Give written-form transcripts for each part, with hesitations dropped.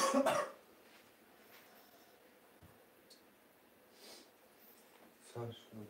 Сар шуд.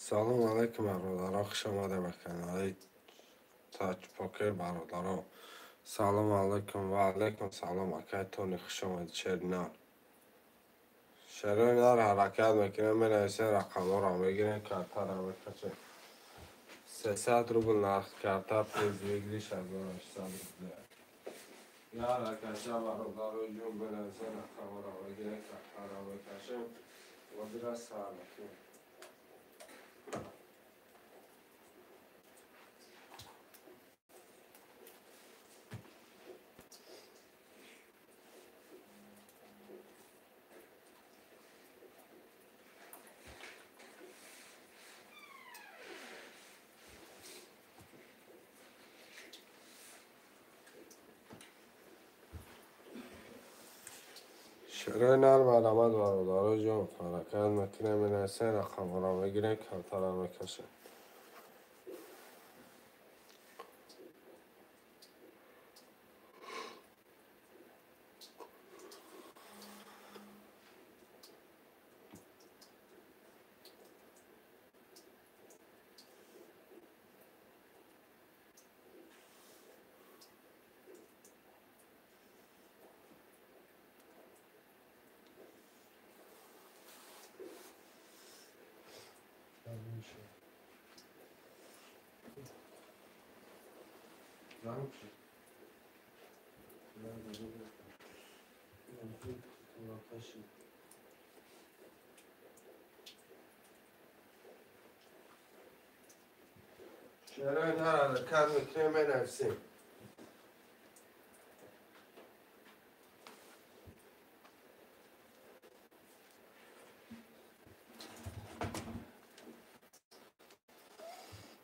Салом алейкум, бародаро, хуш омадем ба канали Таҷпокер, бародаро. Салом алейкум ва алейкум салом, акай Тони, хуш омадед, шеринар. Шеринар ҳаракат мекунем, менависем рақамҳоро мегирем, картаро мекашем. 300 рубл нарх карта, приз выигрыш 1800 рубл. Я ҳаракатча, бародаро ҷон, менависем рақамҳоро мегирем, картаро мекашем, бозира сар мекунем. Шерои нар марҳамат, бародаро ҷон, ҳаракат мекунем, менависем рақамҳоро мегирем, картаро мекашем. Шерои нар ҳаракат мекунем, менависем.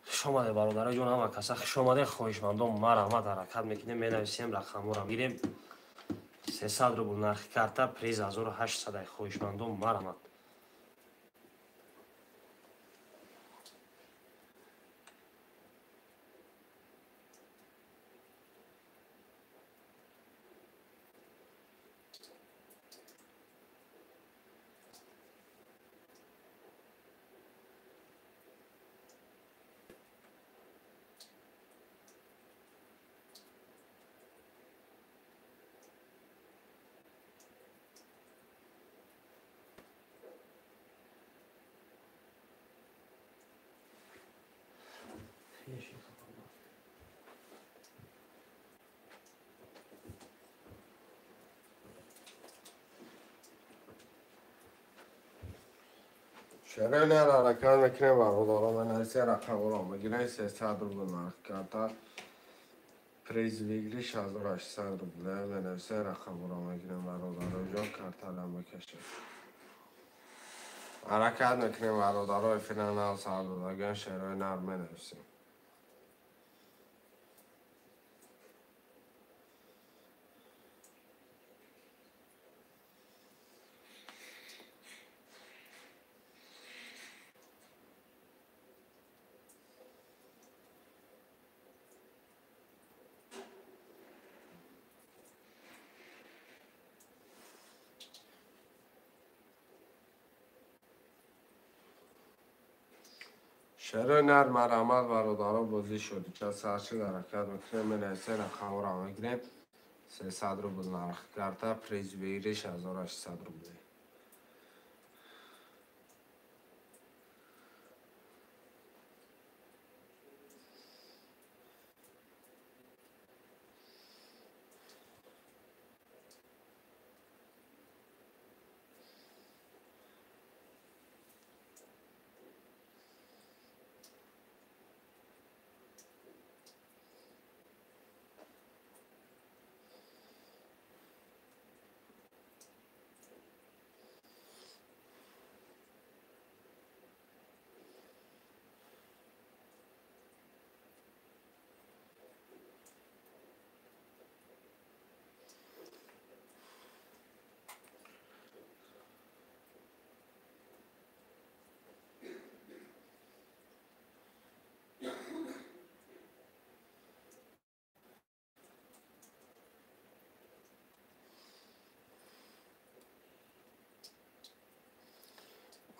Хуш омадед, бародаро ҷон, ҳама каса хуш омадед, хоҳишмандон марҳамат, ҳаракат мекунем, менависем рақамҳоро мегирем. 300 рубл нархи карта, приз 1800, хоҳишмандон марҳамат. Шерои нар ҳаракат мекунем, бародаро, менависем рақамҳоро мегирем, 300 рубл нарх карта, приз выигрыш 1800 рубл. Менависем рақамҳоро мегирем, бародаро ҷон, картаро мекашем. Ҳаракат мекунем, бародаро, эфира нав сар додаган, шерои нар менависем. Шерои нар марҳамат, бародаро, бозӣ шуд. Сар шуд, ҳаракат мекунем, менависем рақамҳоро мегирем. 300 рубл нарх карта, приз выигрыш 1800 рубл.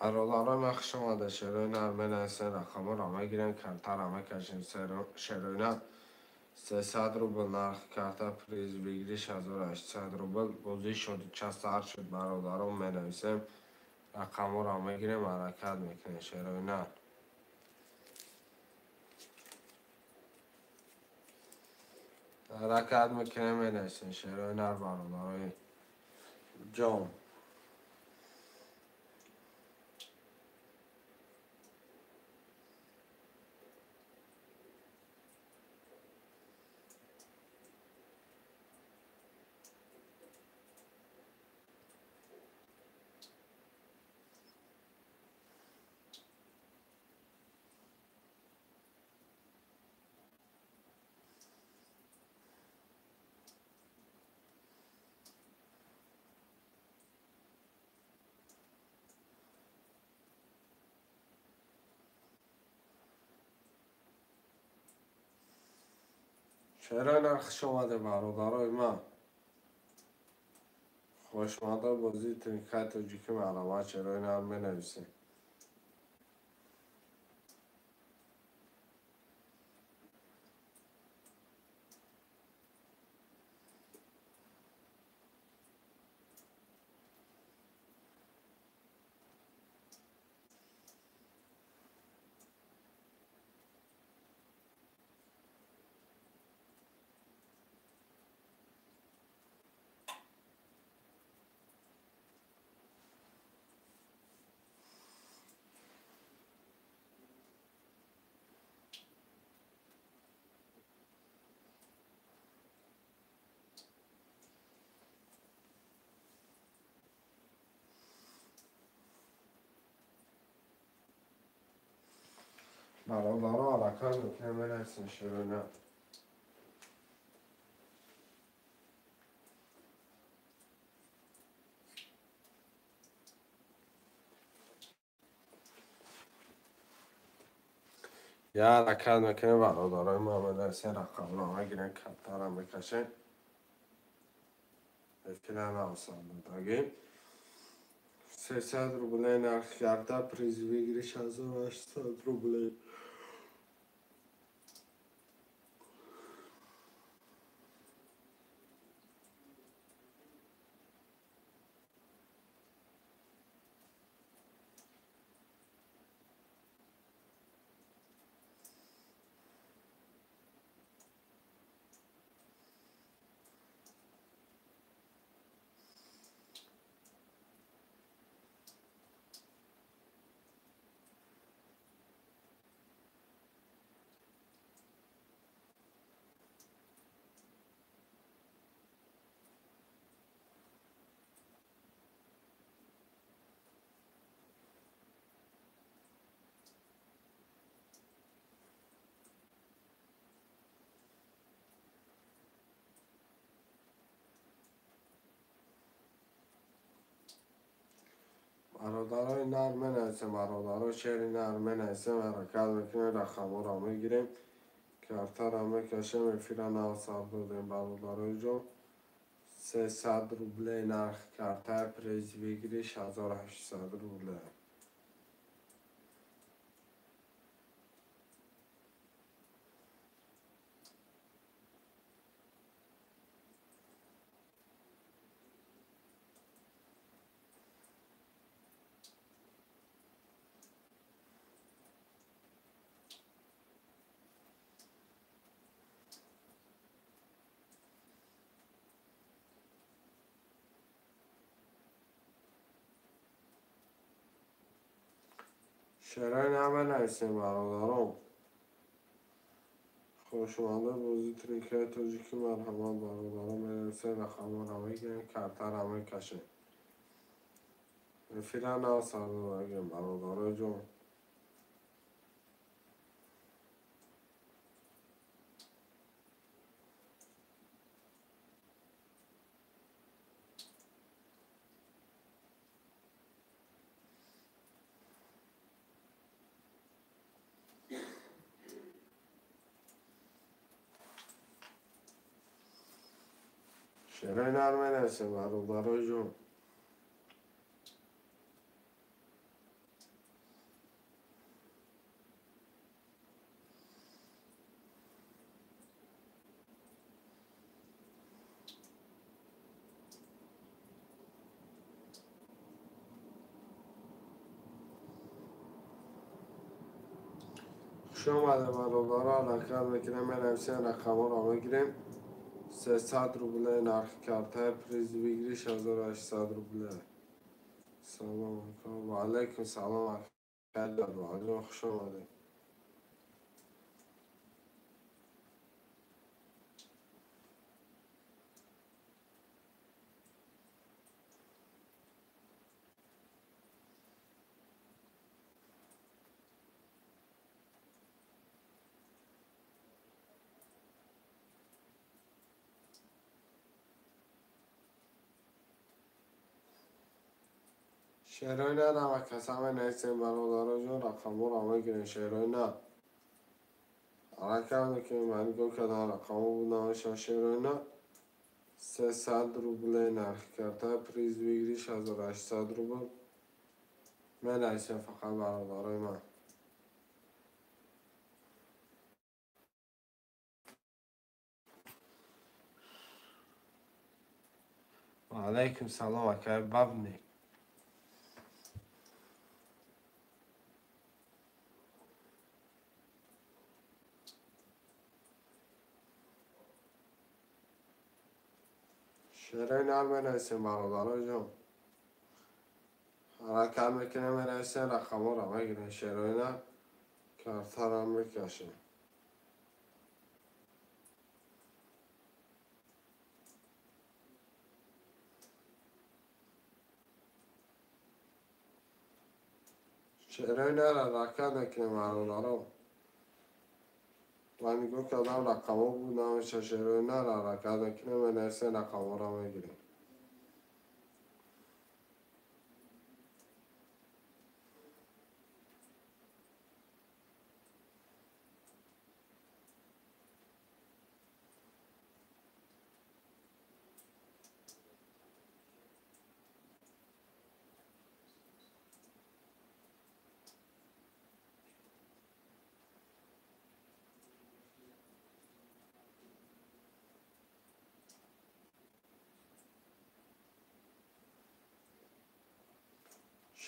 Бародарои ман хуш омада, шерои нар менависен, рақамҳоро мегирем, картаро мекашем. Шерои нар 300 рубл нархи карта, приз выигрыш 1800 рубл. Бозӣ шуд, час сар шуд, бародарон, менависем, рақамҳоро мегирем, ҳаракат мекунем, шерои нар. Ҳаракат мекунем, менависем, шерои нар, бародарои ҷон. Шерои нар, хуш омаде, бародарои ман. Хушманда бозии тринкаи тоҷикӣ, марҳамат, шерои нар, менависем. Бародаро, ҳаракат мекунем, менависем, шерои нар. Я ҳаракат мекунем, бародарои ман, менависем, рақамро мегирем, картаро мекашем. Эфира навсандагӣ. 300 рублей нархи карта, приз выигрыш 1800 рублей. Бародарои нар, менависем, бародаро, шери нар, менависем, ҳаракат мекунем, рақамҳоро мегирем, картаро мекашем, эфира нав сар додем, бародарои ҷон. 300 рублей нархи карта, приз выигрыш 1800 рублей. Шерои нар, менависем, бародарон. Хушомада бозии тринкаи тоҷикӣ, марҳамат, бародарон, менависем, рақамҳоро мегирем, картаро мекашем. Эфира нав сар додагем, бародарои ҷон. Шерои нар, менависем, бародарои ҷон. Хуш омада бародаро, ҳаракат мекунем, менависем, рақамҳоро мегирем. 300 рубле нархи картаи приз выигрыш 1800 рубле. Салом алейкум. Ва алейкум салом акаҷон, хуш омадед. Шерои на касаме нестем бародароҷон, рақамҳоро мегирем. Шерои на ҳаракат мекунем, ман нигоҳ кардам, рақамҳо буд намешавад. Шерои на 300 рубле нархи карта, приз выигрыш 1800 рубл. Менависем фақат бародарои ман. Ва алайкум салом акай Бабник. Шерои нар менависем бародароҷон. Ҳаракат мекунем, менависем, рақамҳоро мегирем. Шерои нар картаро мекашем. Шерои нар ҳаракат мекунем бародаро. Ман нигоҳ кардам, рақамҳо буд намешавад. Шерои нар ҳаракат мекунем, менависем, рақамҳоро мегирем.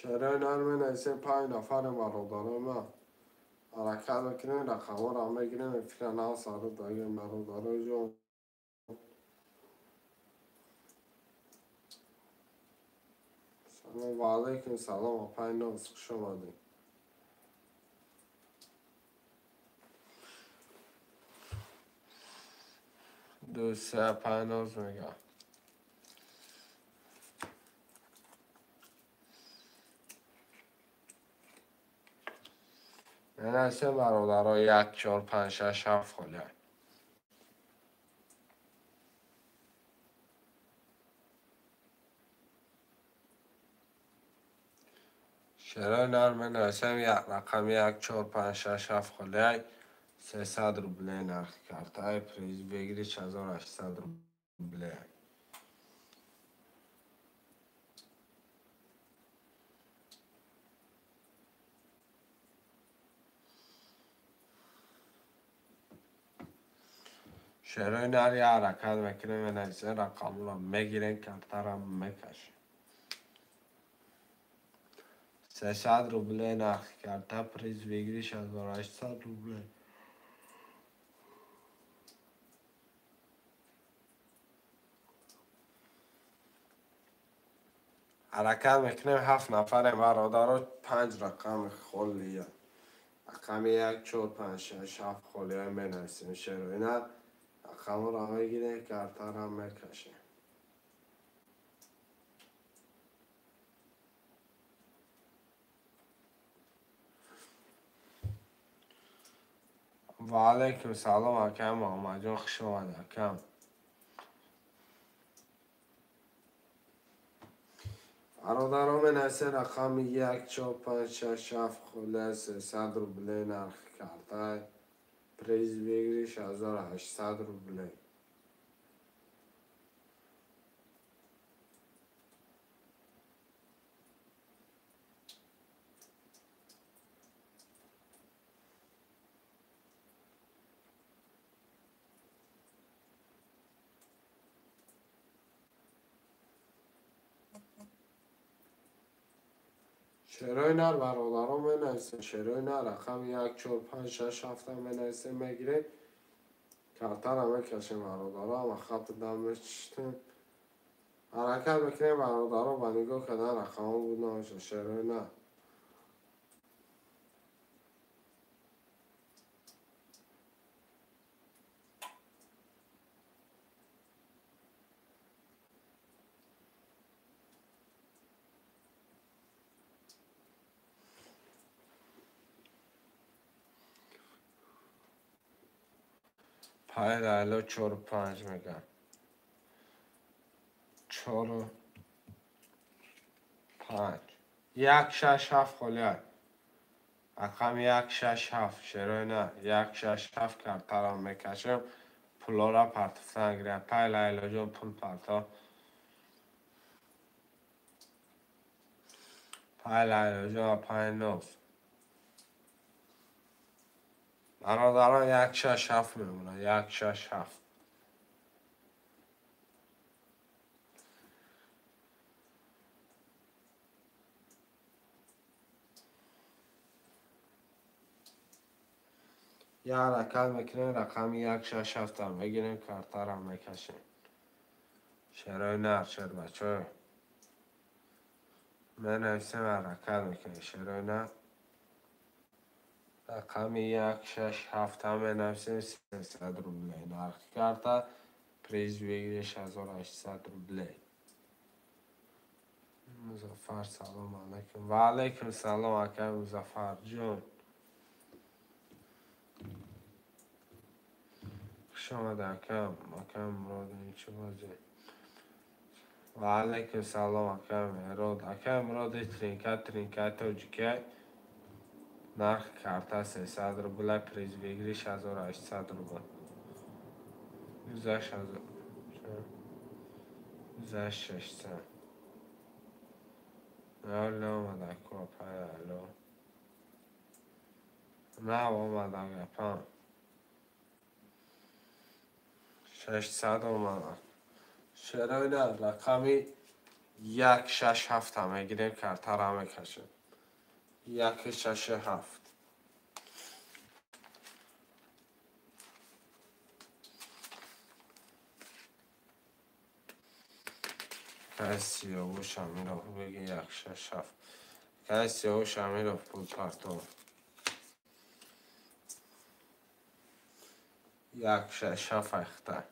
Шерои нар менависем, 5 нафарем бародарои ман. Ҳаракат мекунем, рақамҳоро мегирем, фикра нав сард дагем бародарои ҷон. Салом ва алайкум салом, апай Ноз, хуш омадед. Ду се апай Ноз мегӯям. Менависем бародаро, 1 4 5 6 7 холия. Шерои нар менависем, рақами 1 4 5 6 7 холия. 300 рубле нархи картаи, приз выигрыш 1800 рубле. Шерои нар ҳаракат мекунем, менависем, рақамҳоро мегирем, картаро мекашем. 300 рубле нархи карта, приз выигрыш 1800 рубле. Ҳаракат мекунем, 7 нафарем бародаро, 5 рақами холия. Рақами 1 4 5 6 7 холия менависем. Шерои нар рақамҳоро мегирем, картаро мекашем. Ва алайкум салом акам Муҳаммадҷон, хуш омадед акам. Бародаро менависем, рақами 1 4 5 6 7 холия, 300 рубле нархи карта, приз выигрыш 1800 рубле. Шерои нар бародаро менависем. Шерои нар рақами 1 4 5 6 7 менависем, мегирем. Картара мекашем бародаро, ама хат дам мечиштем. Ҳаракат мекунем бародаро, ба нигоҳ кардан рақамҳо буд набошад. Шерои нар. Пай Лайло 4-5 мегам. 4-5. 1 6 7 холия. Рақами 1 6 7 шерои на 1 6 7 картаро мекашем. Пулора партофтан гирем. Пай Лайлоҷон пул парто. Пай Лайлоҷон пай ноз. Бародарон 1 6 7 мемонад. 1 6 7. Я ҳаракат мекунем, рақами 1 6 7 мегирем, картаро мекашем. Шерои нар, шербачо. Менависем, ҳаракат мекунем. Шерои нар. Рақами 1 6 7 менависем, 300 рублей. Нархи карта приз выигрыш 1800 рублей. Музаффар, салом алейкум. Ва алейкум салом, акай Музаффар ҷон. Хуш омада, акам. Акам Мурод, чӣ бозӣ? Ва алейкум салом, акай Меҳрод. Акай Мурод, тринка, тринка тоҷикай. Нархи карта 300 рубля, приз выигрыш 1800 рубл. Гузашт гузашт 600. Нав омада ку апай Алло. Нав омада гапам. 600 омада. Шерои на рақами 1 6 7 мегирем, картаро мекашем. 1 6 7. Кай Сиёвуш Амиров беги 1 6 7. Кай Сиёвуш Амиров пул партов. 1 6 7 ахта.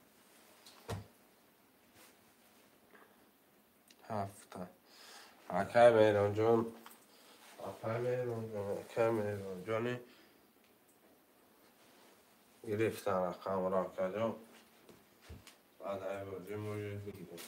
7. Акай Меҳронҷон, апай Меҳронҷон, акай Меҳронҷони гирифтан рақамро, акаҷон. Баъд ай бозӣ можед бигирем.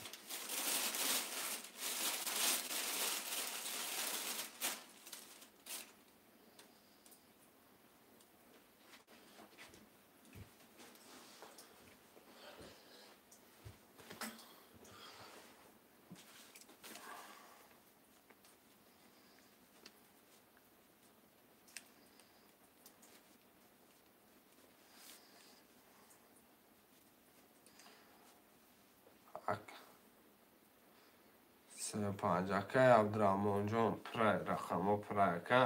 5. Акай Абдураҳмонҷон, пурай рақамҳо пурай ака.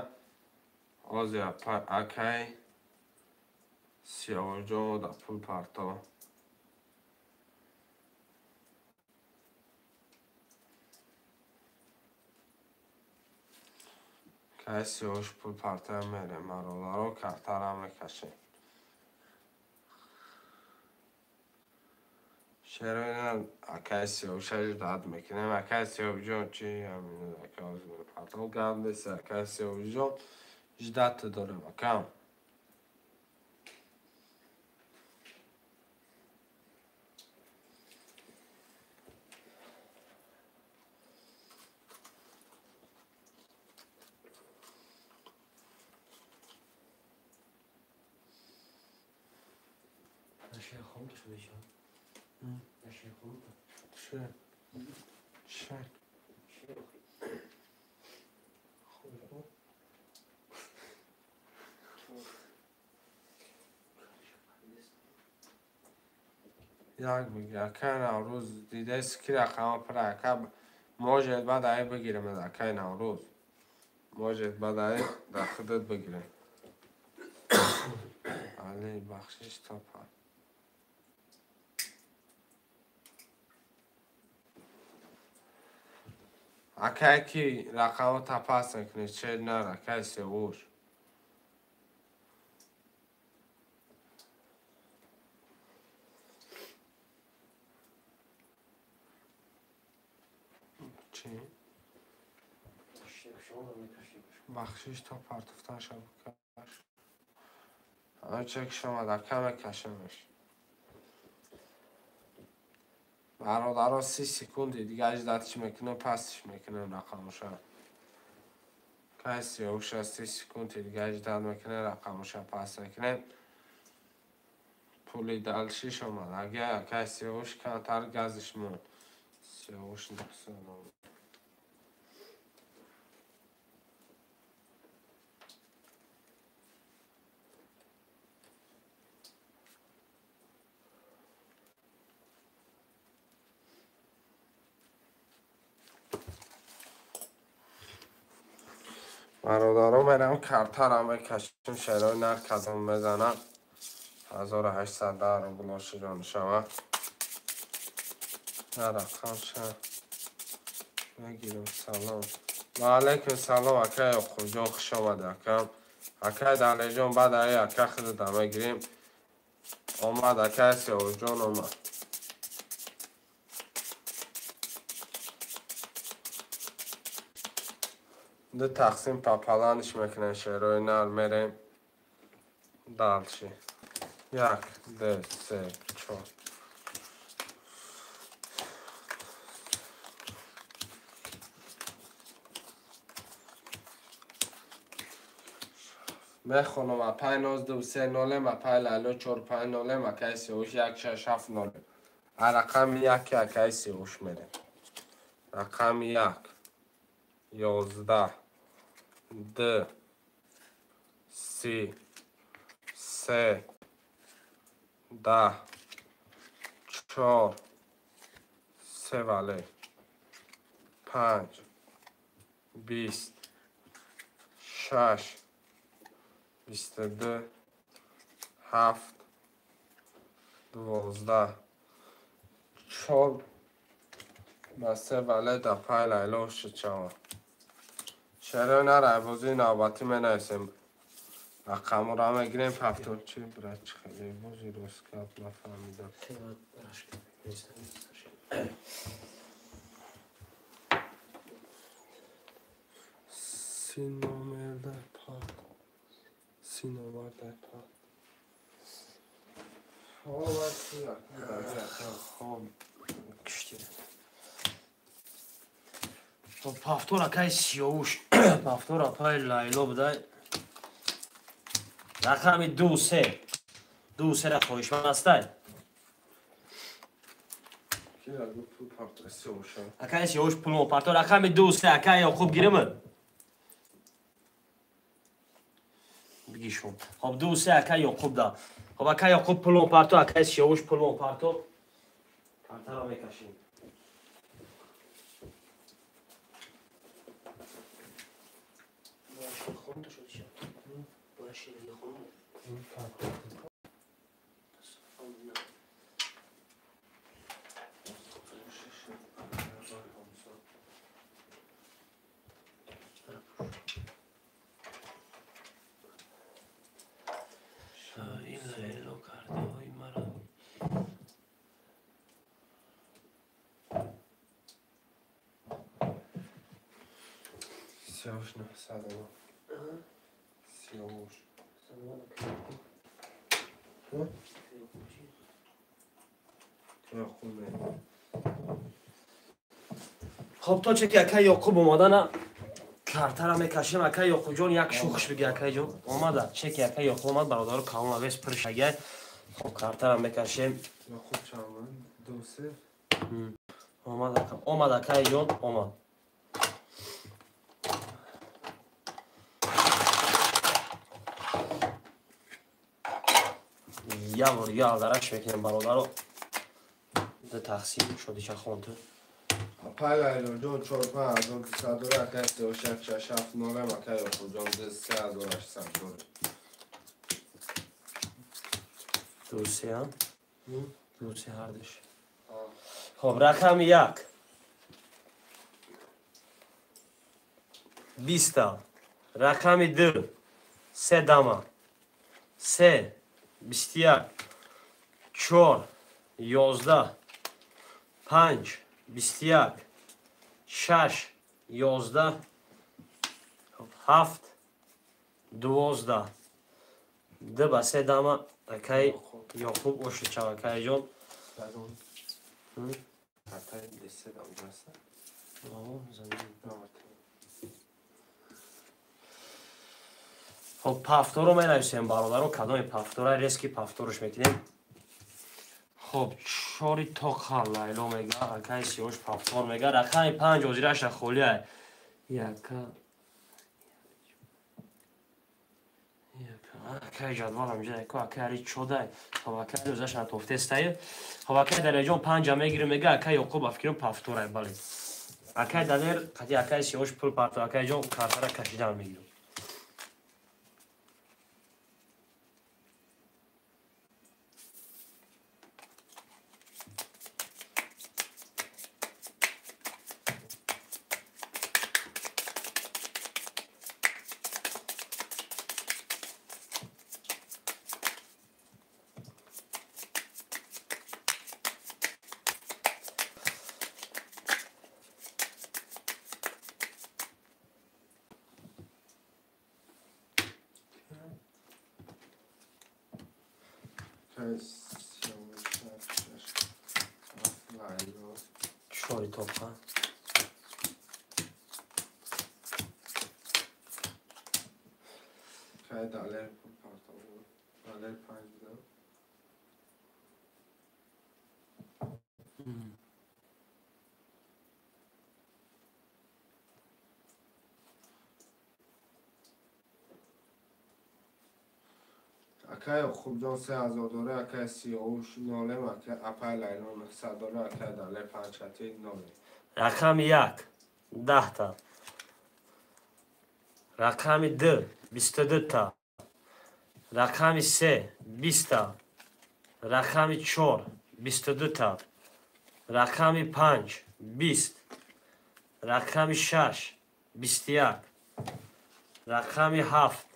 Ҳозир акай Сиёвуҷон ода пул парто. Кай Сиёвуш пул партоя мерем, бародаро картара мекашем. Шерои акай Сиёвуша ждать мекунем. Акай Сиёвуҷон чи ҳамин ака ҳозир партов гап нест. Акай Сиёвуҷон ждать дорем акам. Чӣ? Як бигир, акай Наврӯз, дидаси ки рақамҳо пур ака, может баъд ай бигирем акай Наврӯз. Может бадаи дар худат бигирем. Али бахшиш топа. Акай ки рақамро тапас мекунӣ, чер нар, акай севуш. Чӣ? Бахшиш то партофтанша бикаш. Ҳамин чек омад, ака мекашемш. Бародаро 30 секунди дига ждатиш мекунем, пастиш мекунем рақамоша. Кай сиёвуша 30 секунди дига ждат мекунем, рақамоша паст мекунем. Пули далшиш омад. Ага, акай сиёвуш камтар газиш монд. Сиёвуш 900. Бародаро мерам картарам мекашем, шерои нар кадом мезанам. 1810 рубл ошиҷон шава. На рақам ша мегирам. Салом. Ва алайкум салом, акай Ёқубҷон, хуш омадӣ акам. Акай Далеҷон, баъд ай ака худата мегирем. Омад акай Сиёвуҷон омад. Ду тақсим папаланиш мекунем, шерои нар мерем. Дальше. 1, 2, 3, 4. Мехонам апай 9230, апай Лайло 450, акай Сиёвуш 1670. А рақами 1 акай Сиёвуш мерем. Рақами 1, 11, 2, 3, 3, 10, 4, 3 вале, 5, 20, 6, 22, 7, 12, 4, ба 3 вале да пай Лайло шичава. Чаро нара бозии навбатӣ менависем. Рақамро мегирем пафтор чи брат чи хеле бози рост гап нафаҳмидам. Си номер дар пат. Си номер дар пат. Хоб киштем. Пафтор акай Сиёвуш, пафтор апай Лайло будай. Рақами 2 3. 2 3 ра хоҳишманд ҳастай. Акай Сиёвуш пулмо парто рақами 2 3 акай Ёқуб гирим. Бигишум. Хоб 2 3 акай Ёқуб да. Хоб акай Ёқуб пулмо парто, акай Сиёвуш пулмо парто. Партаро мекашем. Сиёвуш 900. Сиёвуш. Хоб то че ки акай Ёқуб омадана картара мекашем. Акай Ёқубҷон як шухш биги акайҷон омада. Че ки акай Ёқуб омад бародаро калон авес пир шагай. Хоб картара мекашем. Ёқуб чанд? 2 3. Омад ака. Омад акайҷон омад. Я бор я алдараш мекунем бародаро. Ду тақсим шодиша хонту. Апай Лайлоҷон 4-5200 дора, акай Сиёш 1670, акай Ёқубҷон 3800 дора. Ду се ҳам? Ду се ҳардуш. Хоб, рақами як. 20-та. Рақами ду. Се дама. Се. 21. Чор. 11. Панҷ. 21. Шаш. 11. Ҳафт. 12. Ду ба се дама акай Ёқуб ошучав акайҷон. Хоб, пафторо менависем бародаро, кадоми пафтора резки пафторш мекунем. Хоб, чори тоқа Лайло мега, акай Сиёш пафтор мега, рақами панҷ ҳозираша холия. Яка акай ҷадвал ҳамҷа яко акай али чодай. Хоб, акай али озаша натофтестае. Хоб, акай Далерҷон панҷа мегирем мега, акай Ёқуб афкирем пафторай, бале. Акай Далер қати акай Сиёш пул парто, акайҷон картара кашидан мегирем. Чори тоқа. Кай Далер пул парто. Далер панҷ бидам. Акай Ёқубҷон 3000 дора, акай Сиёвуш нолем, акай апай Лайло 900 дора, акай Далер панҷ хати нолем. Рақами як 10-та. Рақами ду 22-та. Рақами се 20-та. Рақами чор 22-та. Рақами панҷ 20. Рақами шаш 21. Рақами ҳафт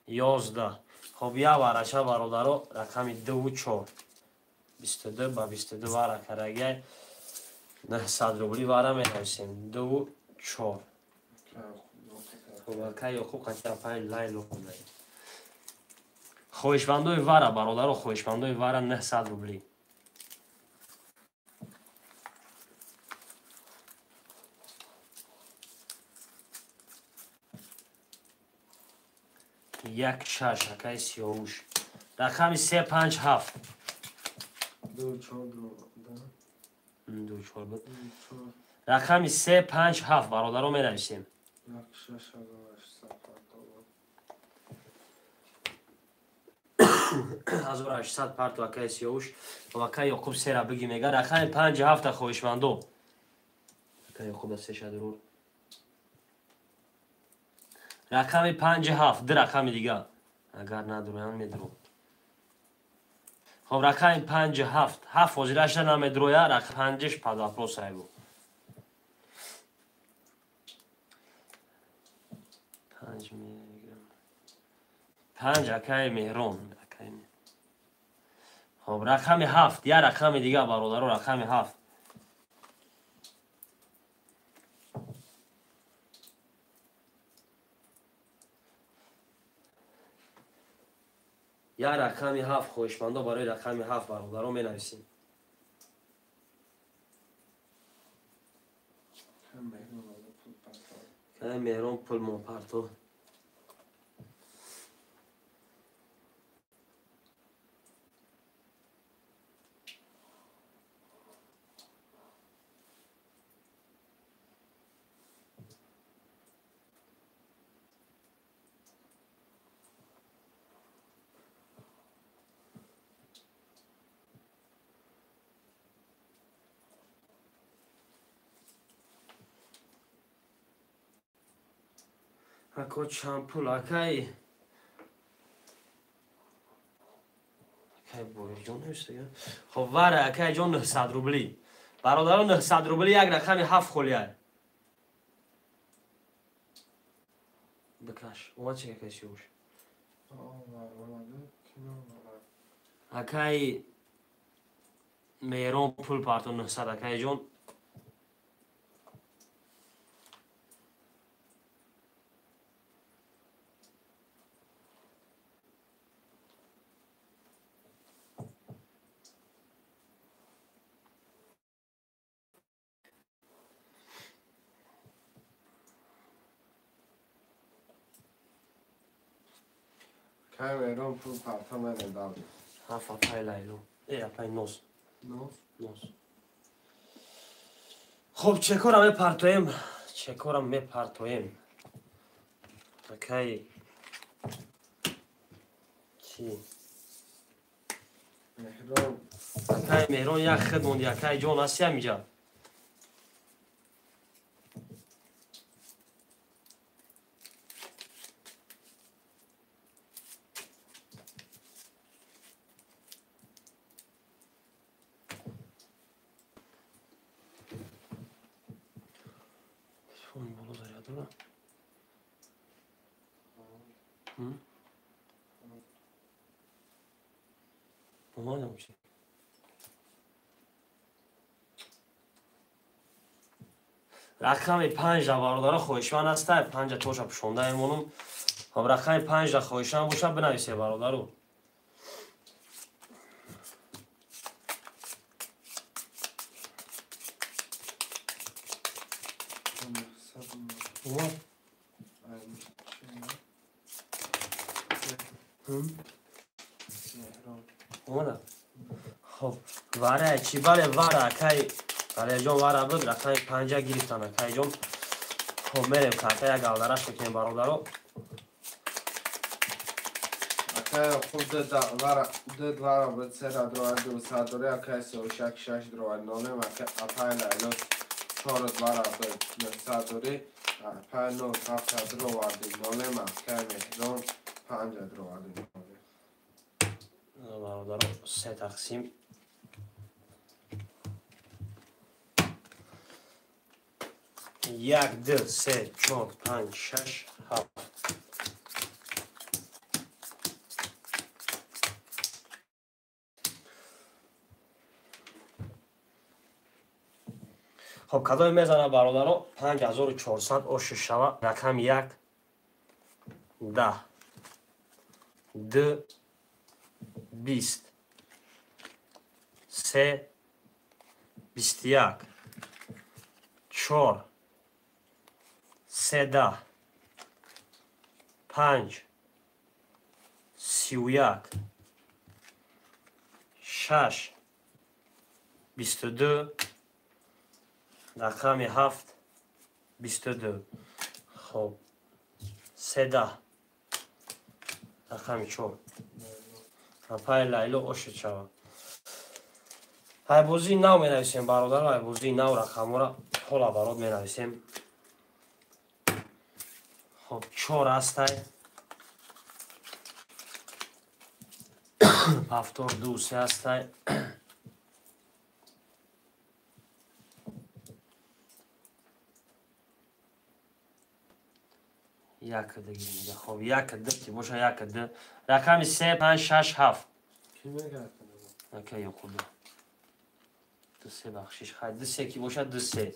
11. Хоб, як вараша бародаро, рақами дуву чор. 22 ба 22 вара карагай. 900 рубли вара менависем. Дуву чор. Хоб, акай Ёқуб қати апай Лайло хондаем. Хоҳишмандои вара бародаро, хоҳишмандои вара 900 рубли. Як шаш акай Сиёвуш. Рақами се панҷ ҳафт. Ду чор ду. Ду чор буд. Рақами се панҷ ҳафт бародаро менависем. Як 6800 парто. 1800 парто акай Сиёвуш. Акай Ёқуб сера биги мега. Рақами панҷ ҳафта хоҳишмандо. Акай Ёқуб се шадрур. Рақами панҷ ҳафт, ду рақами дига. Агар надуроянд медуром. Хоб, рақами панҷ ҳафт. Ҳафт ҳозираша намедуроя, рақами панҷаш падапрос айбу. Панҷ мегирам. Панҷ акай Меҳрон. Акай Хоб, рақами ҳафт, як рақами дига бародаро, рақами ҳафт. Як рақами ҳафт хоҳишмандо барои рақами ҳафт бародаро менависем. Кай Меҳрон пул мопарто. Ако чанд пул акай? Акай Боирҷон навиштага. Хоб вара акайҷон 900 рубли. Бародарон 900 рубли як рақами 7 холия. Бикаш. Омад чӣ акай сиёш? Акай Меҳрон пул парто 900 акайҷон. Меҳрон пул парта менедам. Ҳафт апай Лайло. Апай Ноз. Ноз? Ноз. Хоб чекора мепартоем. Чекора мепартоем. Акай чи? Меҳрон. Акай Меҳрон як хид монди. Акай ҷон ҳасти ҳамиҷа? Рақами 5 бародаро хоҳишманд ҳаста, 5 тоша пӯшонда мемонам. Хоб рақами 5 хоҳишманд боша бинависе бародаро. Омада. Хоб вара чӣ бале вара акай Алиҷон вара буд, рақами 5 гирифтан акайҷон. Хоб мерем карта як алдараш мекунем бародаро. Акай хуб вара ду вара буд, се дровар 200 дори, акай 36 6 дровар 0, акай Лайло 4 вара буд, 900 дори, акай 9 7 дровар 0, акай Меҳрон 5 дровар 0. Бародаро се тақсим 1 2 3 4 5 6 7. Хоб кадоме мезана бародаро 5400 оши шава. Рақам 1 10 2 20 3 21 4 3 5 31 6 22 рақами 7 22. Хоб 3 рақами 4 апай Лайло ошид шава. Айбозии нав менависем бародаро, айбозии нав рақамҳоро ҳола барод менависем. Хоб 4 ҳастай. 7 2 3 ҳастай. 1 2 гирем. Хоб 1 2 ки боша 1 2. Рақами 3 5 6 7. Ки мегӯяд? Акай Ёқуб. 2 3 бахшиш. Хай 2 3 ки боша 2 3.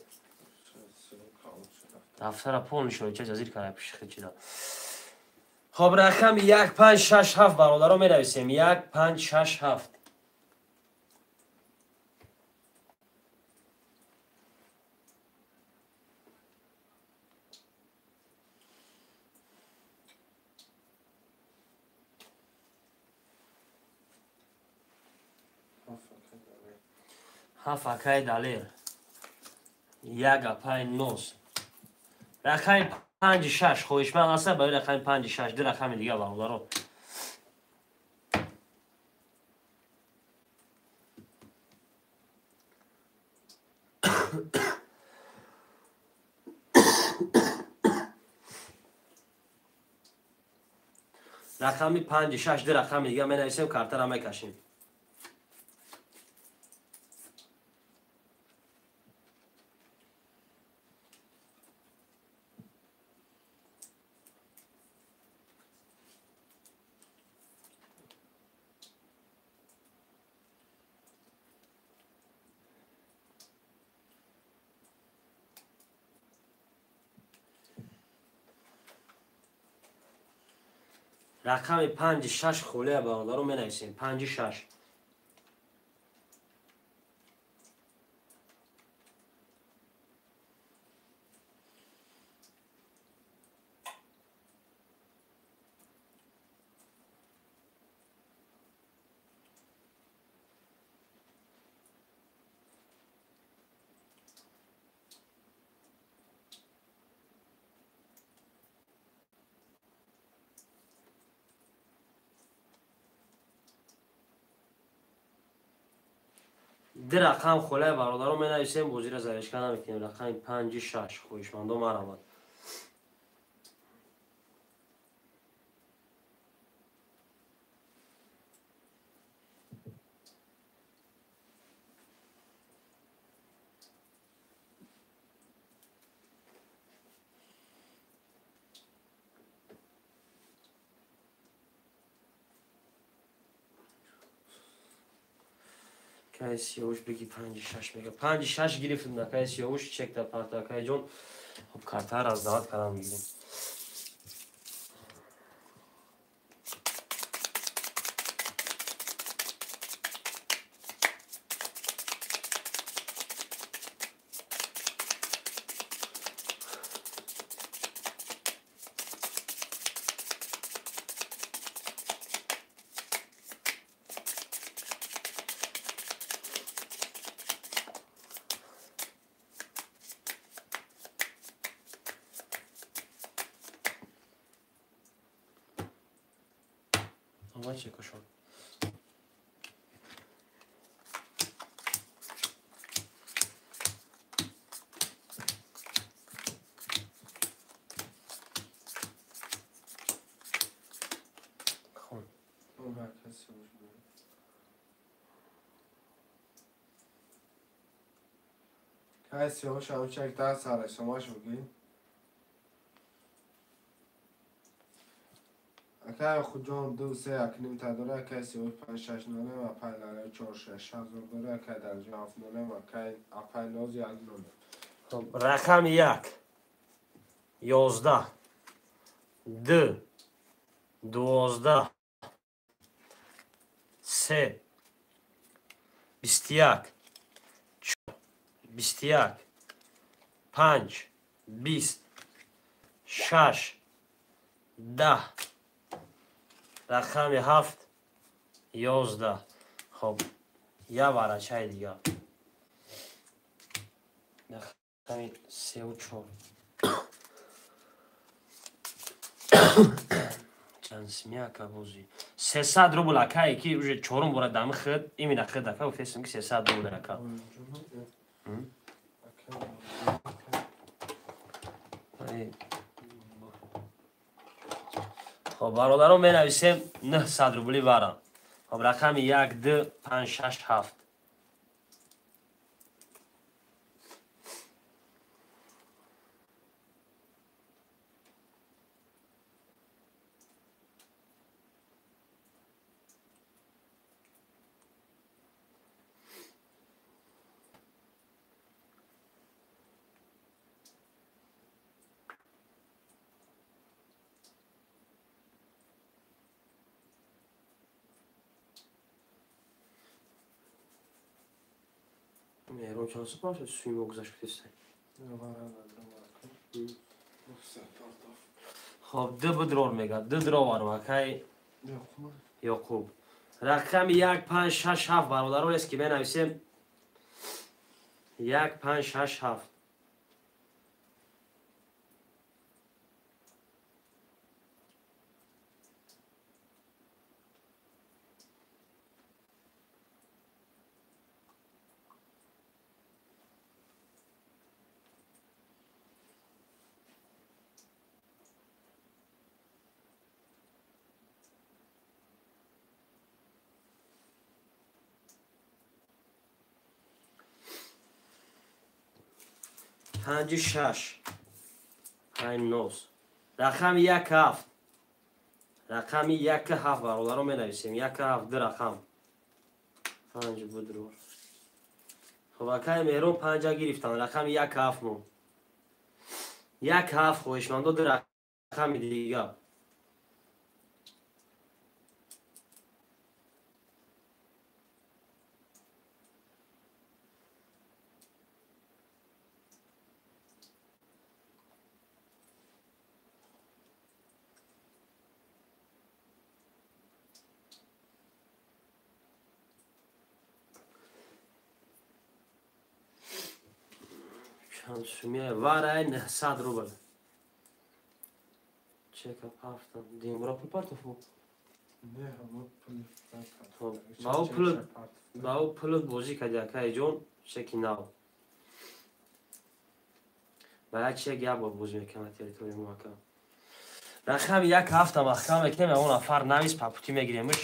Дафтара полный шуд, ча ҷазир кара пиши хичида. Хоб рақами 1 5 6 7 бародаро менависем. 1 5 6 7. 7 акай Далер. 1 апай Ноз. Рақами 5 6 хоҳишманд ҳаста барои рақами 5 6 ду рақами дига бародаро. Рақами 5 6 ду рақами дига менависем, картара мекашем. Рақами 5 6 холия бародаро менависем. 5 6. Ду рақам холия бародаро менависем, бозиро заришка намекунем. Рақами 5 6 хоҳишмандо маравад. Кай Сиёвуш беги 5 6 мега. 5 6 гирифтем на кай Сиёвуш чекта парта кай ҷон. Хоб картара раздават кардам мегирем. Кай Сиёвуш ҳам чек дар сарасомаш бугӣ. Акай Хуҷон 2 3 1 ним та дора, акай Сиёвуш 5 6 0 ва 5 0 4 6 ҳазор дора, акай Дарҷон 7 0 ва акай апай Ноз 1 0. Хоб рақами 1 11 2 12 3 21 21 5 20 6 10 рақами 7 11. Хоб я варачаи дига. Рақами 3 ва 4. Чанд смяка бозӣ. 300 рубл акае ки уже чорум бора дами хид, именно хид ака гуфтесем ки 300 рубл ака. Хоб бародарон менависем 900 рубли вара. Хоб рақами 1 2 5 6 7. Меҳрон чанд супар шуд суимо гузашт гуфтестай? Хоб ду будрор мега, ду дроварм акай Ёқуб. Рақами 1 5 6 7 бародарон аст ки менависем 1 5 6 7. 5 6 5 9. Рақами 1 7. Рақами 1 7 бародаро менависем. 1 7 ду рақам. 5 будро. Хоб акай Меҳрон 5 гирифтан. Рақами 1 7 мо. 1 7 хоҳишмандо ду рақами дига. Варай 900 рубл. Чека пафта. Димура пул партофу? Не, ҳамо пул. Ба ӯ пул бозӣ кардӣ акай ҷон, чеки нав. Ба як чек як бор бозӣ мекунад территорияи мо ака. Рақами 1 ҳафта маҳкам мекунем, ягон нафар навис папутӣ мегиремш.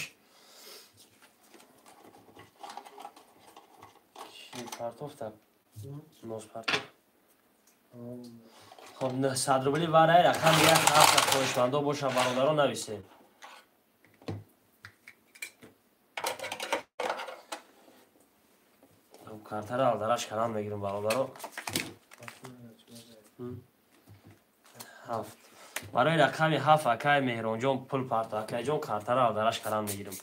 Чи партофта? Нос партоф. Хоб 900 рубли варай рақами 1 ҳафта хоҳишмандо боша бародаро нависем. Картара алдараш калам мегирем бародаро. 7. Барои рақами 7 акай Меҳронҷон пул парто акайҷон картара алдараш калам мегирем.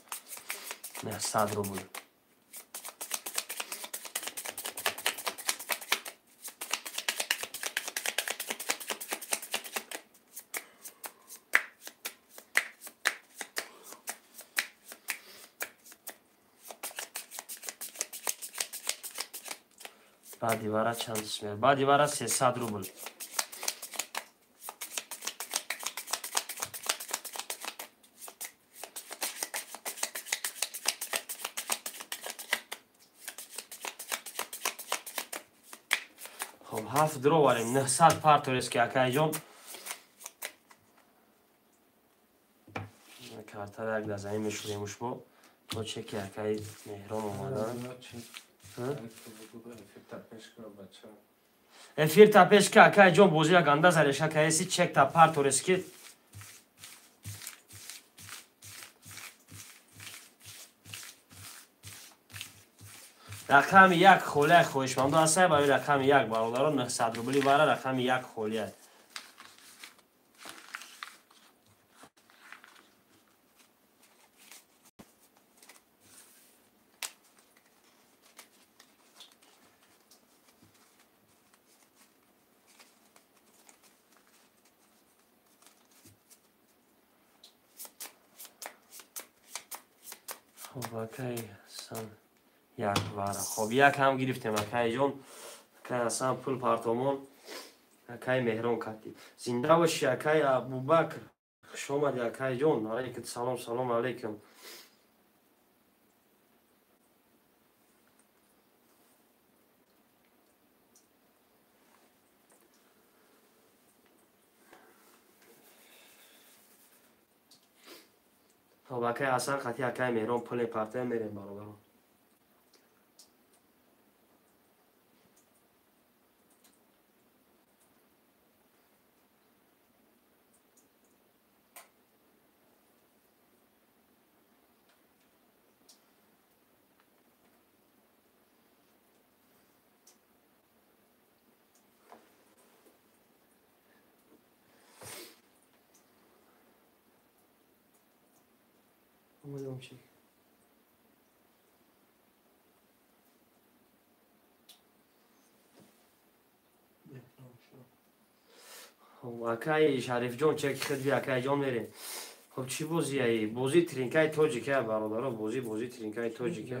900 рубл. Баъди вара чанд смер? Баъди вара 300 рубл. Хоб, 7 дроварем, 900 парторес ки акайҷон. Картара як дазанӣ мешудем ушбо. То чеки акай Меҳрон омадан. Эфир тапешка акай ҷон бозира ганда зареша каеси чек та парторес ки рақами 1 холия хоҳишмандо ҳастай барои рақами 1 бародаро 900 рубли вара рақами 1 холия. Акай Ҳасан як вара. Хоб як ҳам гирифтем акай ҷон. Акай Ҳасан пул партомон. Акай Меҳрон кардӣ. Зинда бошӣ акай Абубакр. Хуш омадӣ акай ҷон. Алейкум салом, салом алейкум. Хоб акай Ҳасан қати акай Меҳрон пули партия мерем бародарон. Омадам чек. Хоб акай Шарифҷон чеки хидви акайҷон мерем. Хоб чӣ бозияи? Бозии тринкаи тоҷика бародаро, бозии тринкаи тоҷика.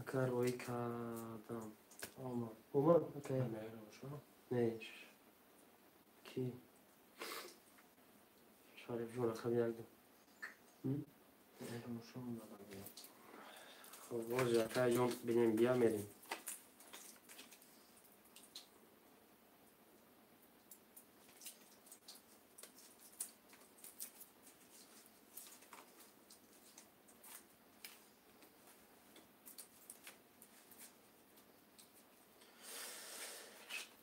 Ака рӯй кардам. Омад акай? Не. Ки? Шарифҷон рақами 1. Хоб боз акайҷон бинем бия мерем.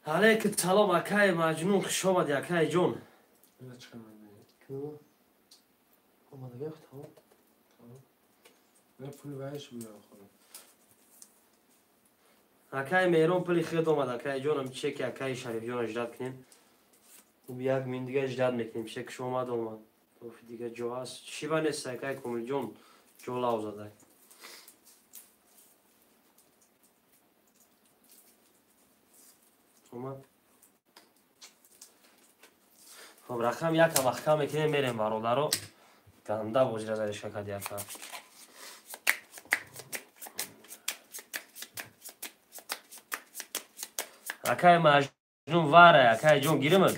Алейкум салом, акай Маҷнун, хуш омадӣ, акай ҷон. Акай Меҳрон пули хед омад, акай ҷонам, чеки акай Шарифҷон ждат кунем. Як мин дига ждат мекунем, чекш омад омад. Дига ҷо ҳаст. Шиба нест, акай Комилҷон, ҷо лав задай. Омад. Хоб, рақам якам маҳкам мекунем, мерем бародаро. Ганда бозира заришка кади ака. Акай Маҷнун вара, акай ҷон гиримад.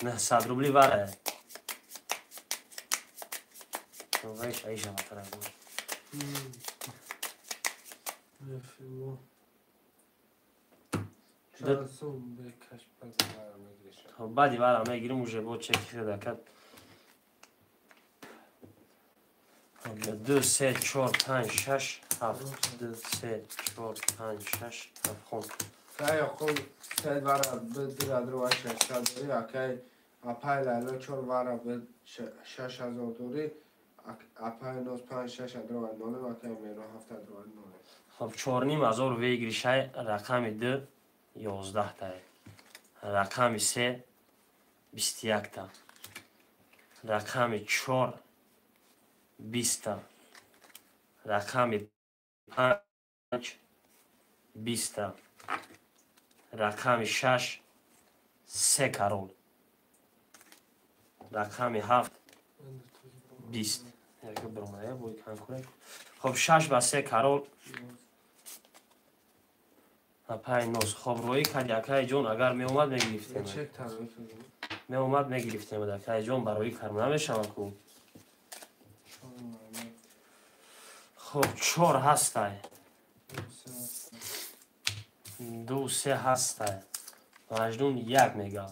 900 рубли вара. Вайш айша матара. Баъди вара мегирим уже бо чеки хеда кад. 2 3 4 5 6 7 2 3 4 5 6 7 хон. Кай хун 3 вара б 2 600 дори, акай апай Лайло 4 вара б 6000 дори, апай ноз 5 6 2 0, акай Меҳрон 7 2 0. Хоб, 4500 выигрышай, рақами 2 11 та, рақами 3 21 та, рақами 4 20 та, рақами 5 20 та, рақами 6 3 карол, рақами 7 20. Хоб, 6 ба 3 карол. Апай ноз. Хоб, роӣ кади, акай ҷон, агар меомад мегирифтем. Меомад мегирифтем, акай ҷон, барои карм намешавад ку. Хоб, 4 ҳастай. 2 3 ҳастай. Маҷнун 1 мега.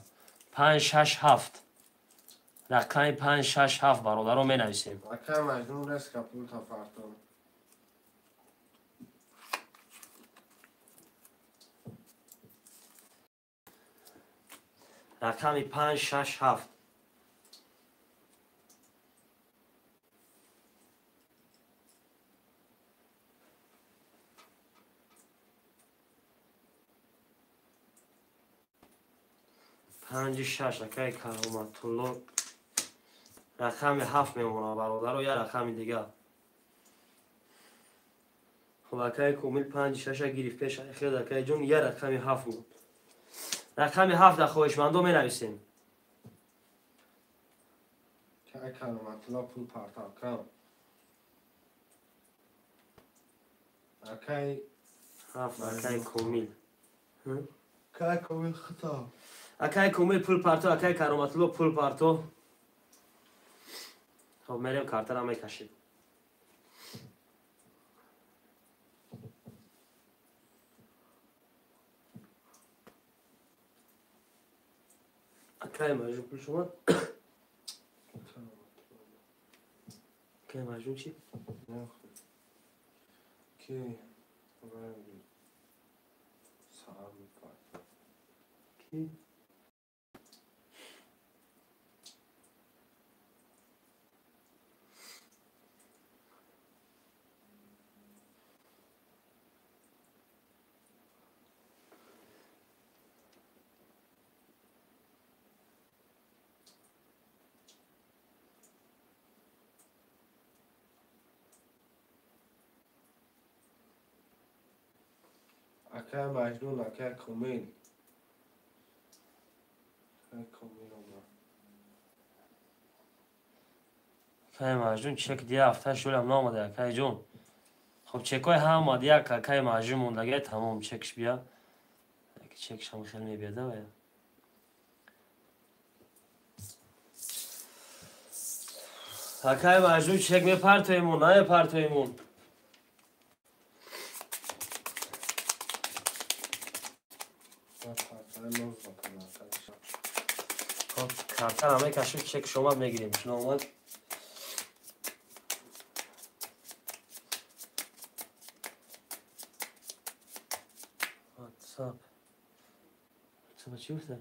5 6 7. Рақами 5 6 7 бародаро менависем. Акай Маҷнун реска пул тафартон. Рақами 5 6 7. Панҷи шаш, акай Кароматулло. Рақами 7 мемонад бародаро, я рақами дига. Хоб, акай Комил 5 6 гирифт пеш хел, акай ҷон, я рақами 7 монд. Рақами 7 дар хоҳишмандо менависем. Акай Кароматулло пул партав кам. Акай 7, акай Комил. Акай Комил хато. Акай Комил пул парто, акай Кароматулло пул парто. Хоб, мерем картара мекашем. Акай Маҷнун пул шумо? Акай Маҷнун чӣ? Ки Ки? Акай Маҷнун, акай Комил. Акай Комил омад. Акай Маҷнун чек дия ҳафта шулам наомада, акай ҷон. Хоб, чекҳои ҳама омад, як акай Маҷнун мондагай, тамом, чекш бия. Чекшам хел мебиада вая. Акай Маҷнун чек мепартоемон, намепартоемон. Хоб, картара мекашем, чекш омад мегирем. Чун омад. WhatsApp. WhatsApp чӣ гуфта?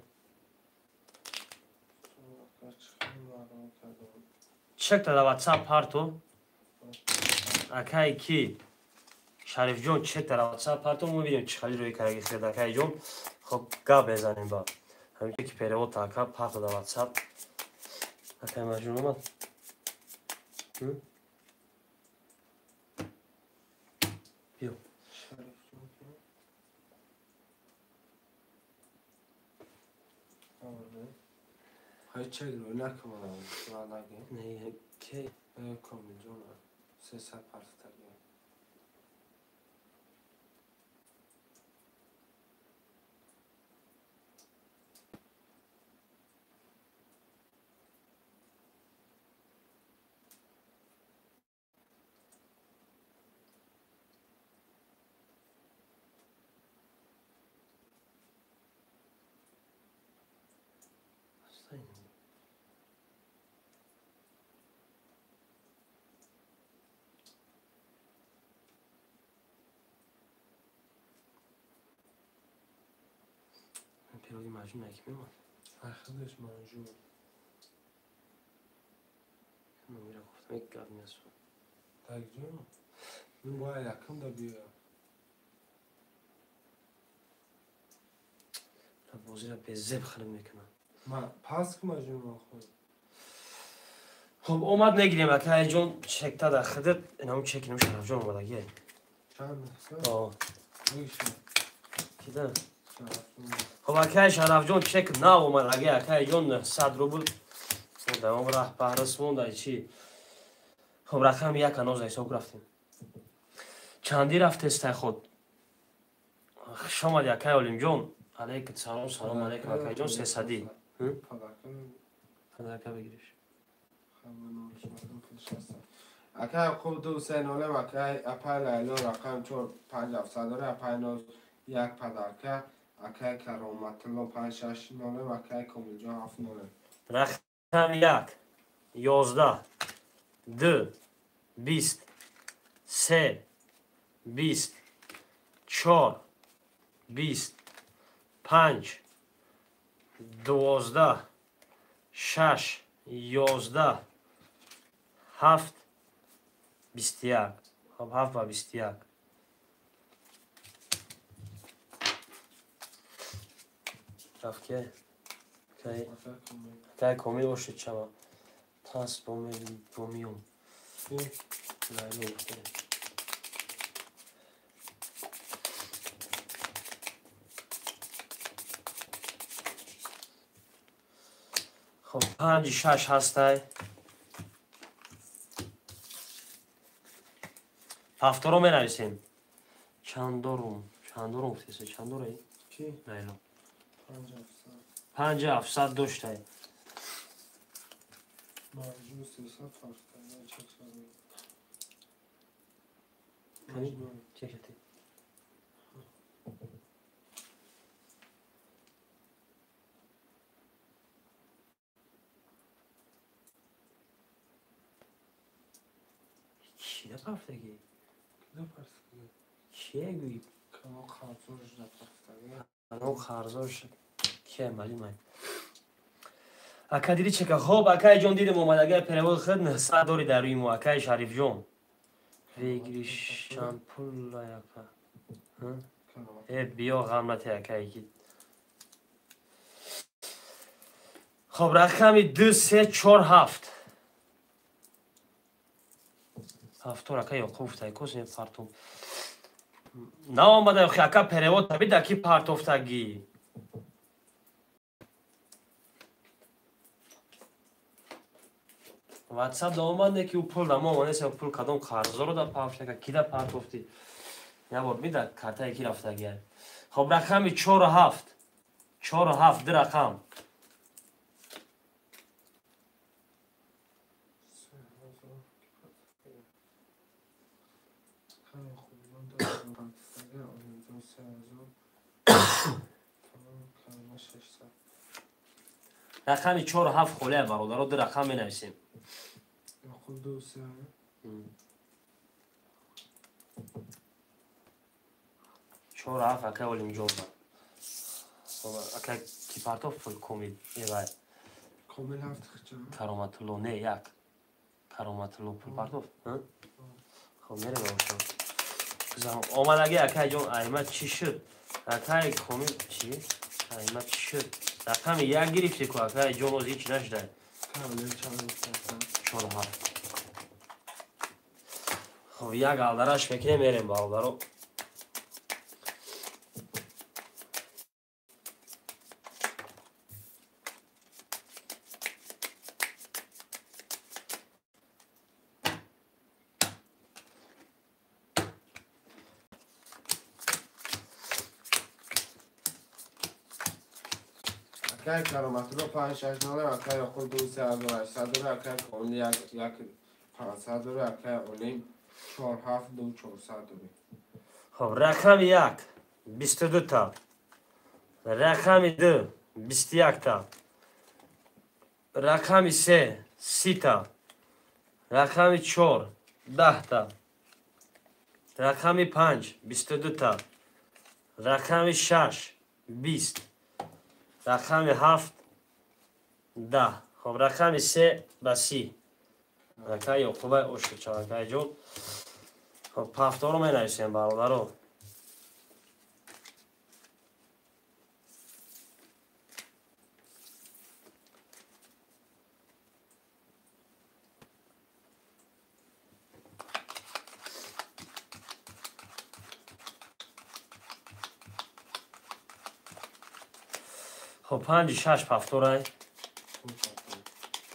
Чек та WhatsApp парту. Акай ки Шарифҷон чек та WhatsApp парту, мо мебинем чӣ хали рӯи караги хирд акайҷон. Хоб гап мезанем ба. Ҳамин ки перевод та ака парту да WhatsApp. Акай Маҷнун омад. Биё. Хай чек рӯй накунам, наги. Не, ки Комилҷон 300 партаги. Переводи Маҷнун яки меомад. Худаш Маҷнун. Номира гуфтам, як гап нест. Так ҷон. Ин бояд якум да биё. Бозиро безеб хирд мекунам. Ма пас ки Маҷнун худ. Хоб омад мегирем акайҷон, чекта да хидит, инам чекинам Шарафҷон омадаги. Чанд? О. Мегиши. Кида? Хоб акай Шарафҷон чек нав омадаги акайҷон 100 рубл. Давом раҳ баҳрас монда чӣ. Хоб рақами як аноз ҳисоб рафтем. Чандӣ рафтестай худ? Хуш омади акай Олимҷон. Алейкум салом, салом алейкум акайҷон, 300. Падарка бигириш. Акай хуб 2 3 0 акай апай Лайло рақам 4 5 7 дора апай 9 1 падарка акай Кароматулло 5 6 0 акай Комилҷон 7 0. Рақам 1 11 2 20 3 20 4 20 5 12 6 11 7 21. Хоб 7 ба 21. Рафт ки? Кай комил бошед чама. Тас бо миём. Лайло. Хоб 5 6 ҳастай. Ҳафторо менависем. Чандорум, чандорум гуфтеса, чандорай? Ки? Лайло. 5 700 700 доштай. Маҷнун 300 фарқтай, чек садо. Чек шати. Кида пафтаги? Кида пафтаги? Кие гӯй? Кано қарзор шуда пафтаги. Кано қарзор шуда. Кие малимай. Ака диди чека. Хоб акай ҷон дидем омад. Агар перевод хид 900 дори дар рӯи мо акай Шарифҷон. Выигрышам пула яка. Э биё ғам нате акай ки. Хоб рақами 2 3 4 7. Ҳафтор ака Ёқуб гуфтай косне партум. Наомада охи ака перевод табида ки партофтагӣ. WhatsApp да омад ки ӯ пул да мо омадеса пул кадом қарзоро да партофтага кида партофтӣ. Як бор бида картае ки рафтагия. Хоб рақами 4 7. 4 7 ду рақам. Рақами 4 7 холия бародаро ду рақам менависем. Ёқуб 2 3. 4 7 акай Олимҷон. Акай ки партоф пул комил эвай. Комил ҳафт хича. Кароматулло не як. Кароматулло пул партоф. Хоб мерем ошо. Омадаги акай ҷон айма чӣ шуд? Акай комил чӣ? Айма чӣ шуд? Рақами як гирифти ку акай ҷон оз ҳеч нашудай. 4 7. Хоб як алдараш мекунем мерем бародаро. Акай Кароматулло 560, акай Ёқуб 2 3800 дора, акай Комил 1 500 дора, акай Олим 4 7 2 400 дора. Хоб рақами 1 22 та. Рақами 2 21 та. Рақами 3 30 та. Рақами 4 10 та. Рақами 5 22 та. Рақами 6 20. Рақами 7 10. Хоб рақами 3 ба 30. Акай Ёқубай ошуча акай ҷон. Хоб пафторо менависем бародаро. Хоб 5 6 пафторай.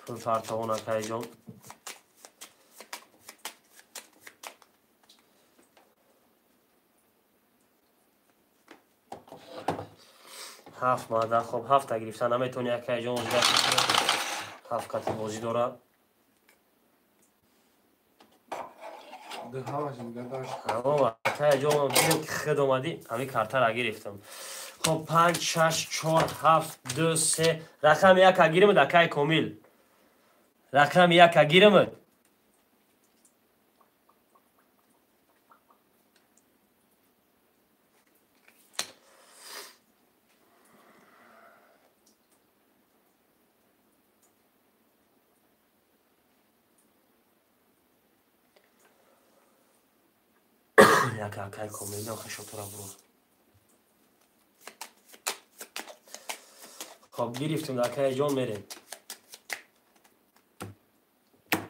Пул партовон акай ҷон. Ҳафт мада. Хоб ҳафта гирифта наметавони акай ҷон, ҳафт кати бозӣ дорад. Акай ҷон дидем ки хед омадӣ, ҳамин картара гирифтам. Хоб 5 6 4 7 2 3 рақами 1 гиримад акай Комил. Рақами 1 гиримад. Як акай Комил хашотора бур. Хоб гирифтем акай ҷон мерем.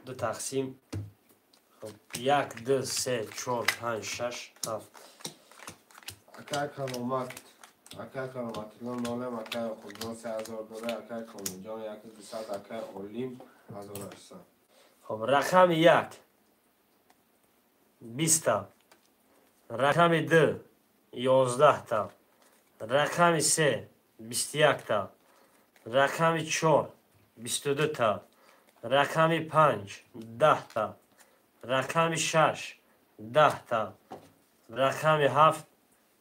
Ду тақсим. Хоб 1 2 3 4 5 6 7. Акай Каромат, акай Кароматулло 0, акай Ёқубҷон 3000 дора, акай Комилҷон 1200, акай Олим 1800. Хоб рақами 1 20 та. Рақами 2 11 та. Рақами 3 21 та. Рақами 4 22 та. Рақами 5 10 та. Рақами 6 10 та. Рақами 7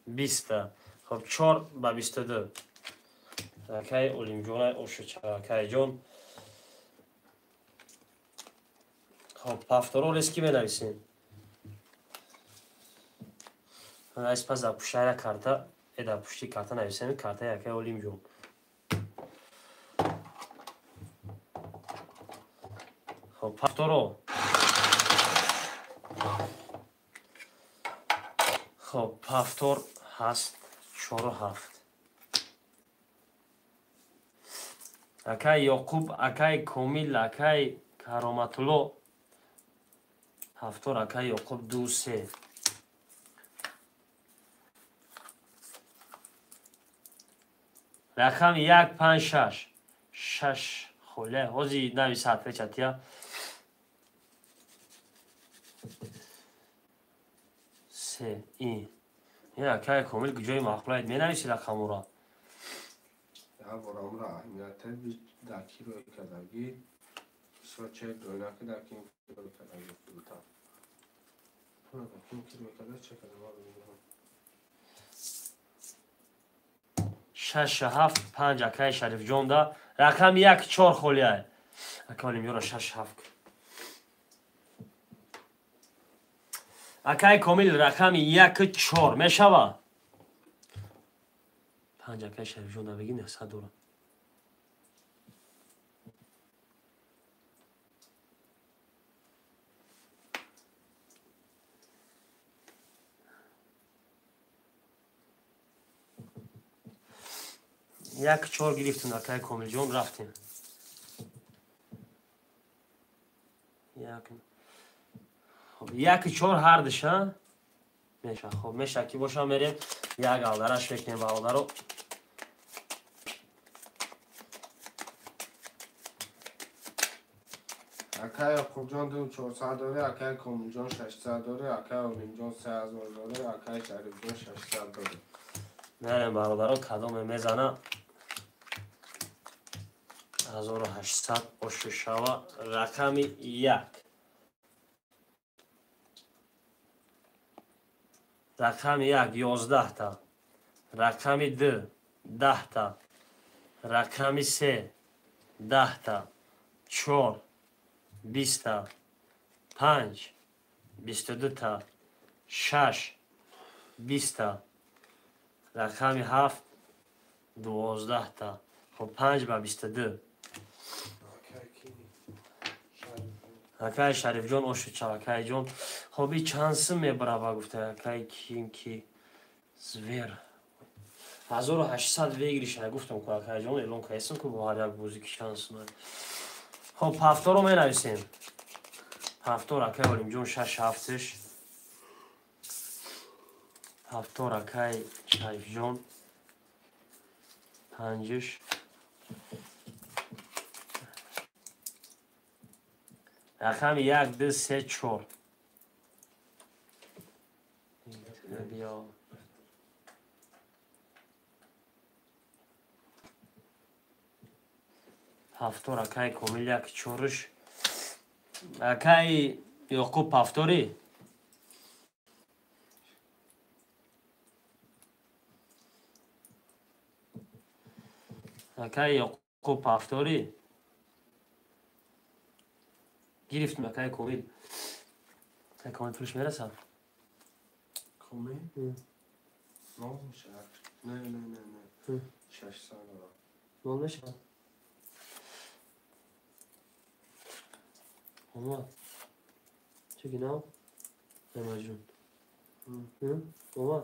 20 та. Хоб 4 ба 22. Акай Олимҷон ошуча акай ҷон. Хоб пафторо рез ки менависем? Раис пас дар пуштая карта, дар пушти карта нависем, картаи акай Олимҷон. Хоб пафторо. Хоб пафтор ҳаст 4 7. Акай Ёқуб, акай Комил, акай Кароматулло ҳафтор, акай Ёқуб 2 3. Рақами 1 5 6 6 холе ҳози нави саат печатия. 3 и. Я акай Комил ҷои маъқулаед менависи рақамура. Я борамра аҳамията дар ки рӯй кардагӣ бисёр чек рӯй накарда ки рӯй кардагӣ пулта. Ки рӯй карда чек карда 6 7 5 акай Шарифҷон да. Рақами 1 4 холиай. Акай Олимёра 6 7. Акай Комил рақами 1 4 мешава. 5 акай Шарифҷон давеги 900 дора. Як 4 гирифтем акай Комилҷон, рафтем. Як 4 ҳардиша меша. Хоб меша ки боша мерем як алдараш мекунем бародаро. Акай Яқубҷон 2400 дора, акай Комилҷон 600 дора, акай Олимҷон 3000 дора, акай Шарифҷон 600 дора. Мерем бародаро, кадоме мезана 1800 ошушава. Рақами 1. Рақами 1 11 та. Рақами 2 10 та. Рақами 3 10 та. 4 20 та. 5 22 та. 6 20 та. Рақами 7 12 та. Хоб 5 ба 22. Акай Шарифҷон ошучав, акайҷон. Хоб и чанд сум мебарава гуфта акай ким ки звер. 1800 выигрыша гуфтам ку акайҷон, эълон кардем ку бо ҳар як бозӣ ки чанд сум. Хоб ҳафторо менависем. Ҳафтор акай Олимҷон 6 7-ш. Ҳафтор акай Шарифҷон 5-ш. Рақами 1 2 3 4. Биё. Ҳафтор акай Комил 1 4-ш. Акай Ёқуб ҳафторӣ? Акай Ёқуб ҳафторӣ? Гирифтем акай Комил. Акай Комил пулш мерасад? Комил? Нол мешавад. Не, не, не, не. 600 дора. Нол мешавад? Омад. Чӣ нав? Эмаҷон. Омад.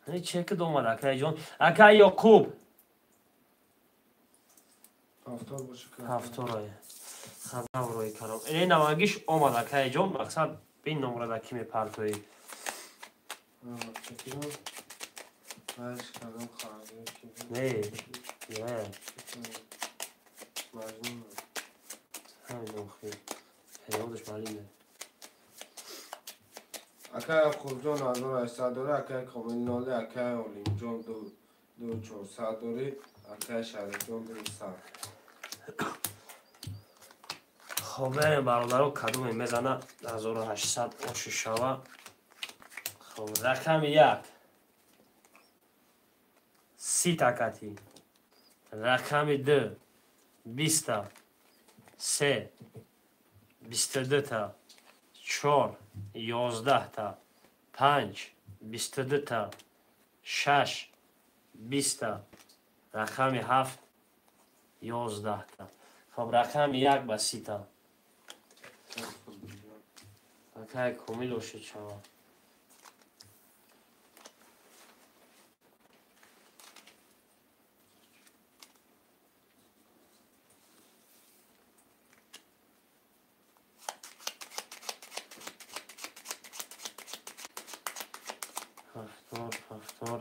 Ҳани чекид омад акайҷон. Акай Ёқуб. Ҳафтор боша. Ҳафторое. Хабаррои кардам. Ин навагиш омад акайҷон. Мақсад бин номрада ки мепартоӣ. Не, не. Ҳамин охир. Периодаш маълиме. Акай Яқубҷон 1800 дора, акай Комил 0, акай Олимҷон 2400 дора, акай Шарифҷон 200. Хоб мерем бародаро, кадоме мезана 1800 ошушава. Хоб рақами 1 30 такати. Рақами 2 20 та. 3 22 та. 4 11 та. 5 22 та. 6 20 та. Рақами 7 11 та. Хоб рақами 1 ба 30 та. Акай Комил ошучава. Ҳафтор.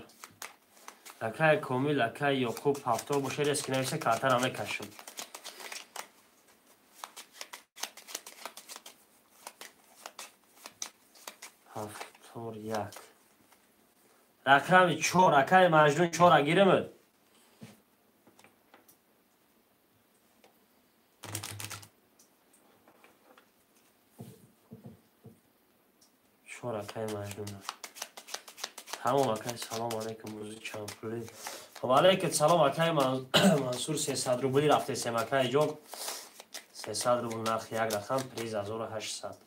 Акай Комил, акай Ёқуб ҳафтор боша, рез ки нависа картара мекашам. Ҳафтор 1. Рақами 4, акай Маҷнун 4 гиримуд. 4 акай Маҷнун. Тамом акай, салом алейкум, рӯзи чанд пулӣ. Хоб алейкум салом акай Мансур, 300 рубли рафтесем акай ҷон. 300 рубл нархи як рақам, приз 1800.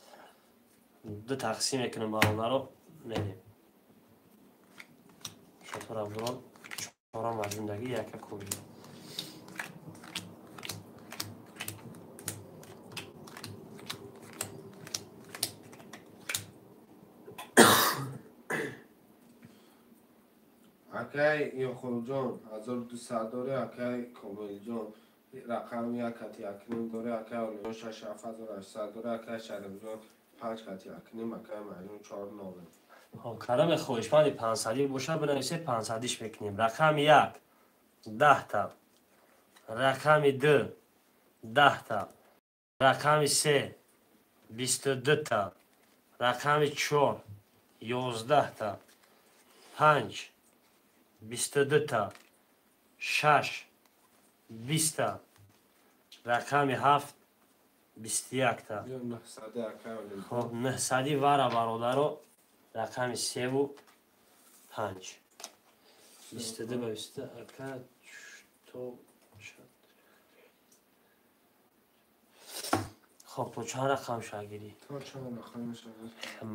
Ду тақсим мекунем бародаро, мерем. Шотора бурон. Чора маҷнундаги яка комил. Акай Ёқубҷон 1200 дорӣ, акай Комилҷон рақами як кати якним дорӣ, акай Олимҷон 6800 дорӣ, акай Шарифҷон 5 кати якним, акай Маҷнун 4 нолем. Хоб, кадоме хоҳишманди 500 бошад, бинависед, 500-иш мекунем. Рақами як 10та, рақами ду 10та, рақами се 22та, рақами чор 11та, панҷ 22та, шаш 20та, рақами ҳафт 21та. Хоб, 900 вара бародаро, рақами севу панҷ. 22 ба 22 ака то. Хоб, то чанд рақам шагирӣ?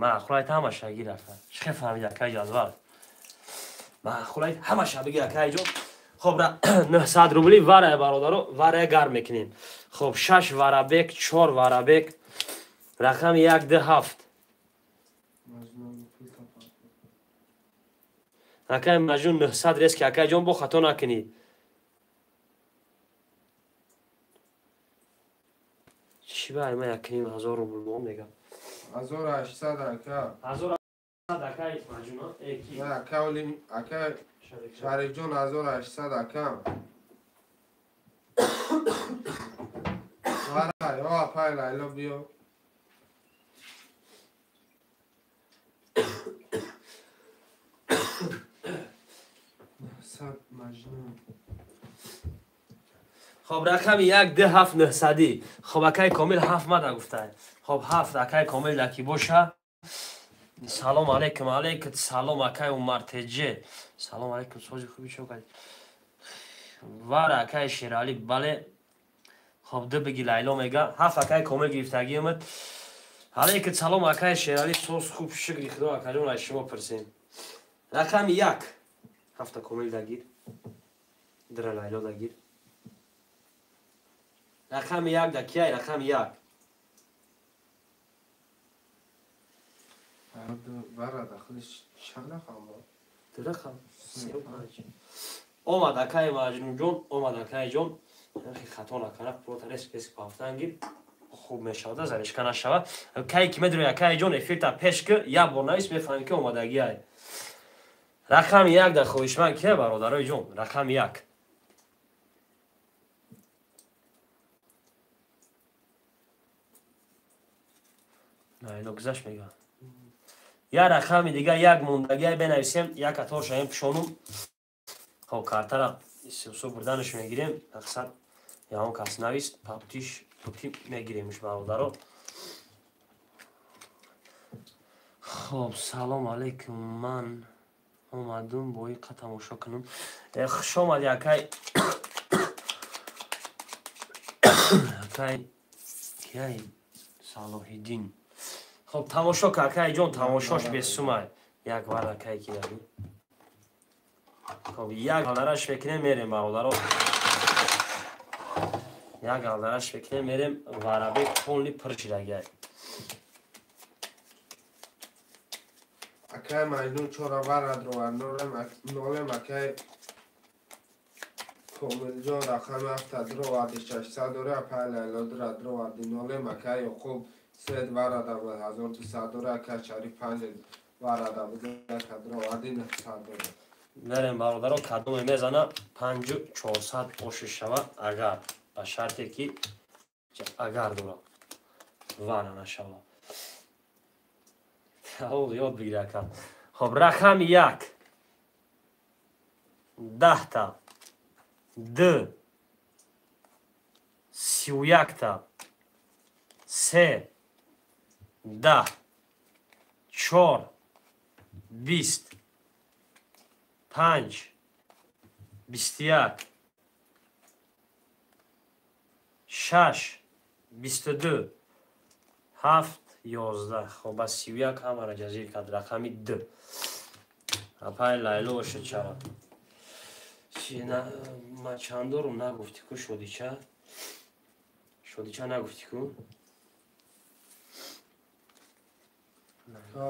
Маъқулайт ҳама шагир ака. Чӣ хел фаҳмид акай ҷадвал? Маъқулайт ҳамаша бигир акайҷон. Хоб, 900 рубли варая бародаро, варая гарм мекунем. Хоб, шаш варабек, чор варабек, рақами як ду ҳафт. Акай Маҷнун 900 рез ки акайҷон, бо хато накунӣ. Чӣ ба ма 1500 рубл мо мегам. 1800 ака. 1800 акай Маҷнун, э ки? Ака Олим, ака Шарифҷон 1800 ака. Вара, ё апай Лайло биё. Хоб, рақами як ду ҳафт нӯҳсадӣ. Хоб, акай Комил ҳафт мада гуфта. Хоб, ҳафт акай Комил даки боша. Салом алейкум, алейкум салом акай Умар теҷе. Салом алейкум, сози хуби чо кардӣ? Вара акай Шералӣ, бале. Хоб, ду биги Лайло мега. Ҳафт акай Комил гирифтагӣ омад. Алейкум салом акай Шералӣ, соз хуб, шукри худо акаҷон, аз шумо пурсем. Рақами як. Ҳафта Комил дагир. Дира Лайло дагир. Рақами як да кияй? Рақами як. Вара дахлиш чанд рақам буд? Ду рақам. Сеу панҷ. Омад акай Маҷнунҷон, омад акайҷон. Хато накана, пулота реск реск пафтан гир. Хуб мешавад, заришка нашавад. Кай ки медрои акайҷон эфирта пеш ки, як бор навис, мефаҳмем ки омадагиай. Рақами як да хоҳишманд кия бародарои ҷон? Рақами як. Лайло гузашт мега. Я рақами дига як мондагиай бенависем, як атор шаем пушонум. Хоб, картара сусу бурданаш мегирем. Мақсад ягон кас навист, паптиш пути мегиремш бародаро. Хоб, салом алейкум, ман омадум боиқа тамошо кунам. Хуш омади акай. Акай кияй Салоҳиддин. Хоб, тамошо ка акайҷон, тамошош бесумай. Як вар акай ки даби. Хоб, як галдараш мекунем, мерем бародаро. Як галдараш мекунем, мерем, варабек полни пур шидагиай. Акай Маҷнун чора вара дровар нолем, акай Комилҷон рақами ҳафта дроварди 600 дорӣ, апай Лайло дура дроварди нолем, акай Ёқуб сед вара дабуд 1200 дорӣ, акай Шариф панҷ вара дабуд яка дроварди 900 дорӣ. Мерем бародаро, кадоме мезана 5400 оши шава, агар ба шарте ки агар дора вара нашава. Ёд бигир ака. Хоб, рақами як 10та, ду 31та, се 10, чор 20, панҷ 21, шаш 22, ҳафт 11. Хоб, ба 31 ҳамаро ҷазир кард рақами ду. Апай Лайло боша чара. Ма чандорум нагуфтӣ ку шодича? Шодича нагуфтӣ ку?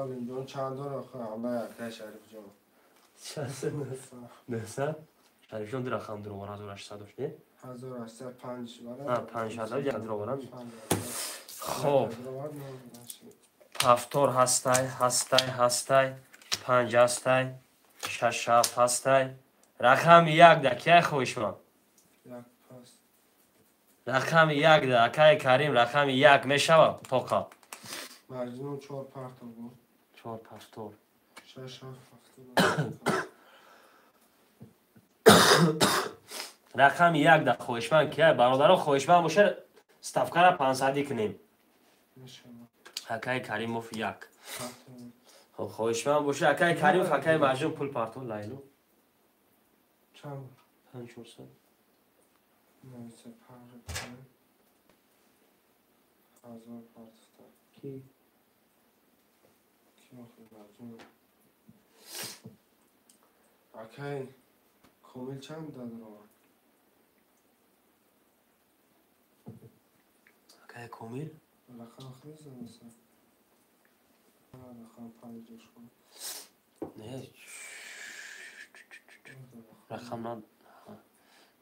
Олимҷон чандор охир акай Шарифҷон. 900? Шарифҷон ду рақам дуровар 1800 дошт, не? 1805 5000 як дуроварам. Хоб. Ҳафтор ҳастай, ҳастай, ҳастай, панҷ ҳастай, шаш ҳафт ҳастай. Рақами як да кия хоҳишманд? Рақами як да акай Карим рақами як мешавад тоқа. Маҷнун 4 партов буд. 4 партов. 6 7 партов. Рақами як да хоҳишманд кия? Бародаро хоҳишманд боша ставкара 500 кунем. Акай Каримов як. Хоб хоҳишманд боша акай Каримов, акай Маҷнун пул партов лайлу. Чанд? 5400. 9 5 1000 партов. Ки? Ки Маҷнун? Акай Комил чанд дад ро? Акай Комил? Рақам хеле задаса. Рақам 5 дошт. Не. Рақам на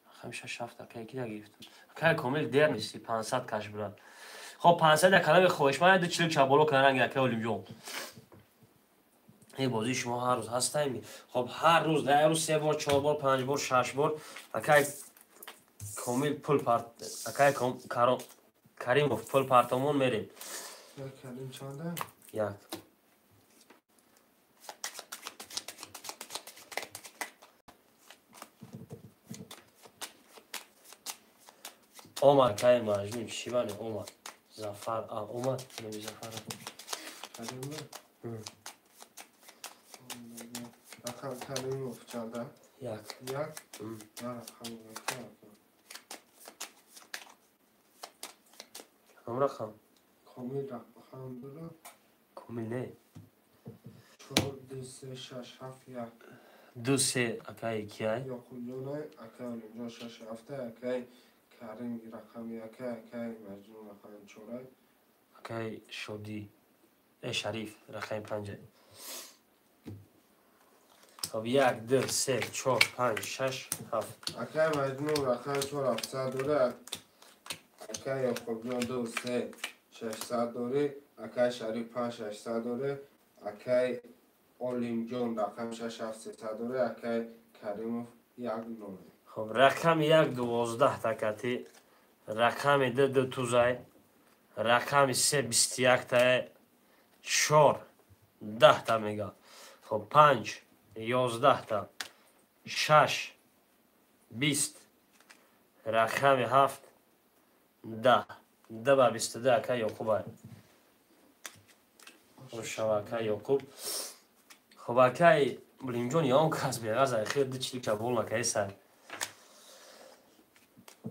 рақам 6 7 акай ки нагирифтам. Акай Комил дер нести 500 каш брат. Хоб 500 акалами хоҳишманд ду чилик чаболо кунан акай Олимҷон. Ин бозии шумо ҳар рӯз ҳастем. Хоб ҳар рӯз дар рӯз 3 бор, 4 бор, 5 бор, 6 бор акай Комил пул парт акай Каримов пул партомон мерем. Карим чанда? Як. Омад акай Маҷнун чӣ бане омад. Зафар омад, неми Зафар. Каримов? Рақам Каримов чанда? Як. Як? Рақам як. Кадом рақам? Комил рақам дора? Комил не. 4 2 3 6 7 1. 2 3 акай кияй? Ёқубҷон акай Олимҷон 6 7 акай Карим рақами 1 акай Маҷнун рақами 4 акай Шодӣ Шариф рақами 5. Хоб 1 2 3 4 5 6 7. Акай Маҷнун рақами 4 700 дора. Акай Ёқубҷон 2 3 600 дора. Акай Шариф 5 600 дора. Акай Олимҷон рақами 6 7 300 дора. Акай Каримов 1 0. Хоб рақами 1 12 такати, рақами 2 2 тузай, рақами 3 21 тае, 4 10 та мега. Хоб 5 11 та, 6 20, рақами 7 10. 2 ба 22 акай Ёқуб ай. Хушава акай Ёқуб. Хоб акай Булимҷон ягон кас беғаз ай хел ду чилик чабол накайсай.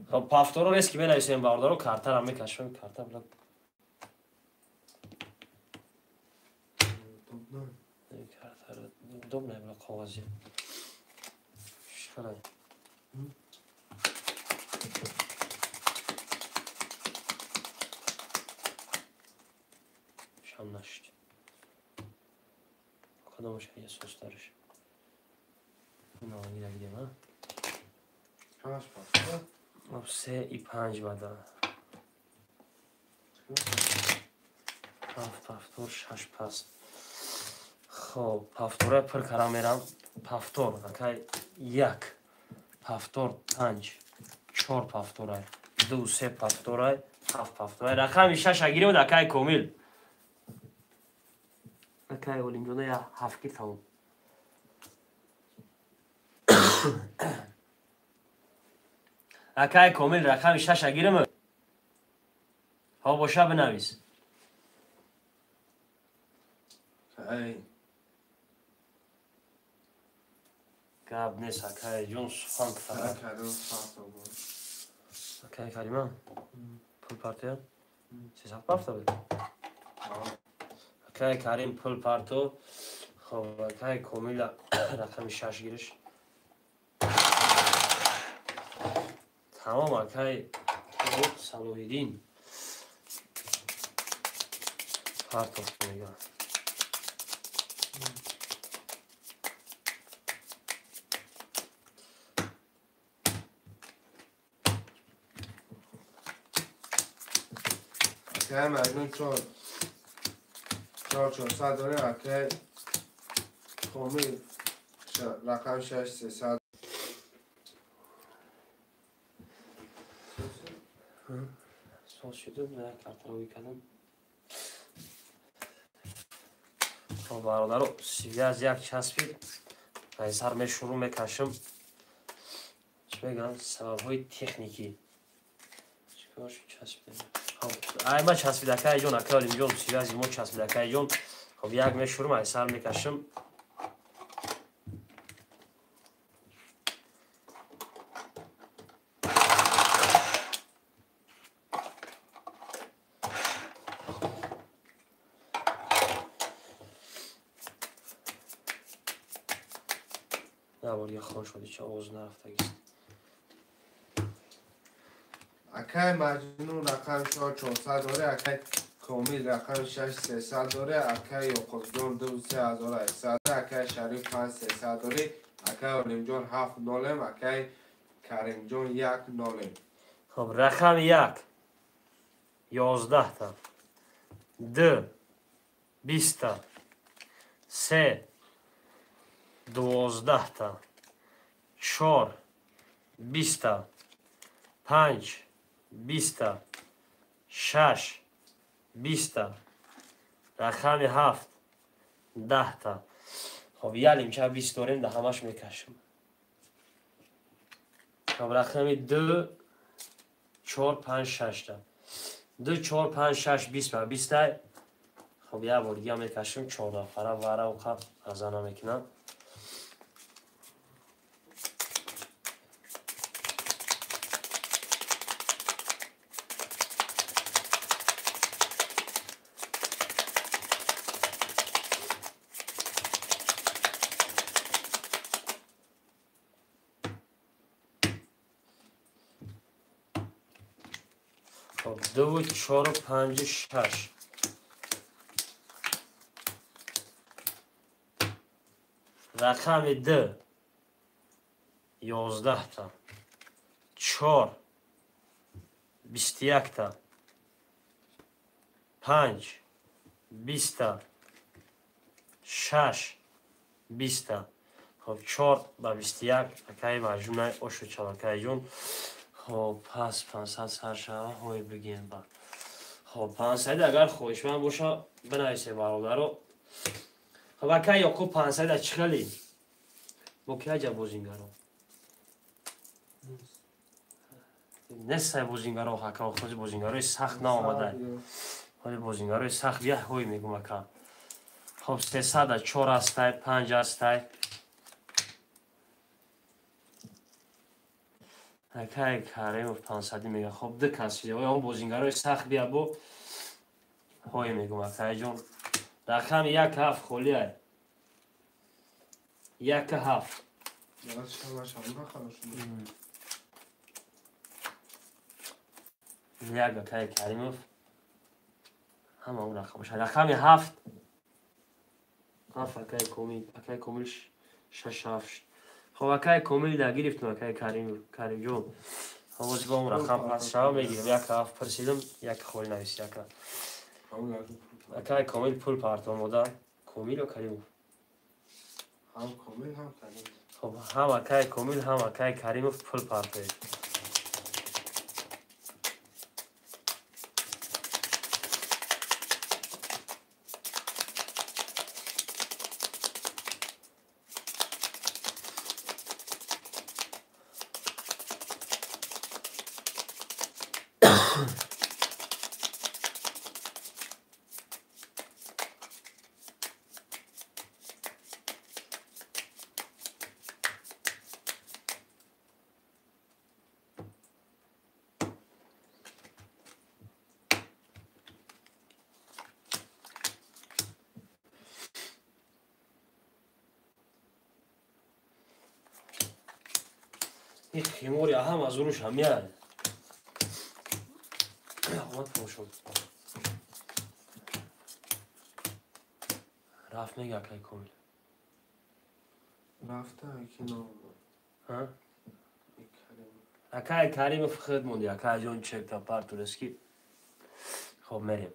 Хоб пафторо нест ки менависем бародаро картара мекашам карта бла. Картара удобная бла коғази. Шикарай. Шам нашид. Кадомаш ҳасостарш? Ино гидем, а? Ҳамаш пафтор? 3 и 5 бада. 7 пафтор, 6 паст. Хоб, пафтора пур кара мерам. Пафтор, акай 1, пафтор 5, 4 пафторай, 2 3 пафторай, 7 пафторай. Рақами 6 агирем акай Комил. Акай Олимҷона я 7 ки тамом. Акай Комил рақами 6 агирем. Ҳо боша бинавис. Ай. Гап нест акай ҷон сухан фақат. Акай Карима? Пул партия? 300 пафта буд? Акай Карим пул парто. Хоб акай Комил рақами 6 гириш. Тамом акай Салоҳиддин. Партофт мегӯям. Акай Маҷнун 4 400 дорем, акай Комил рақам 6 300. Соз шуд, картаро кардам. Хоб бародаро, связ як часпид. Аз сар мешурӯъ мекашам. Чӣ мегӯям? Сабабҳои техникӣ. Чикор шуд часпид? Хоб, ай ма часпид акай ҷон, акай Олимҷон, связи мо часпид акай ҷон. Хоб як мешурӯм, ай сар мекашам. Акай Маҷнун рақам 4 400 дорем, акай Комил рақам 6 300 дорем, акай Ёқубҷон 2 3800, акай Шариф 5 300 дорем, акай Олимҷон 7 нолем, акай Каримҷон 1 нолем. Хоб рақами 1 11 та, 2 20 та, 3 12 та, 4 20 та, 5 20 та, 6 20 та, рақами 7 10 та. Хоб ялимча 20 дорем, да ҳамаш мекашем. Хоб рақами 2 4 5 6 та. 2 4 5 6 20 ба 20 та. Хоб як бор дига мекашем, 4 нафара вара оқа азана мекунам. 2 4 5 6. Рақами 2 11 та, 4 21 та, 5 20 та, 6 20 та. Хоб 4 ба 21 акай Маҷнун ошу чалакай ҷон. Хоб пас 500 сар шава ҳой бигем ба. Хоб 500 агар хоҳишманд боша бинависе бародаро. Хоб акай Ёқуб 500 чӣ хели? Бо ки аҷаб бозингаро? Нестай бозингаро ака, хози бозингарои сахт наомада. Хози бозингарои сахт бия ҳой мегум ака. Хоб 300 4 астай, 5 астай. Акай Каримов 500 мега. Хоб ду кас оя он бозингарои сахт бия бо ҳой мегум акай ҷон. Рақами 1 7 холӣ ай. 1 7. Як акай Каримов. Ҳама он рақамаш. Рақами 7. 7 акай Комил, акай Комил 6 7. Хоб акай Комил да гирифтем акай Каримҷон. Ҳозир бо он рақам пас шава мегирем. 1 7 пурсидам, 1 холӣ навис 1. Акай Комил пул партомода. Комил ё Каримов? Ҳам Комил, ҳам Каримов. Хоб ҳам акай Комил, ҳам акай Каримов пул партоед. Ин химори ҳама зуруш ҳамия. Омад фурӯшон. Рафт мега акай Комил. Рафта ки наомад. Ҳа? Акай Каримов худ монди, акай ҷон чекта партурески. Хоб мерем.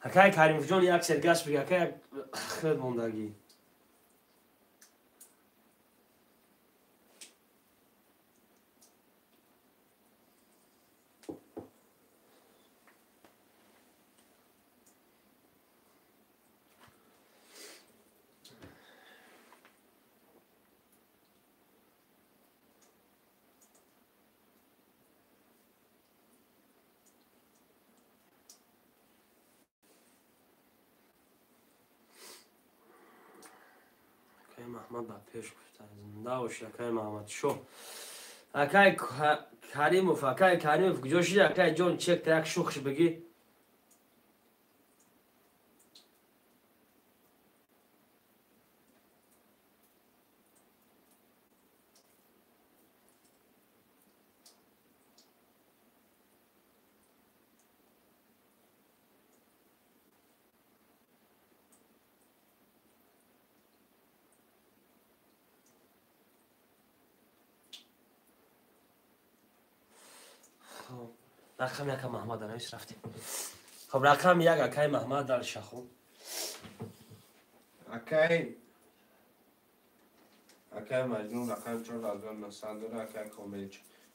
Акай Каримовҷон як сергаш бига, акай худ мондагӣ. Маҳмад ба пеш гуфта. Зинда боши акай Маҳмадшоҳ. Акай Каримов, акай Каримов куҷо шиди? Акай ҷон чекта як шухш бигӣ. Рақам яка Маҳмад навис рафтем. Хоб рақам як акай Маҳмад дар шаху. Акай Маҷнун рақам 4900 дора, акай Комил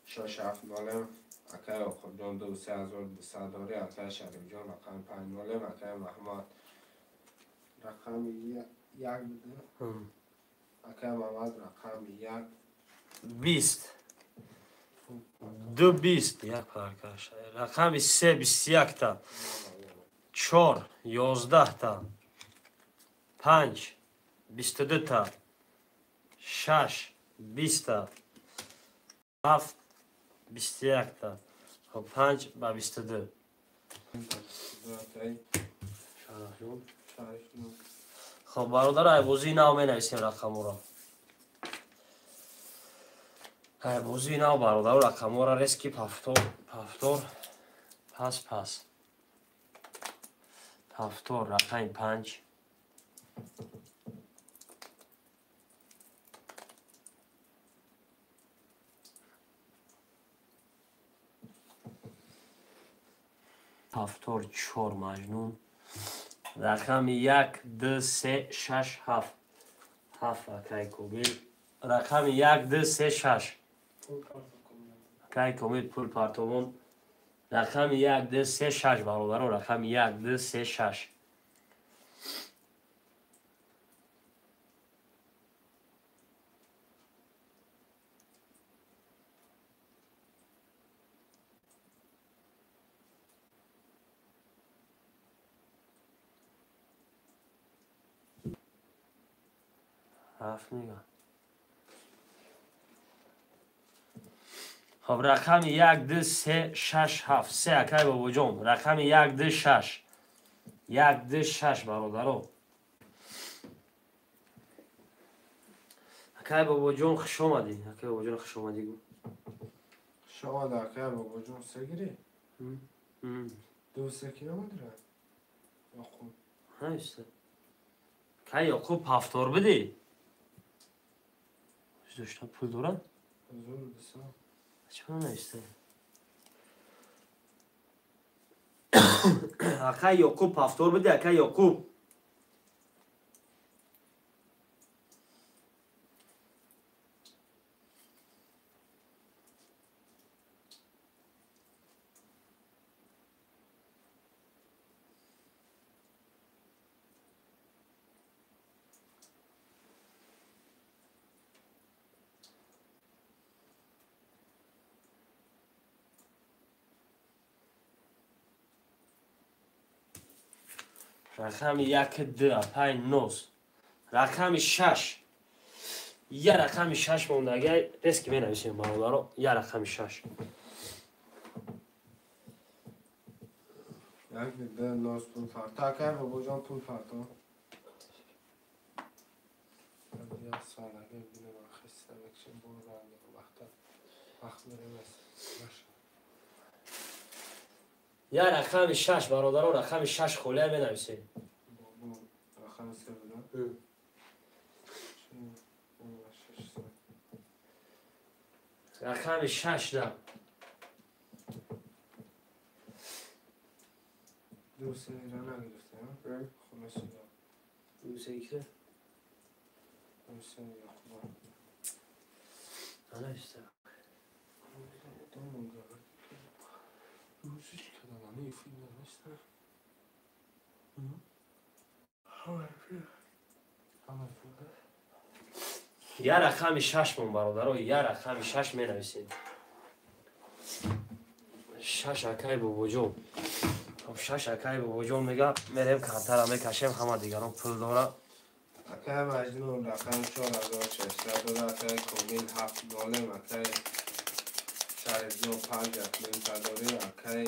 670, акай Оқубҷон 2200 дора, акай Шарифҷон рақам 50, акай Маҳмад рақами 1 буда. Акай Маҳмад рақами 1 20 2 20 як паркаш. Рақами 3 21 та. 4 11 та. 5 22 та. 6 20 та. 7 21 та. Хоб 5 ба 22. Хоб бародар, ай бозии нав менависем рақаморо. Ай бозии нав бародаро рақаморо рески пафтор, пафтор, пас пас. Пафтор рақами 5. Пафтор 4 Маҷнун. Рақами 1 2 3 6 7. 7 акай Комил. Рақами 1 2 3 6. Акай Комил пул партовон. Рақами 1 2 3 6 бародаро, рақами 1 2 3 6. Рафт мега. Хоб рақами 1 2 3 6 7 3 акай бобоҷон. Рақами 1 2 6. 1 2 6 бародаро. Акай бобоҷон хуш омадӣ. Акай бобоҷон хуш омадӣ гу. Хуш омад акай бобоҷон сегири? 2 3 ки намадра? Яқуб. Ҳа, иста. Акай Яқуб ҳафтор бидӣ? Доштан пул дорад? 1200. Чаро нависта? Акай Ёқуб ҳафтор биди, акай Ёқуб. Рақами 1 2 5 9. Рақами 6 Я рақами 6 мондагай резки менависем бародаро, я рақами 6. Як д нос пул фарта, акай бобоҷон пул фарта. Я салага бинам хиста мекшем бо вақта вақт меремес. Я рақами 6 бародаро, рақами 6 холия менависем. Бобо рақами 3 буда. Рақами 6 да. Ду се ра нагирифта, хулоса. Ду се икра. Ду се Яқуба. Ана иста. Я рақами 6 мон бародаро, я рақами 6 менависед. 6 акай бобоҷон. Хоб 6 акай бобоҷон мега, мерем картара мекашем, ҳама дигарон пул дора. Акай Маҷнун рақами 4600 дора, акай Комил 7 нолем, акай Шарифҷон 5 ним дори, акай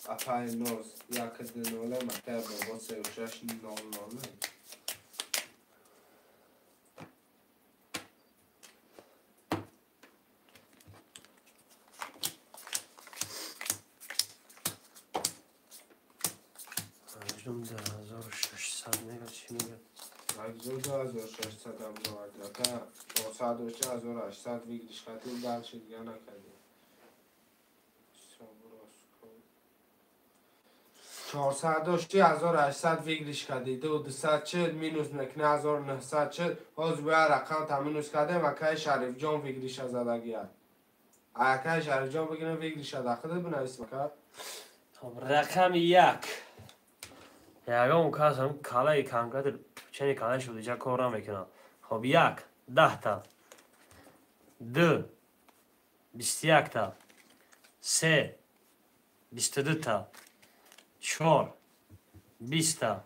Апай Ноз 1 2 нолем, акай Бобо 36 0 нолем. Маҷнун 2600 мега, чӣ мега? 2600 ам бовард. Ака 406 1800 выигрыш кардем, дальше дига накардем. 406 1800 выигрыш кардем, 240 минус мекунӣ 1940. Ҳозир бояд рақам та минус кардем, акаи Шарифҷон выигрыша задагият. Акаи Шарифҷон бигирем выигрыша дахуда бинависем ака. Хоб рақами 1. Ягон кас ҳам калаи компютер чени калаи шудиҷа кор намекунад. Хоб 1 10 та. 2 21 та. 3 22 та. 4 20 та.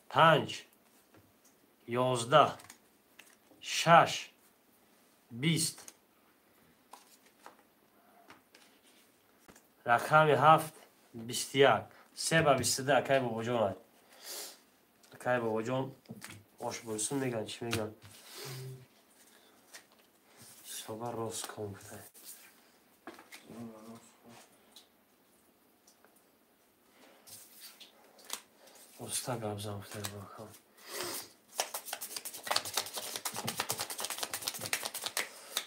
5 11 6 20. Рақами 7 21. 3 ба 22 акай бобоҷон. Акай бобоҷон ош бурсун меган, чӣ меган? Ҳисоба рост кун гуфта. Уста гап зан гуфта бакам.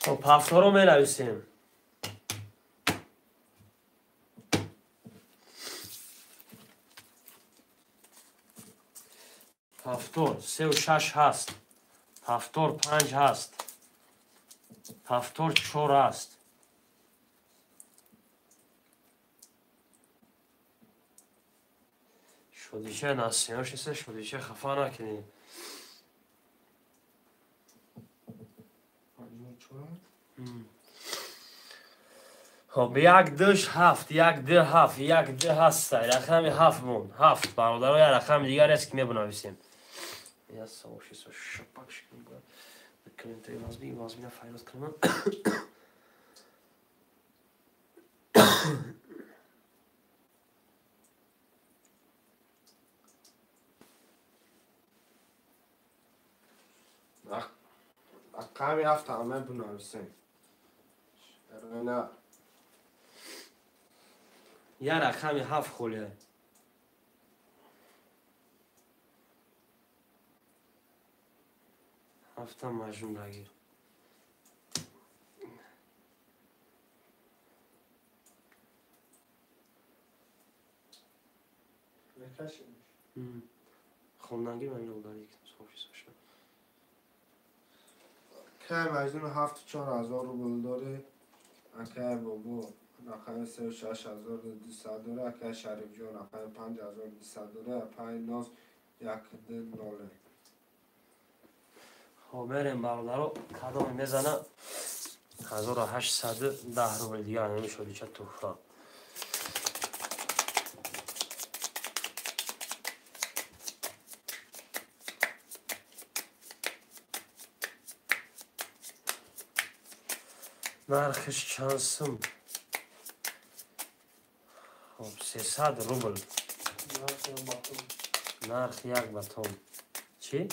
Хоб ҳафторо менависем. Ҳафтор 3 6 ҳаст. Ҳафтор 5 ҳаст. Ҳафтор 4 ҳаст. Шодича насиёшиса, шодича хафа накунӣ. Хоб 1 2 7, 1 2 7, 1 2 ҳаста. Рақами 7 мон. 7 бародаро, я рақами дигар аст ки мебинависем. Я сообщество шапак шикам бояд. Комментарий вазби, вазбина файрот кунам. Рақами 7 ҳама бинависем. На. Я рақами 7 холия. Ҳафта Маҷнун дагир. Хондангир ман инро ударӣ сообщество. Акай Маҷнун 7 4000 рубл дори. Акай Бобо рақами 3 6200 дора, акай Шарифҷон рақами 5200 дора, апай Ноз 1 2 ноле. Хоб мерем бародаро, кадоме мезана 1810 рубл дигар намешодича туҳфа. Нархиш чанд сум? Хоб, 300 рубл. Нарх як батон. Чӣ?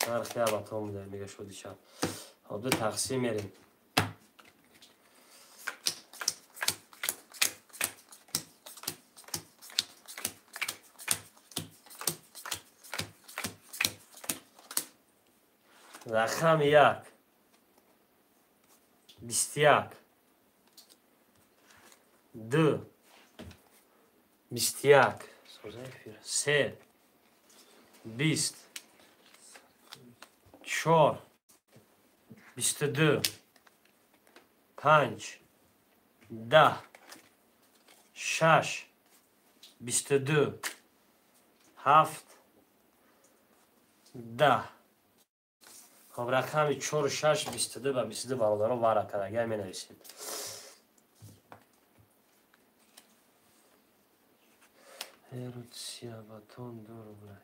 Нарх як батон буда, мега шуди шаб. Хоб, ду тақсим мерем. Рақами 1 21 2 21 3 20 4 22 5 10 6 22 7 10. Хоб, рақами 4 6 22 ба 22 бародаро вара кардагиа менависем. Русия батон 2 рубля.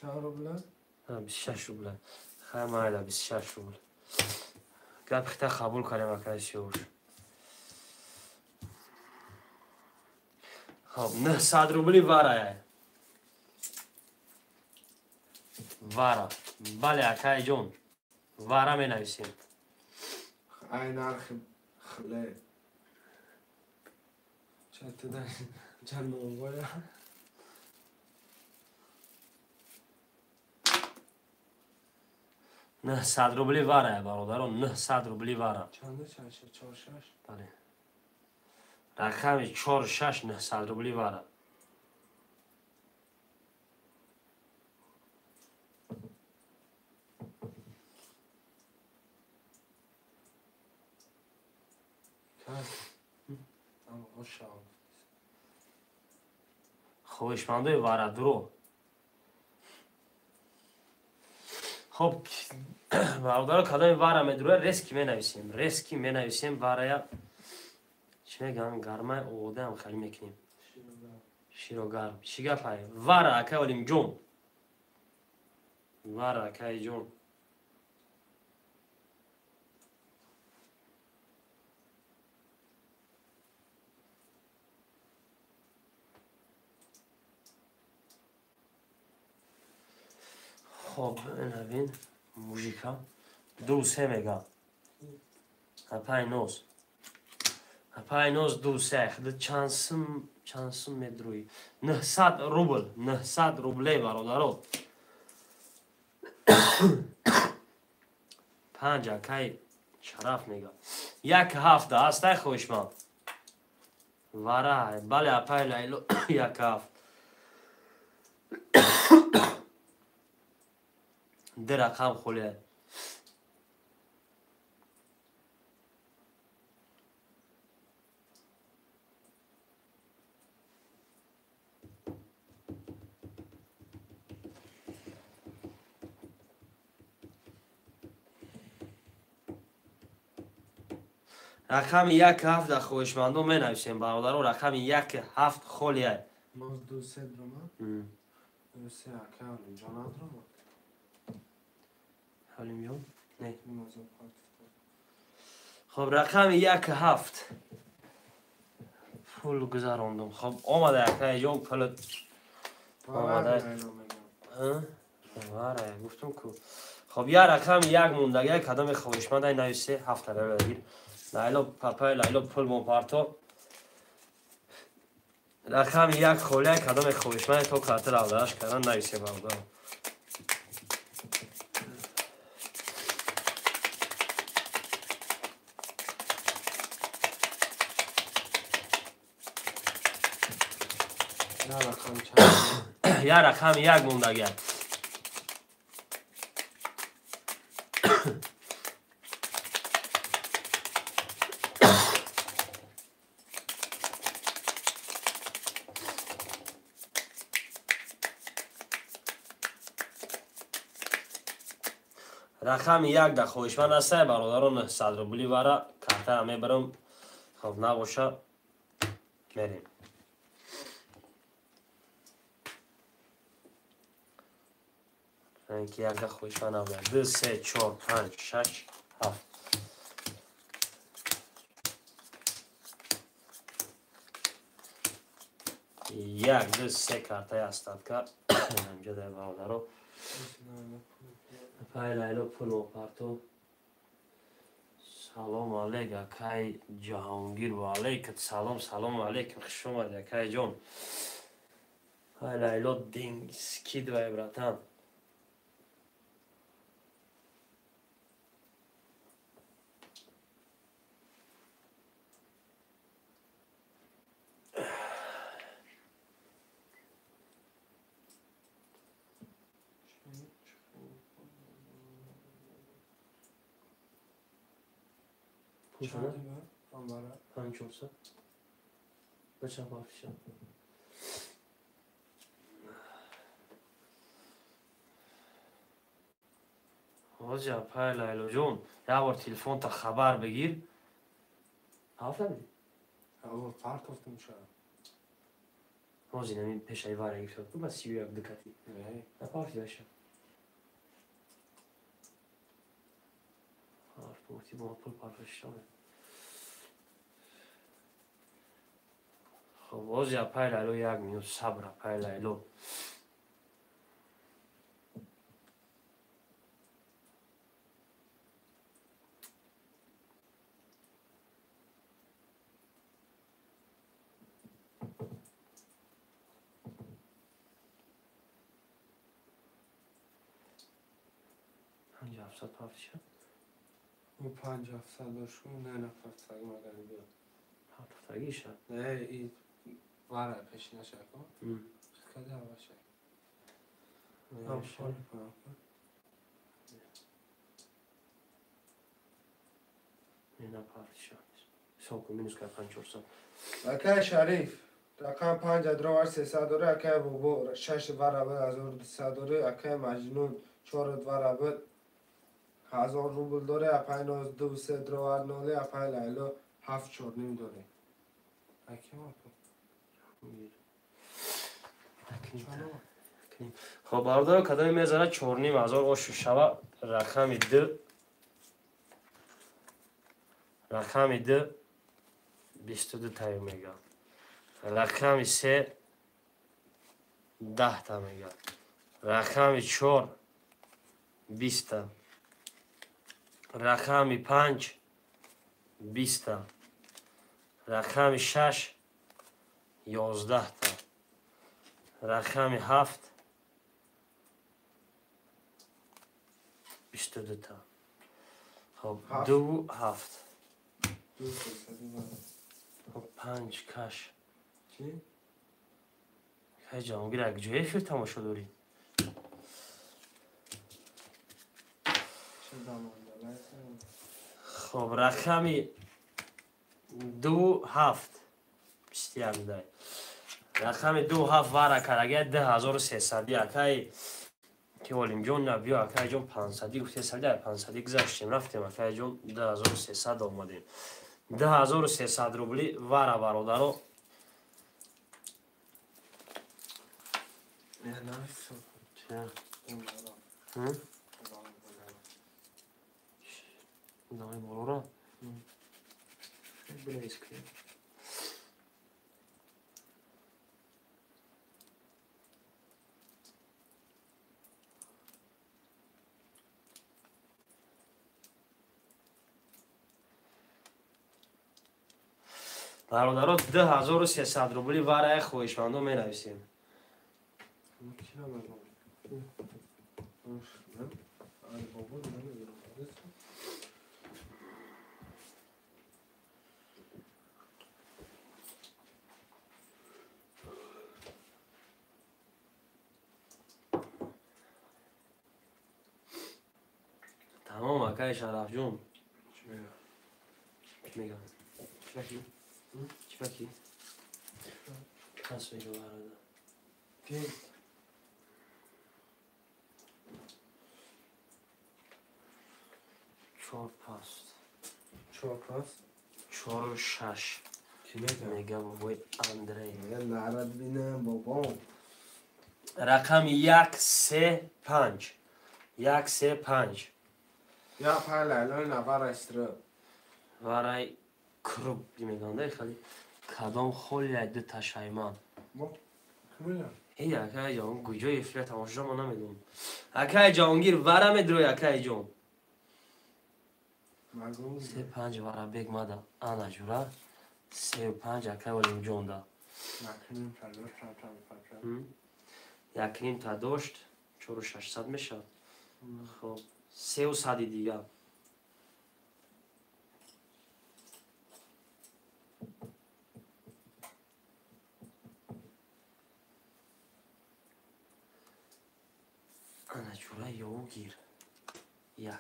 Чанд рубля? 26 рубля. Хай майла 26 рубл. Гап хита қабул кардем акай Сиёвуш. Хоб, 900 рубли варая. Вара. Бале акай ҷон. Вара менависем. Ай нархи хлеб. Чанд нонвоя? 900 рубли вара, бародарон, 900 рубли вара. Чанде чанд шуд? 4 6? Бале. Рақами 4 6 900 рубли вара. Хоҳишмандои вара дуро. Хоб, бародаро, кадоми вара медура, резки менависем. Резки менависем варая. Чӣ мегӯям, гармаи одаам хеле мекунем. Широгарм. Чӣ гапай? Вара акай Олимҷон. Вара акай ҷон. Хоб, инабин мужика 2 3 мега. Апай ноз. Апай ноз 2 3. Худа чанд сум медруи? 900 рубл, 900 рублей бародаро. 5 акай Шараф мега. 1 7 ҳастай хоҳишманд. Вара, бале апай Лайло 1 7. 2 рақам холия. Рақами 1 7 дар хоҳишмандон менависем бародаро, рақами 1 7 холия. Боз 2 3 дрома? 2 3 акай Олимҷон надрома? Олимҷон? Не. Хоб, рақами 1 7. Пул гузарондум. Хоб, омада акай ҷон пул омада. Вара, гуфтум ку. Хоб, я рақами 1 мондагия, кадоми хоҳишманд нависе 7 ра гир. Лайло папай Лайло пул мон парто. Рақами 1 холия, кадоми хоҳишманд то карта равдараш кардан нависе бародар. Я рақами 1 мондагия. Рақами 1 дар хоҳишманд ҳастай бародарон, 900 рубли вара картара мебарам. Хоб, набоша мерем. Ки якда хоҳишманд набуда. 2, 3, 4, 5, 6, 7. Як, ду, се картаи остатка. Инҷа дар бародаро. Пай Лайло пул опарто. Салом алейк, акай Ҷаҳонгир. Ва алейкум салом, салом алейкум. Хуш омадӣ, акай ҷон. Пай Лайло динг скидывай, братан. Панҷ чорсад. Бача бафша. Ҳозир апай Лайлоҷон, як бор телефонта хабар бигир. Ҳафта бидӣ? Партофтам шояд. Ҳозир ҳамин пешаи вара гирифта ба 31 дукати. Напарти даша. Партофти бо пул партофтам. Хоб, ҳозир апай Лайло як минут сабр, апай Лайло. Панҷ ҳафтсад партиша? Панҷ ҳафтсад дошу, не, напартсаги магар биё. Партофтагиша? Не, и вара пешина шако. Када баша. Не, напартиша. Ҳисоб кун, минус кар панҷ чорсад. Акай Шариф, рақам панҷ адровар сесад дорӣ, акай Бобо шаш вара буд 1200 дорӣ, акай Маҷнун чор вара буд 1000 рубл дорӣ, апай Ноз ду се дровар ноле, апай Лайло ҳафт чор ним дорӣ. Акай ма Хоб, бародаро, кадоме мезанад 4500 ошу шава, рақами д, рақами д 22 таю мега, рақами се 10 та мега, рақами чор 20 та, рақами панҷ 20 та, рақами шаш 11 та, рақами ҳафт 22 та. Хоб, ду ҳафт. Хоб, панҷ каш. Кай Ҷаҳонгир, як ҷои эфир тамошо дорӣ? Хоб, рақами ду ҳафт 21 дай. Рақами ду ҳафт вара кард, агар 2300-ӣ, акай ки Олимҷон на биё, акайҷон пансадӣ гуфте, сади пансадӣ гузаштем, рафтем, акайҷон, 2300 омадем. 2300 рубли вара, бародаро. Давай болора. Бинавис кунем. Бародаро, 2300 рубли вараи хоҳишмандо менависем. Тамом, акаи Шарафҷон. Чӣ мегӯям? Чӣ пас мега, бародар? Чор паст. Чор паст? Чору шаш. Мега бобои Андрей. Нарад бинам, бобо. Рақами як, се, панҷ. 1 3 5. Я пай Лайлои навара истро. Варай круб меганда хали. Кадом холи ай ду ташайман. Мо кимина? Эй акай ҷон, куҷои эфира тамошо ма намедонам. Акай Ҷаҳонгир вара медрои акай ҷон. 3 5 вара бег мада. Ана ҷура. 3 5 акай Олимҷон да. Якним та дошт 4600 мешавад. Хоб 300 дигар. Ана ҷура ёгир. 1.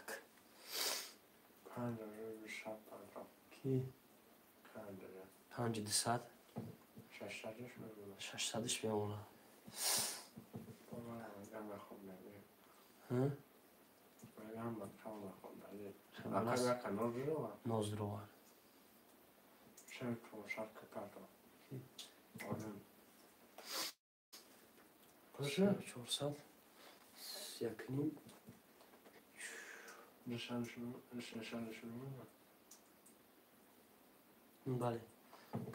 Ки? 5200. 600-ш мемонад. Ноздрова. 400. Якним. Бале.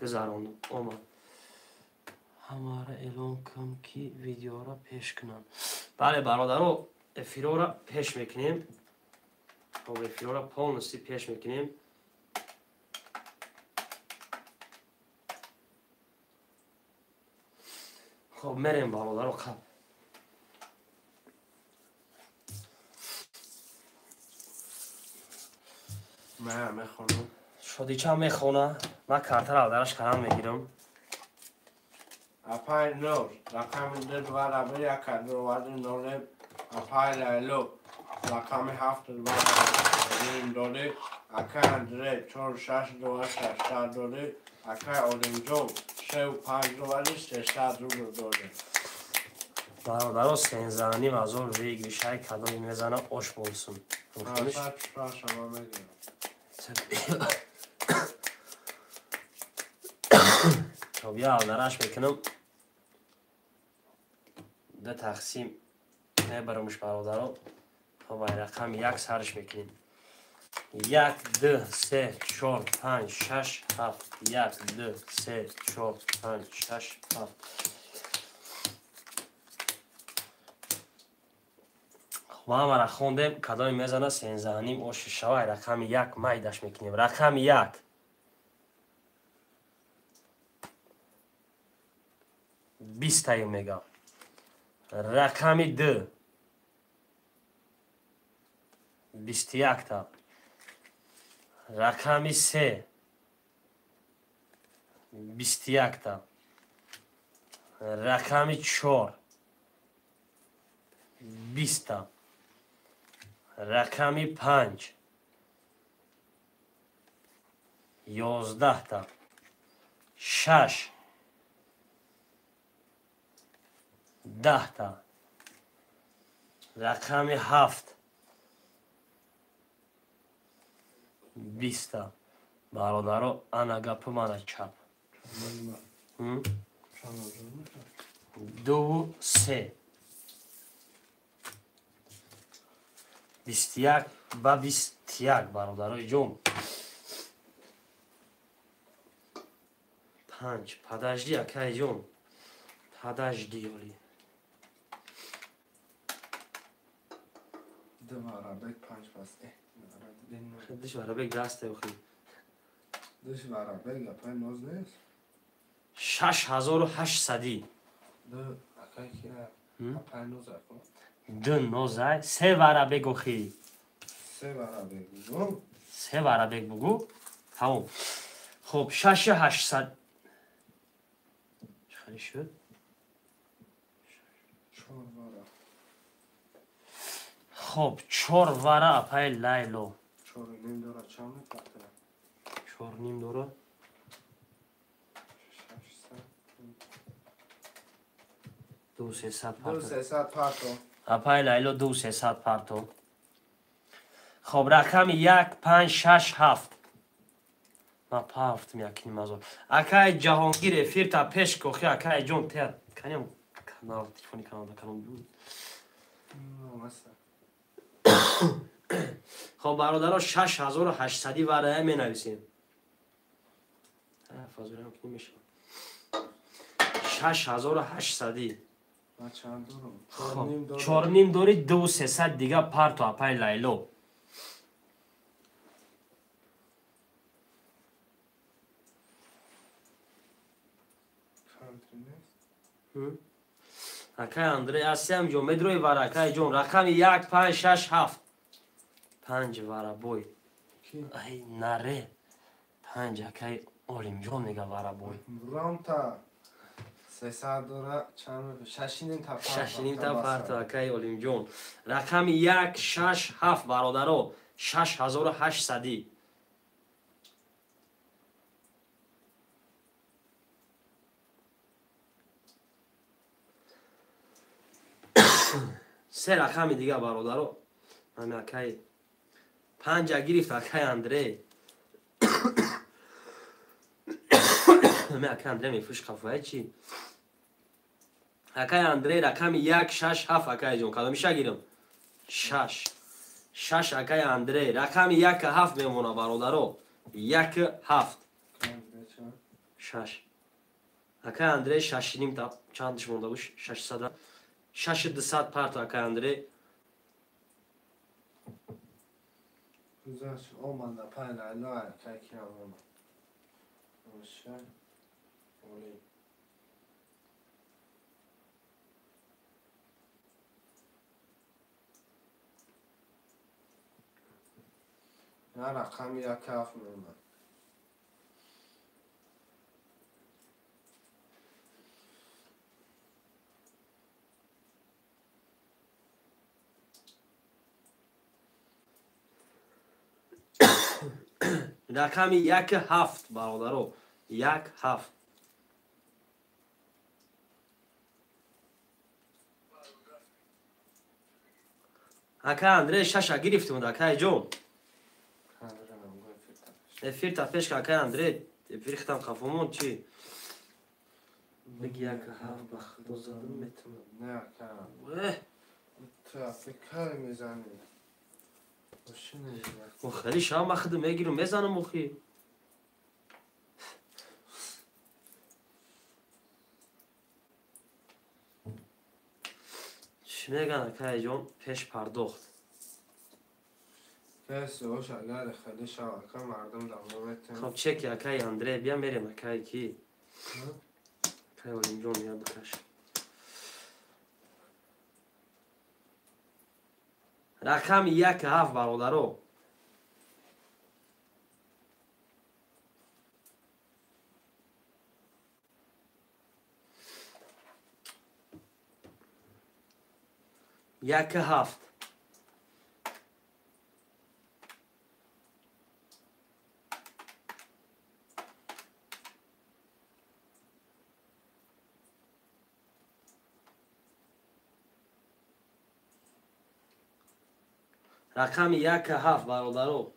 Гузарондум. Омад. Ҳамаро эълон кун, ки видеоро пеш кунанд. Бале, бародаро, эфирора пеш мекунем. Хоб, эфирора полностью пеш мекунем. Хоб, мерем, бародаро, қаб. Ман мехонам. Шодича мехона. Ман картаро алдараш карам мегирам. Апай Нур, рақами 2 вара 1 2 0. Апай Лайло, рақами 7 2 0. Акай Андре 4 6 2 6 2. Акай Олимҷон 3 5 2 3 рубл дорем. Бародаро, 13 500 выигрышай кадоми мезана ош болсун. Хоб, я алдараш мекунам. Ду тақсим мебарамуш, бародаро. Хоб, ай рақами 1 сарш мекунем. 1 2 3 4 5 6 7. 1 2 3 4 5 6 7. Хоб, ҳамаро хондем. Кадоми мезана 13.5 оши шава. Ай рақами 1 майдаш мекунем. Рақами 1. 20 таю мегам. Рақами 2. 21 та. Рақами 3. 21 та. Рақами 4. 20 та. Рақами 5. 11 та. 6. 10 та. Рақами 7. 20 та. Бародаро, ана гапи мана чап. 2 3. 21 ба 21, бародарои ҷон. 5. Подожди, акай ҷон. Подожди, оли. 2 варабек 5 пас. 2 варабек дасте охи. 2 варабек апай ноз нест. 6800. 2 акай ки апай ноз ако. 2 нозай, 3 варабек охи. 3 варабек бугу. 3 варабек бугу. Тамом. Хоб, 6800. Чӣ шуд? 4 вара. Хоб, 4 вара апай Лайло. 4.5 дора чанд мепартара? 4.5 дора. 2-300 парто. 2-300 парто. Апай Лайло 2-300 парто. Хоб, рақами 1 5 6 7. Ма пафтм якним азор. Акай Ҷаҳонгир эфир та пеш кохи акай ҷон те канем канал телефони канал да канал. Масалан. Хоб бародаро 6800 варая менависем. Фазурам ки мешавад. 6800. 4.5 дори 2300 дига парту апай Лайло. Акай Андрей асиам ҷон медрои вара акай ҷон рақами 1 5 6 7 5 вара бой. Ай наре 5 акай Олимҷон мега вара бой. Рамта 300 дора чанд 6.5 та 6.5 та парто акай Олимҷон. Рақами 1 6 7 бародаро 6800. Се рақами дига бародаро. Ами акай 5 гирифт акай Андрей. Ами акай Андрей мефурӯш қафоя чи? Акай Андрей рақами 1 6 7 акай ҷон кадомиша гирам? 6. 6 акай Андрей рақами 1 7 мемона бародаро. 1 7. 6. Акай Андрей 6.5 та чандиш монда буш? 600. 600 парто акай Андрей. Гузашт омад апай Лайло акай киам омад. Оша. Оли. На рақами 1 7 мемонад. Рақами 1 7 бародаро 1 7. Ака Андрей 6 гирифтем акай ҷон. Эфир та пеш акай Андрей эфир хитам хафомон чи? Беги 1 7 ба худо задам метавонам. Не ака. Трафик мезанӣ. Хеле шава ман худам мегирам мезанам охи. Чӣ меган акай ҷон пеш пардохт. Хоб чеки акай Андрей бия мерем акай ки? Акай Олимҷон я бикаш. Рақами 1 7 бародаро. Як 7. Рақами 1 7 бародаро.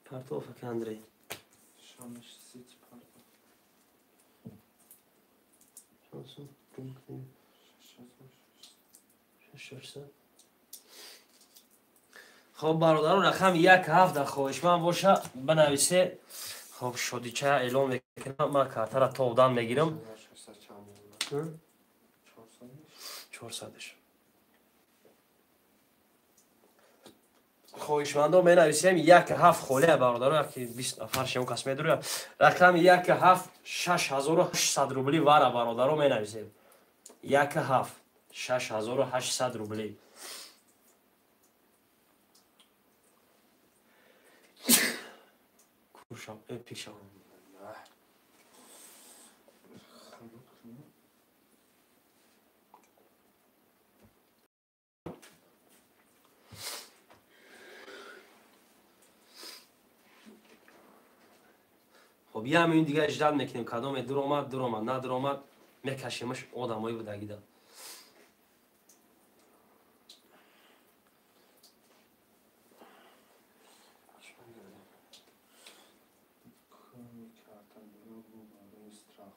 Партов ака Андрей. Хоб бародаро рақами 1 7 дар хоҳишманд боша бинависе. Хоб шодича эълон мекунам, ман картара то одан мегирам. 400. Хоҳишмандо менависем 1 7 холия бародаро, яки 20 нафар шем кас медуря. Рақами 1 7 6800 рубли вара бародаро менависем. 1 7 6800 рубли. Куршав, пикшав. Хоб я миюн дига иждат мекунем, кадоме дуромад, дуромад, надуромад, мекашемаш одамои будагида.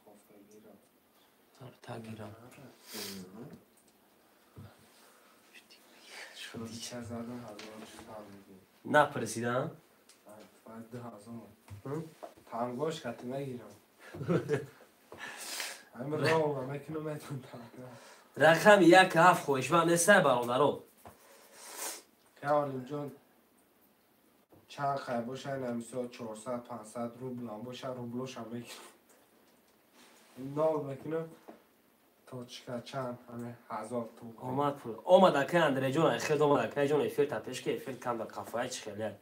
Страховка гирам. Карта гирам. Шодича задам 1600 рубл. Напурсидам? Бояд 2000. Тангош кати мегирам. Ҳамин роҳ мекунам метон танга. Рақами 1-7 хоҳишманд нестай бародаро. Олимҷон чанд хай боша, мисол 400-500 рублам боша, рублошам мекунам. Нол мекунам точка чанд ҳаме 1000 тум. Омад пул. Омад акай Андреҷон, хел омад акайҷон эфир та пеш ки эфир кам дар қафоя чи хеле.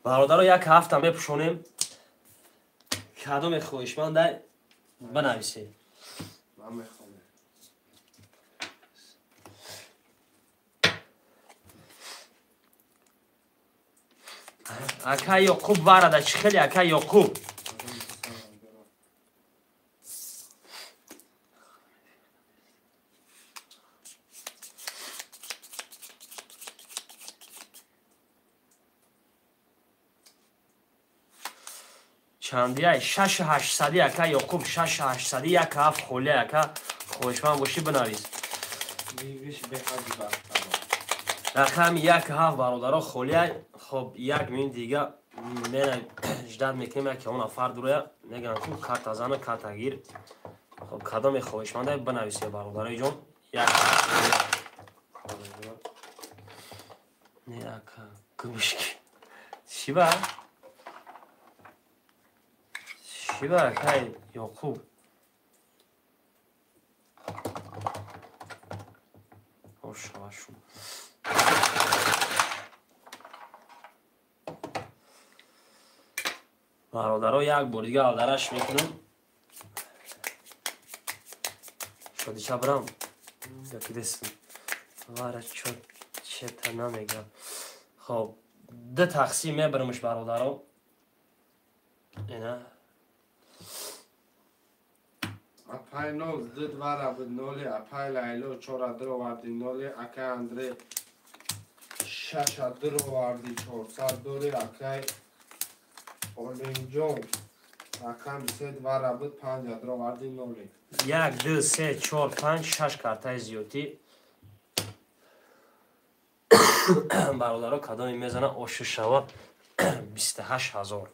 Бародаро 1-7 мепӯшонем. Кадоме хоҳишманда бинависед. Ман мехоҳам. Акай Ёқуб варада чӣ хеле акай Ёқуб. Чандияй 6800 ака Ёқуб 6800 1-7 холӣ ака хоҳишманд бошӣ бинавис. Рақами 1-7 бародаро холия. Хоб як минут дига мена ждат мекунем яке он нафар дуроя мегӯянд ку карта зана карта гир. Хоб кадоме хоҳишманда бинависед бародарои ҷон. Як не ака гумшки. Шиба? Шиба акай Ёқуб. Ошавашу. Бародаро як бор дига алдараш мекунам. Шодича брам. Яки дестм. Вара чо чета намегам. Хоб, ду тақсим мебарамш бародаро. Ина. Апай нол ду двара буд ноли, апай Лайло чора дроварди ноли, акай Андре шаша дроварди 400 дори, акай Олимҷон рақами се двара буд 5 дроварди ноли. 1, 2, 3, 4, 5, 6 картаи зиёдӣ. Бародаро кадоме мезана ошу шава 28000.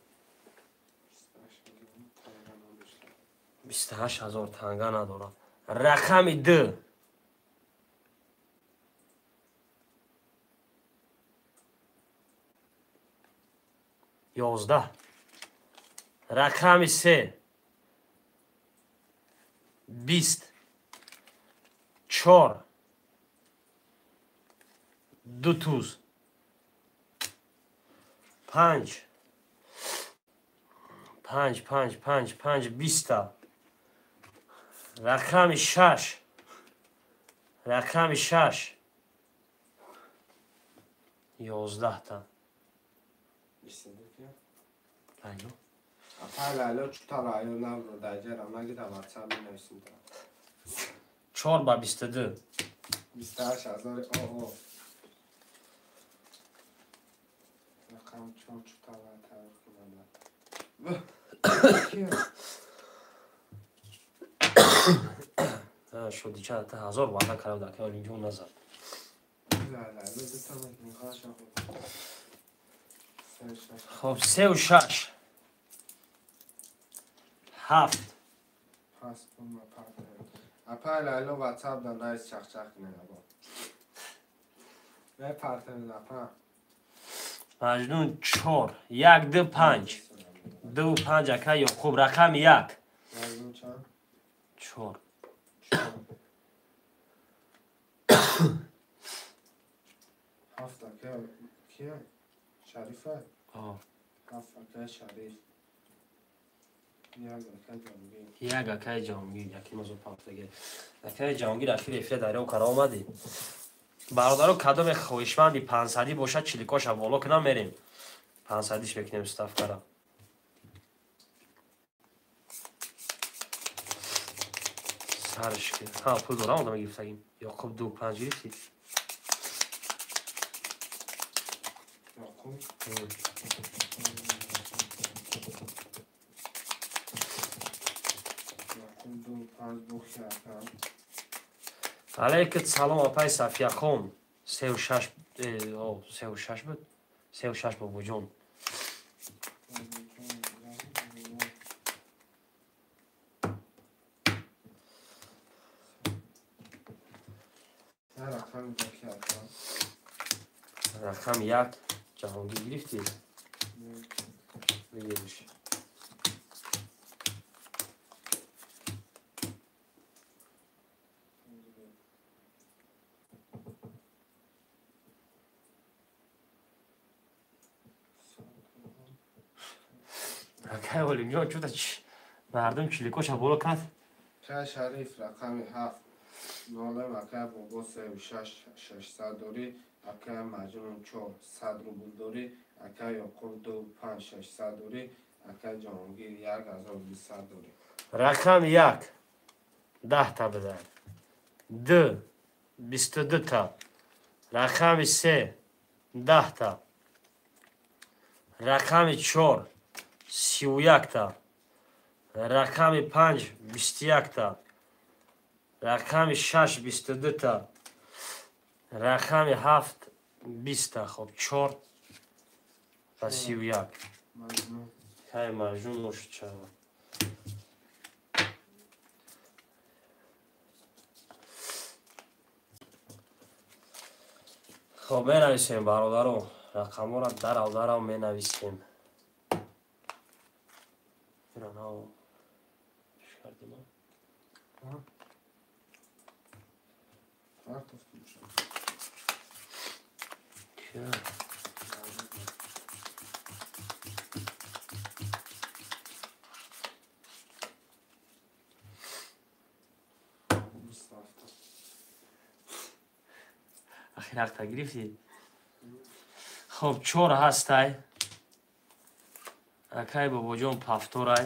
28000 танга надорад. Рақами 2. 11. Рақами 3. 20. 4. 2 туз. 5. 5 5 5 5 20. Рақами 6. Рақами 6. 11 та. 22. Апай Лайло чута Лайло набро даҷарам нагида WhatsApp менависим. 4 ба 22. 28000 о. Рақам 4 чута Лайло тайёр кунам. Шодича та 1000 ваъда карда акай Олимҷон назад. Хоб 3 6 7. Апай Лайло WhatsApp да найс чақчақ кунед або. Мепартем апа. Маҷнун 4 1 2 5. 2 5 акай Ёқуб рақами 1. Маҷнун чанд? 4. 7 акай кия? Шарифа? 7 акай Шариф. Як акай Ҷаҳонгир, яки мазо пафтаге. Акай Ҷаҳонгир ахир эфир дарё кара омадӣ. Бародаро кадоме хоҳишманди 500 бошад чиликоша боло кунам мерем. 500-иш мекунем ставкара. Сарш ки. Ҳа, пул дорам одама гирифтагим. Ёқуб 2 5 гирифтӣ. Ёқуб. Ёқуб ду панҷ бухи ака. Алейкум салом апай Сафияхон. 36 36 буд. 36 бобоҷон. Рақам 1 Ҷаҳонгир гирифтӣ? Бигириш. Акай Олимҷон чӯта мардум чиликоша боло кард. Акай Шариф рақами 7 нолем акай бобо 36 600 дорӣ, акай Маҷнун 4 100 рубл дорӣ, акай Ёқуб 2 5 600 дорӣ, акай Ҷаҳонгир 1200 дорӣ. Рақами 1 10 та бидар. 2 22 та. Рақами 3 10 та. Рақами 4 31 та. Рақами 5 21 та. Рақами 6 22 та. Рақами 7 20 та. Хоб 4 ва 31. Кай Маҷнун ношид шава. Хоб менависем бародаро. Рақамҳоро дарав дарав менависем. Ахир ҳақта гирифтӣ? Хоб 4 ҳастай. Акай бобоҷон пафторай.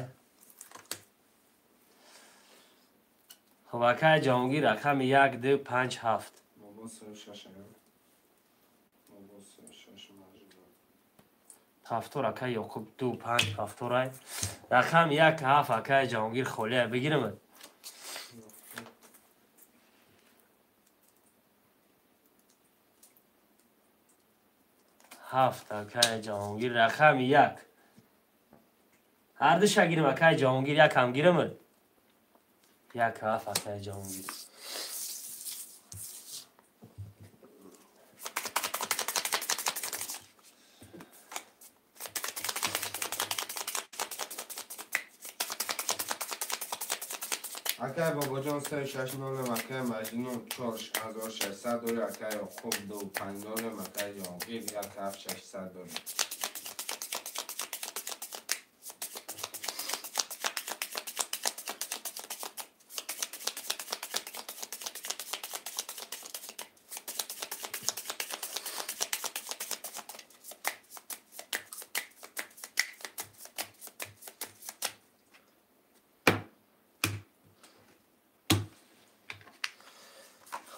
Хоб акай Ҷаҳонгир рақами 1 2 5 7. Бобо 36. Бобо 36 Маҷнун. Пафтор акай Ёқуб 2 5 пафторай. Рақами 1 7 акай Ҷаҳонгир холия бигирам. 7 акай Ҷаҳонгир рақами 1. Ҳардуша гирим акай Ҷаҳонгир, як ҳам гирим. 1 7 акай Ҷаҳонгир. Акай бобоҷон 36 нолем, акай Маҷнун 4600 дорӣ, акай Ёқуб 2 5 нолем, акай Ҷаҳонгир 1 7 600 дорӣ.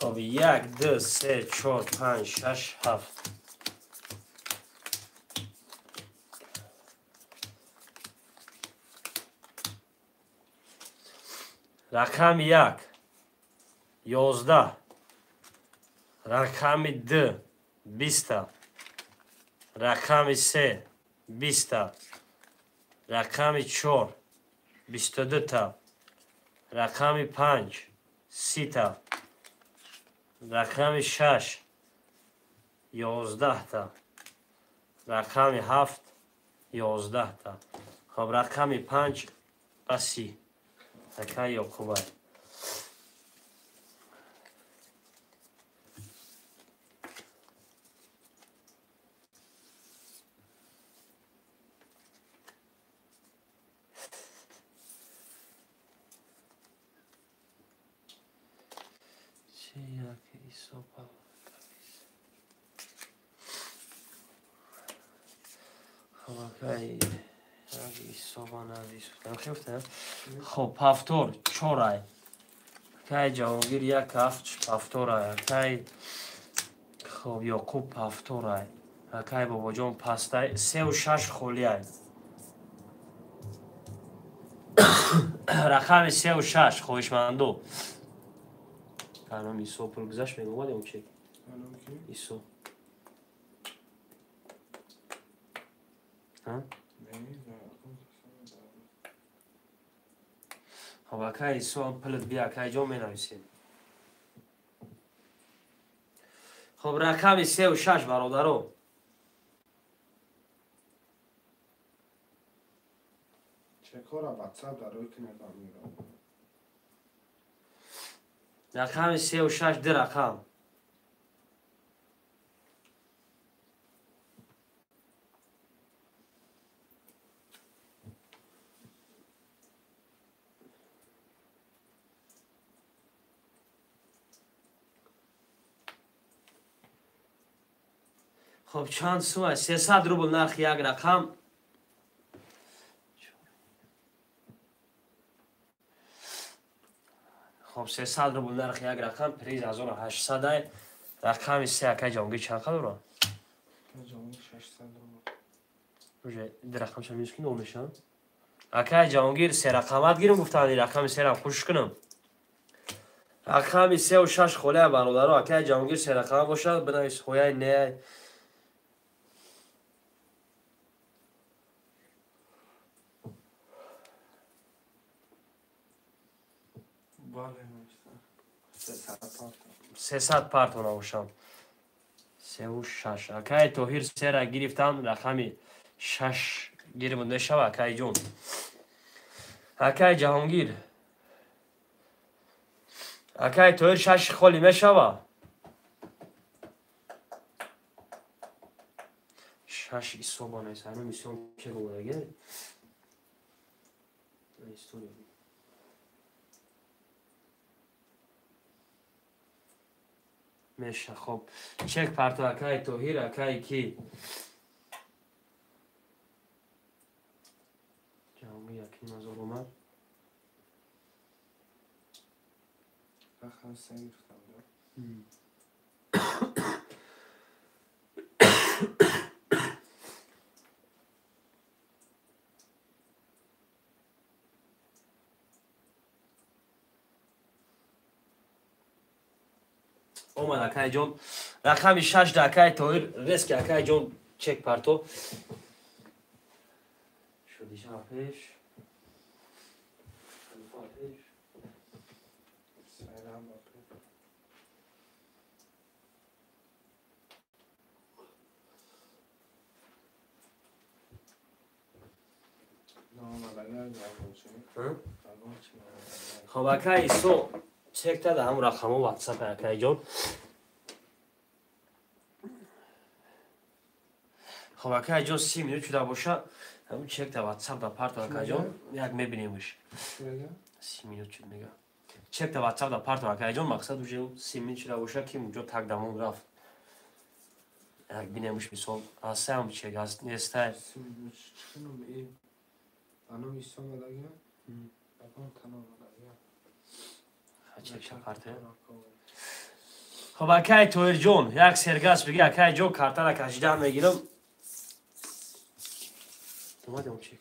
Хоб 1 2 3 4 5 6 7. Рақами 1 11. Рақами 2 20. Рақами 3 20. Рақами 4 22 та. Рақами 5 30 та. Рақами 6 11 та. Рақами 7 11 та. Хоб рақами 5 ба 30. Акай Ёқубай. Хоб пафтор 4 ай. Акай Ҷаҳонгир 1 7 пафтор ай. Акай хоб Ёқуб пафтор ай. Акай бобоҷон пастай 3,6 холиай. Рақами 3,6 хоҳишманду. Каном Исо пул гузашт мегӯмад ё чек? Исо. Хоб акай Исо пулат бия акай ҷон менависем. Хоб рақами 3,6 бародаро. Чекора WhatsApp дарои кунед амира. Рақами 3,6 ду рақам. Хоб чанд сум? 300 рубл нархи як рақам. Хоб 300 рубл нархи як рақам, приз 1800 ай. Рақами 3 акай ҷонгир чанд қадр? Ҷонгир 600 рубл. Уже ду рақам чанд мискин нол мешавад? Акай ҷонгир се рақамат гирим гуфтанд, рақами 3 рам хуш кунам. Рақами 3,6 холия бародаро, акай ҷонгир се рақама бошад, бинавис хояй не. 300 партона бошам. 3,6. Акай Тоҳир сера гирифтам, рақами 6 гирифт мешава акай ҷон. Акай Ҷаҳонгир. Акай Тоҳир 6 холи мешава. 6 исоба нест. Ҳамин мисол че гуфтаги? История. Меша. Хоб чек парто акай Тоҳир, акай ки ҷаҳонгир 1,5 омад. Рақам 3 гирифтам. Омад акай ҷон. Рақами 6 да акай Тоҳир резки акай ҷон чек парто. Шудиша пеш. Хоб акай Исо чек та да ҳам рақамо WhatsApp акай ҷон. Хоб акай ҷон 30 минут шуда боша, ҳамун чек та WhatsApp да парто акай ҷон, як мебинемш. 30 минут шуд мега. Чек та WhatsApp да парто акай ҷон, мақсад уже 30 минут шуда боша, ки унҷо так дамон рафт. Як бинемш мисол, ҳастам чек ҳаст нестай. 30 минут чикунум э? Аном Исо омадага? Ягон тан омадага. Чек парто. Хоб акай Тоҳирҷон, як сергас биги акай ҷон картара кашидан мегирам. Омадем чек.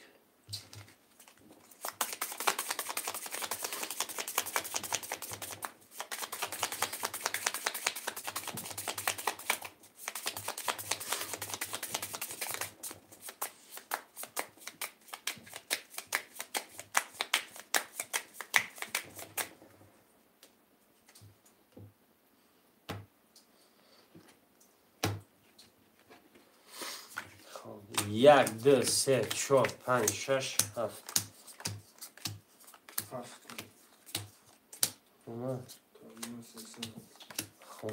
1, 2, 3, 4, 5, 6, 7. Хоб.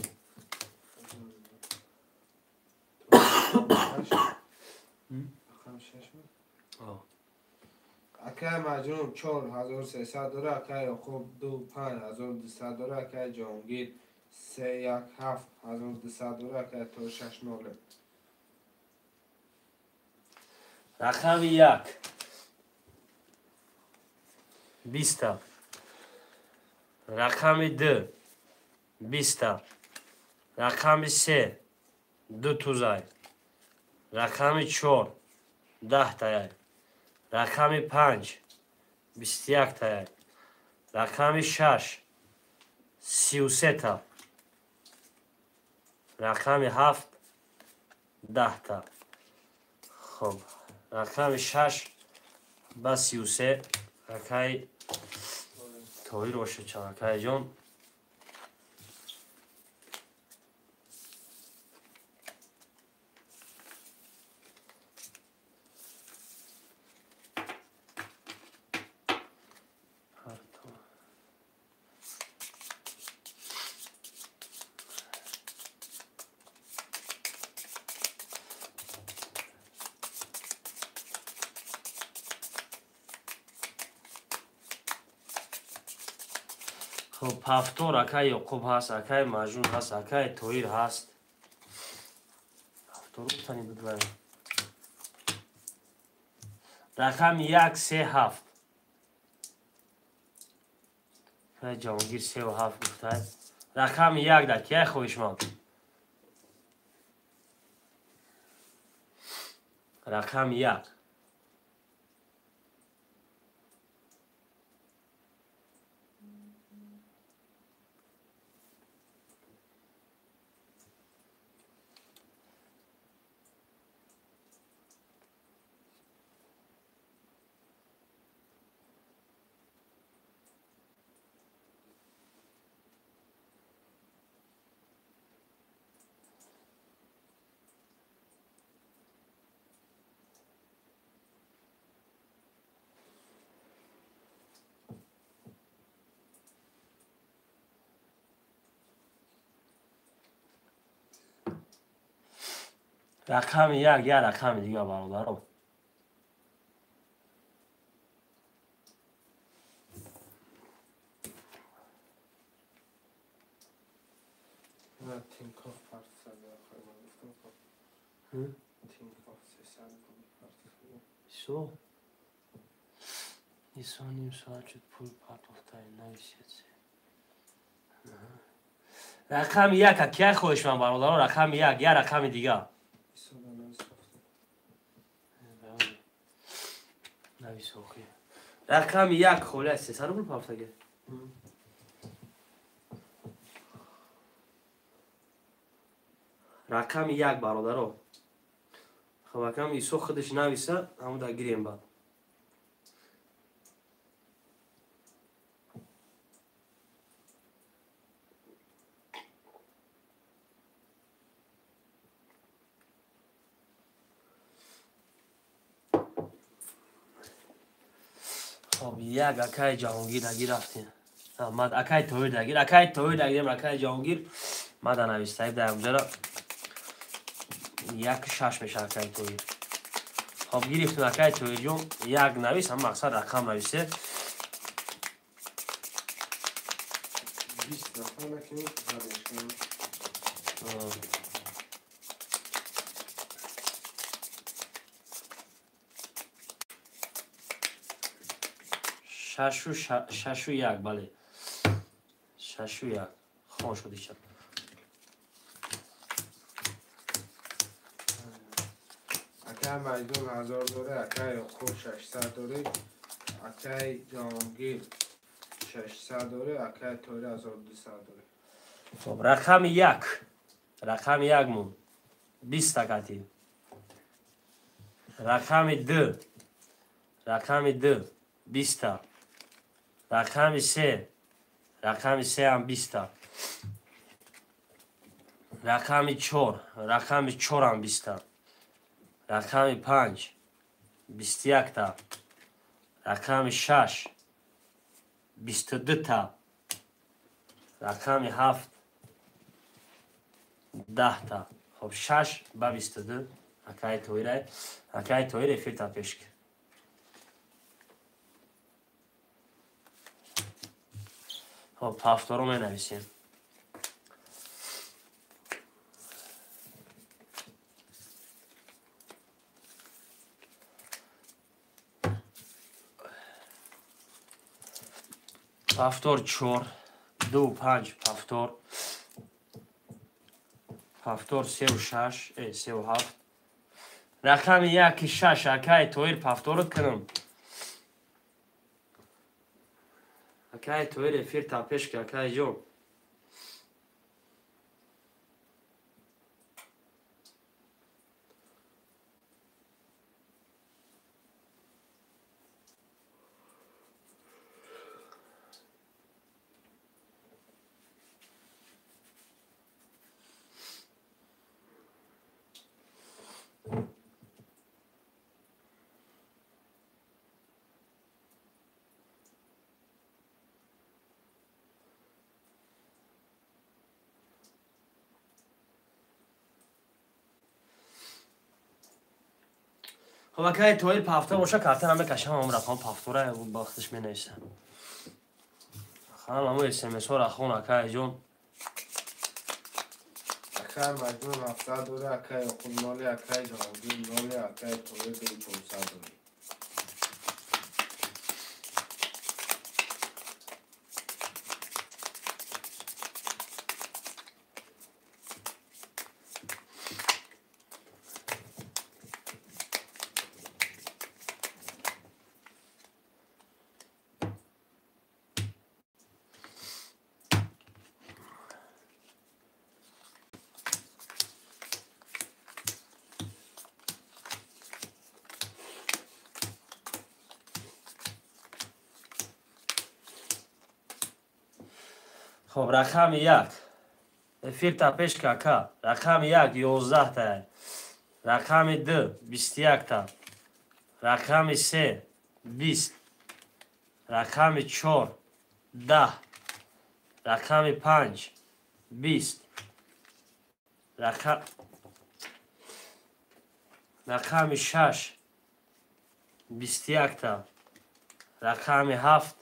Акай Маҷнун 4300 дора, акай Ёқуб 2 5200 дора, акай Ҷонгир 3 1 7 1200 дора, акай Тоҳир 6 0. Рақами 1 20, рақами 2 20, рақами 3 2 тузай, Рақами 4 10 тая. Рақами 5 21 тая. Рақами 6 33 та. Рақами 7 10 та. Хоб, рақами 6 ба 33 акай Тоҳир бошад, акайҷон. Хоб, ҳафтор акай Ёқуб ҳаст, акай Маҷнун ҳаст, акай Тоҳир ҳаст. Ҳафтор гуфтани буд вай. Рақами 1 3 7. Акай Ҷаҳонгир 3 ва 7 гуфтай. Рақами 1 да кияй хоҳишманд? Рақами 1. Рақами 1 я рақами дига бародаро. Тинькофф партсада Тинькофф 300 рубл партсада. Исо? Исо ним соат шуд пул партофтай нависед. Рақами 1 кияй хоҳишманд бародаро? Рақами 1 я рақами дига. Рақами 1 холи 300 рубл партофтаги. Рақами 1 бародаро. Хоб, рақами Исо худаш нависа, ҳамон да гирем баъд. Хоб, як акай Ҷаҳонгир дагир рафтем. Мад акай Тоҳир дагир, акай Тоҳир дагирем, акай Ҷаҳонгир. Мада навистаиб дар ҳамҷара 1 6 мешавад акай Тоҳир. Хоб, гирифтем акай Тоҳирҷон, 1 навис, ҳама мақсад рақам нависе. 20 нафар накунем, задешкунем. 6 1, бале. 6 1. Хон шуд ишад. Акай Маҷнун 1000 доре, акай Ёқуб 600 доре, акай Ҷаҳонгир 600 доре, акай Тоҳир 1200 доре. Хоб, рақами 1. Рақами 1 мон. 20 такати. Рақами 2. Рақами 2 20 та. Рақами 3. Рақами 3 ҳам 20 та. Рақами 4. Рақами 4 ҳам 20 та. Рақами 5 21 та. Рақами 6 22 та. Рақами 7 10 та. Хоб, 6 ба 22 акай Тоҳирай. Акай Тоҳир эфир та пеш ки. Хоб, ҳафторо менависем. Ҳафтор 4 2 5 ҳафтор. Ҳафтор 3 6, 3 7. Рақами 1 6 акай Тоир пафторут кунам. Акай Тоир эфир та пеш ки акай ҷон. Хоб акай Тоир пафтор боша картара мекашам ам рақам пафтора бахтиш менависам. Ханам аму СМС-ҳоро хон акай ҷон. Акай Маҷнун 700 дора, акай Ёқуб 0, акай Ҷаҳонгир 0, акай Тоир 400 дора. Хоб рақами 1 эфир та пеш кака. Рақами 1 11 та. Рақами 2 21 та. Рақами 3 20. Рақами 4 10. Рақами 5 20. Рақами 6 21 та. Рақами 7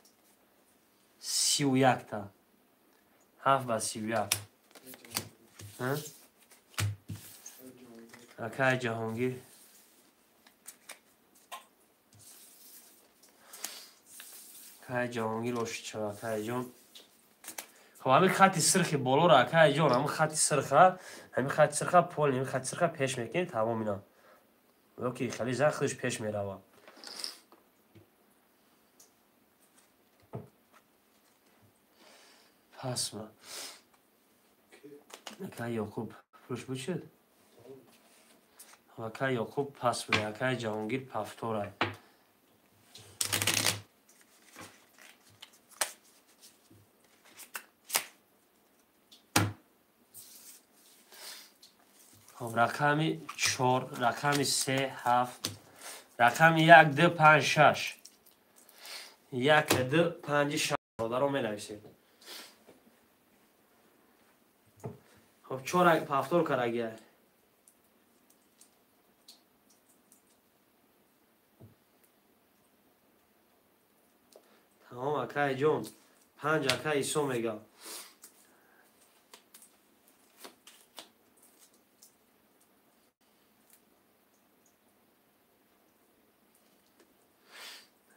31 та. 7 ба 31. Акай Ҷаҳонгир. Акай Ҷаҳонгир ошид шава, акай ҷон. Хоб ҳамин хати сирхи болоро акай ҷон, ҳамин хати сирха, ҳамин хати сирха пол, ҳамин хати сирха пеш мекунем, тамом ина. Ёки хеле зан худаш пеш мерава. Пасма. Акай Ёқуб фурӯш буд шуд? Акай Ёқуб пас буда, акай Ҷаҳонгир пафторай. Хоб рақами 4, рақами 3, 7, рақами 1, 2, 5, 6. 1, 2, 5, 6 бародаро менависед. Хоб 4 пафтор карагия. Тамом акай ҷон, 5 акай Исо мегам.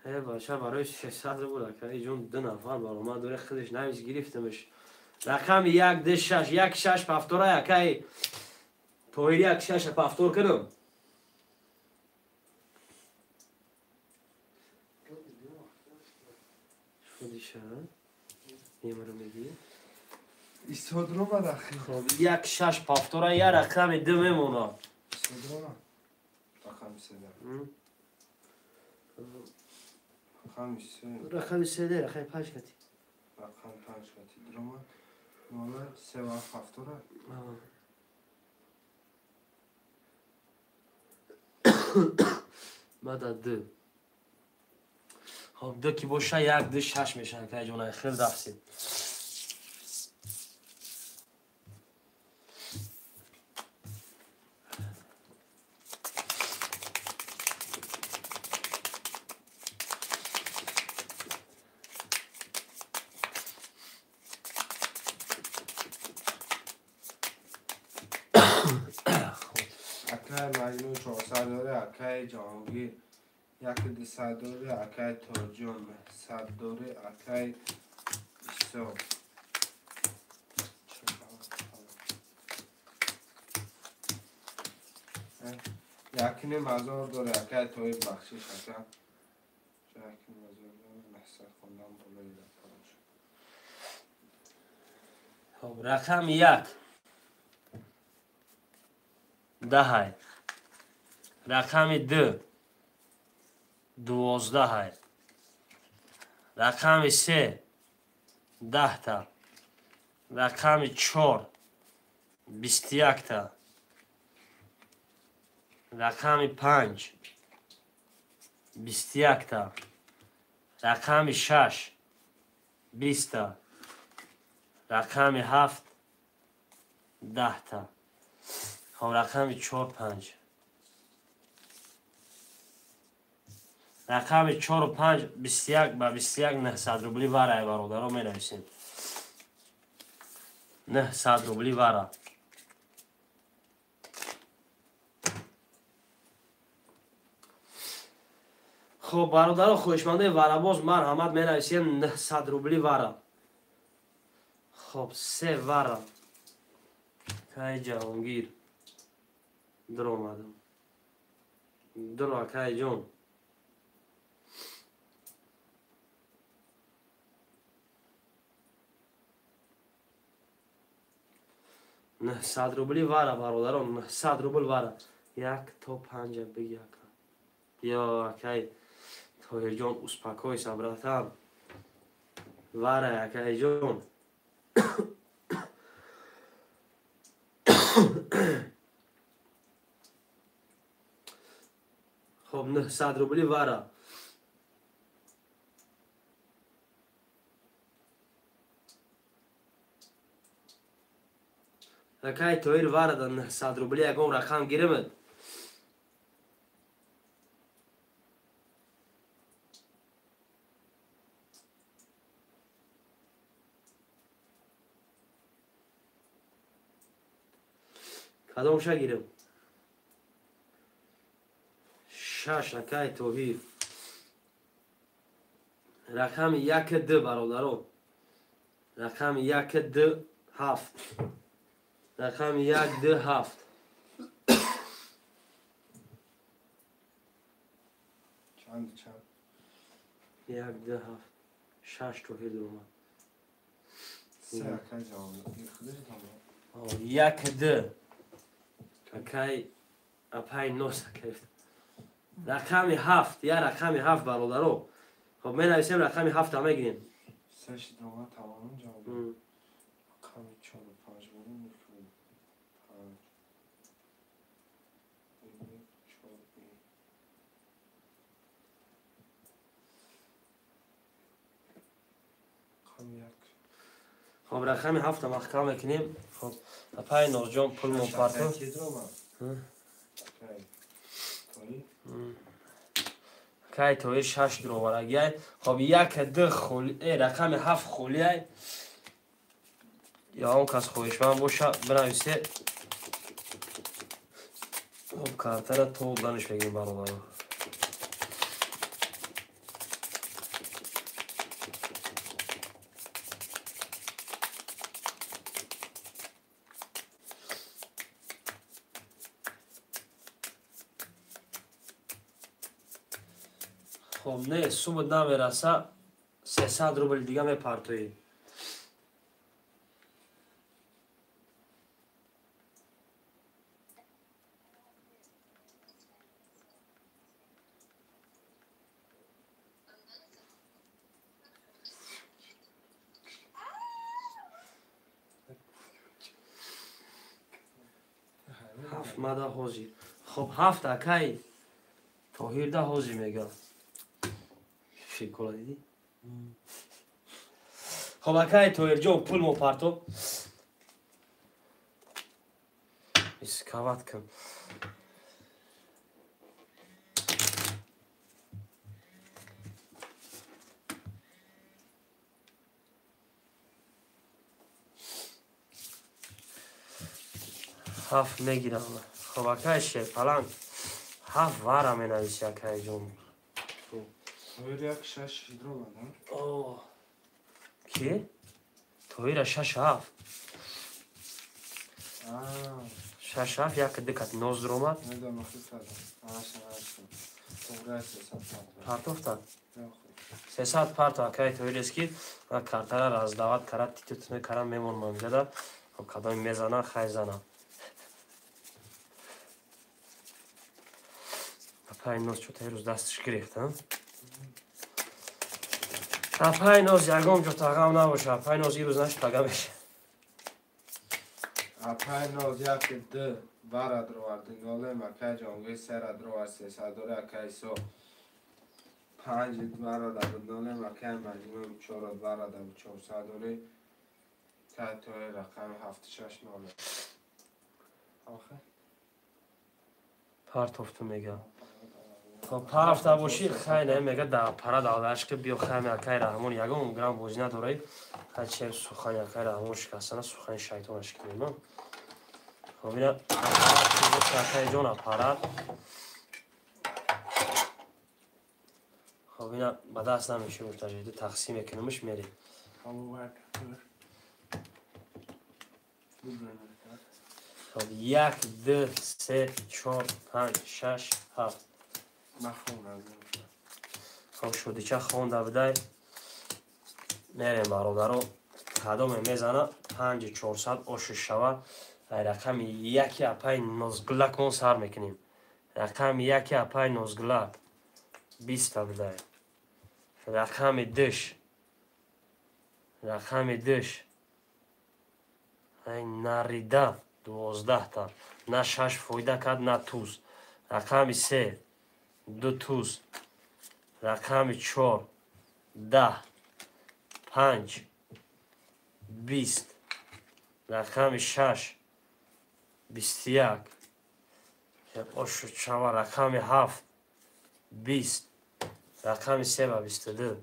Баша барои 600 рубл акай ҷон 2 нафар баромад дора, худаш навис гирифтамаш. Рақами 1 2 6 1 6 пафтора акай Тоир 1 6 пафтор кунам. Худиша немаро мегӣ? Исодрома рахи. Хоб 1 6 пафтора я рақами 2 мемонад. Исодрома рақами 3. Рақами 3. Рақами 3, рақами 5 кати. Рақами 5 кати дрома. 0 3 пафтора. Мада 2. Хоб 2 ки боша 1 2 6 мешавад акай ҷон, хел рафтем. Акай Маҷнун 400 дора, акай Ҷаҳонгир 1200 дора, акай Тоҷон 100 дора, акай Исо. Якним ҳазор дора, акай Тоир, бахшиш, ака. 1,5 ҳазор дора, 900 хондан болои тамом шуд. Хоб, рақами як даҳай, рақами ду дувоздаҳай, рақами се даҳта, рақами чор 21та, рақами панҷ 21та, рақами шаш 20та, рақами ҳафт даҳта. Хоб, рақами чор, панҷ, рақами чору панҷ, 21 ба 21, 900 рубли варай, бародаро, менависем 900 рубли вара. Хоб, бародаро, хоҳишмандаи варабоз, марҳамат, менависем 900 рубли вара. Хоб, се вара, кай Ҷаҳонгир дуромадам, дуро, акайҷон. 900 рубли вара, бародарон, 900 рубл вара. Як то панҷа биги, ака. Ё, акай Тоҳирҷон, успокойся, братан. Вара, акайҷон. Хоб, 900 рубли вара. Акай Тоҳир, вара да 900 рубли ягон рақам гиримед. Кадомша гирим? Шаш, акай Тоҳир. Рақами як д, бародарон, рақами як д ҳафт, рақами як д ҳафт. Чанд, чанд? Як д ҳафт, шаш, Тоҳир дуромад. Се, акай Ҷаҳонгир, худаш тамом. Як д, акай, апай нос, акай. Рақами ҳафт, я рақами ҳафт, бародаро. Хоб, менависем, рақами ҳафта мегирем. Се шидома тамомам, Ҷаҳонгир. Рақами чору панҷ бурум, панҷ, чор. Рақами як. Хоб, рақами ҳафта маҳкам мекунем. Хоб, апай Нозҷон, пул мопартон. Кай Тоҳир шаш гироварагиай. Хоб, як д холи, рақами ҳафт холиай. Ё он кас хоҳишманд боша, бинависе. Хоб, картара то даниш мегирем, бародаро. Хоб, не, сумат намераса, 300 рубл дига мепартоӣ. Ҳафт мада ҳозир. Хоб, ҳафт акай Тоҳирда ҳозир мега. Фикола дидӣ? Хоб, акай Тоҳирҷон, пул мопарто. Искават кун. Ҳафт мегирам. Хоб, акай Шерпаланг, ҳафт вара менависи, акайҷон. Тоҳир як шаш шидромад. Ки Тоҳира шаш ҳафт. 6 7 1 2 кат ноз дромад. Партофта. 300 парто акай тоилески картара раздават карат титутуне карам мемон мамжада. Хоб кадоми мезана хай зана. Апай ноз чота рӯз дастш гирифт, а? Апай ноз ягон ҷо тағам набоша. Апай ноз ирӯз нашд тага меша. Апай ноз 1 2 бара дровард нолем акай ҷонгир сера дровард 300 акай со 5 бара даб нолем акай маҷнун 4 бара даб 400 кай рақами 76 нолем. Охе партофту мега. Парафта боши хай не мега да пара давлаш ки биё хай акай Раҳмон ягон грам бозӣ надорай. Хай че сухани акай Раҳмон шикастана сухани шайтона шиканем. Хоб ина акай ҷон аппарат. Хоб ина ба даст намеши муртажиду тақсим мекунемш мерем. Хоб 1 2 3 4 5 6 7. Хоб шудича хонда бидай. Мерем бародаро. Кадоме мезана 5400 ошиш шава. Рақами 1 апай нозгулак мон сар мекунем. Рақами 1 апай нозгулак 20 бидай. Рақами 2. Рақами 2. Ай нарида 12 та. На 6 фойда кард, на туз. Рақами 3 2 туз. Рақами 4 10 5 20. Рақами 6 21. Ошу чава. Рақами 7 20. Рақами 3 22.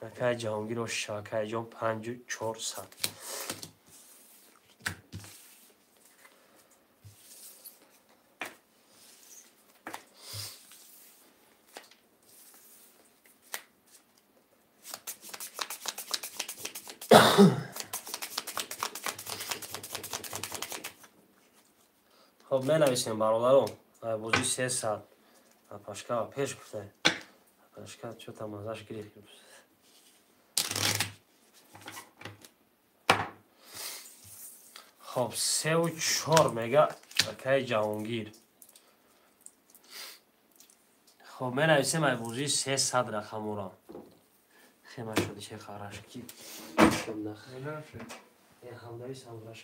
Акай Ҷаҳонгир ошу шава. Акай ҷон 5400. Хоб менависем бародарон. Бозӣ 300. Апашка пеш гуфта. Апашка чо тамазаш гирифт. Хоб 3 ва 4 мега акай Ҷаҳонгир. Хоб менависем ай бозӣ 300 рақамора. Хема шуди че хараш ки. Ҳамдавис ҳамраш.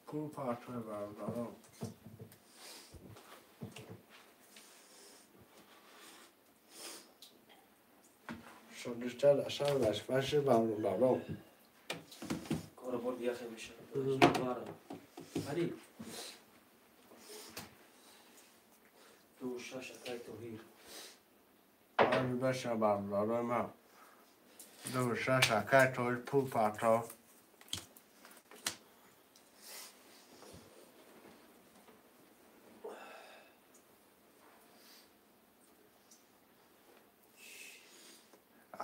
Пул партои бародарон. Шудича дашан лашваши бародарон. Кора бор бияхе меша. Али. 2 6 акай Тоҳир. Али баша бародарон ма. 2 6 акай Тоҳир пул парто.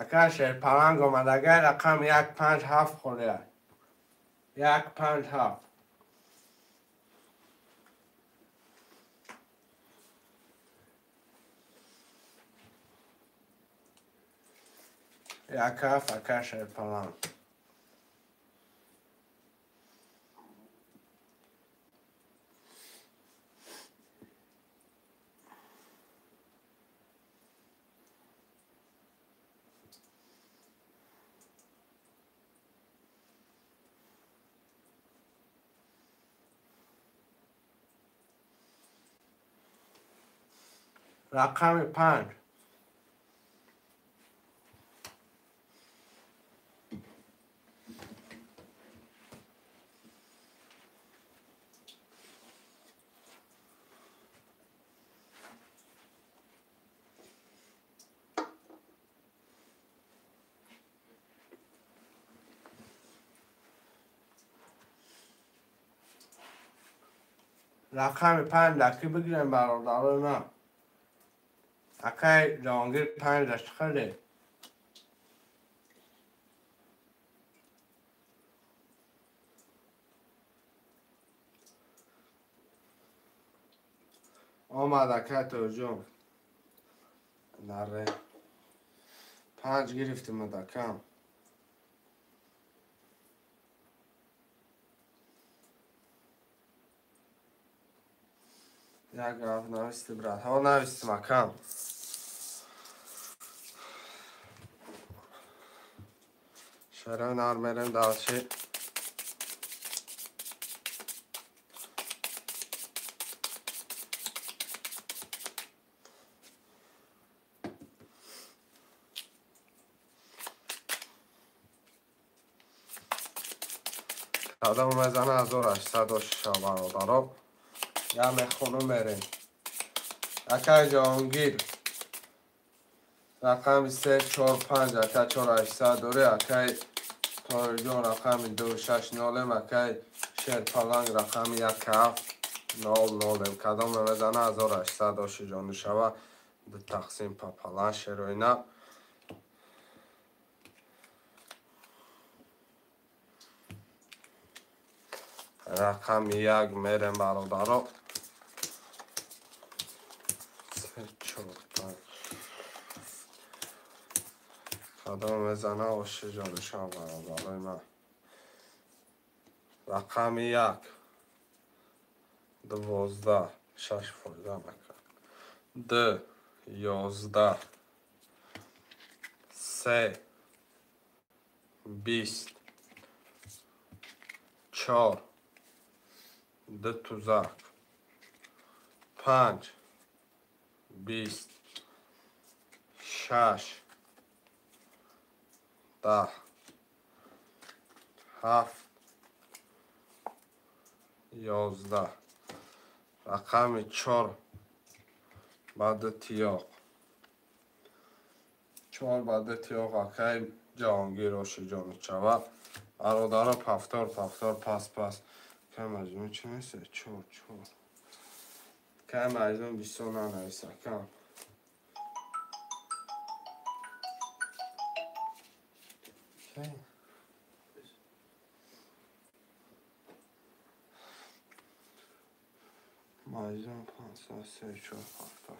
Акай Шерпаланг омадагай рақам 1 5 7 хӯрда. 1 5 7. Як ҳафт акай Шерпаланг. Рақами 5. Рақами 5 даки бигирем бародарои ман. Акай Ҷаҳонгир 5 дашт хӯрде. Омад акай Тоҷон. Наре. 5 гирифтим адакам. Як гап нависти, брат. Ҳо навистим акам. Шаро нар мерем дальше. Кадом мезана 1806 бародаро. Я мехону мерем. Акай Ҷаҳонгир. Рақами 3 4 5 ака 4800 дори. Акай Тоҳирҷон рақами 2 6 0 акай Шерпаланг рақами 1 7 0 0. Кадом мезана 1800 оши ҷону шава. Ду тақсим папалан шероина. Рақами 1 мерем бародаро. 3 4 5. Кадом мезана оши ҷону шава бародарои ман. Рақами 1 12 6 фоида накард. 2 11 3 20 4 2 тузак 5 20 6 10 7 11. Рақами 4 ба 2 тиёқ. 4 ба 2 тиёқ акай Ҷаҳонгир оши ҷону чава. Бародаро пафтор пафтор пас пас. Кай Маҷнун чӣ нест? 4 4. Кай Маҷнун 20 нанавис акам. Маҷнун 5 3 4 7.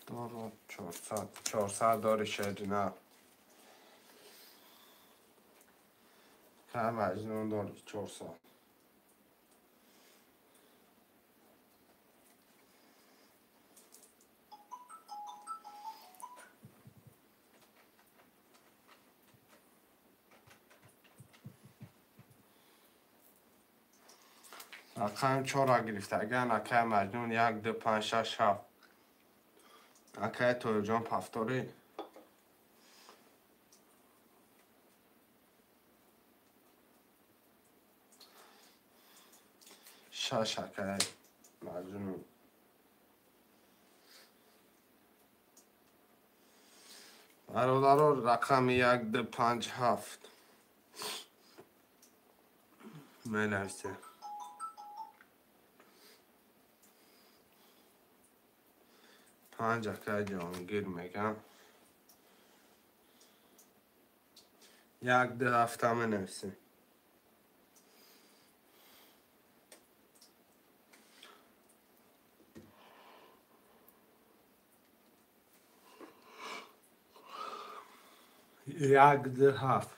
Дору 400 400 дори шерина. Кай Маҷнун дори 400. Рақами 4 гирифта. Агар акай Маҷнун 1 2 5 6 7. Акай Тоҳирҷон пафтори. Шаш акай Маҷнун. Бародаро рақами 1 2 5 7 менависем. 5 акай Ҷаҳонгир мегам. 1 2 7 менависем. 1 2 7.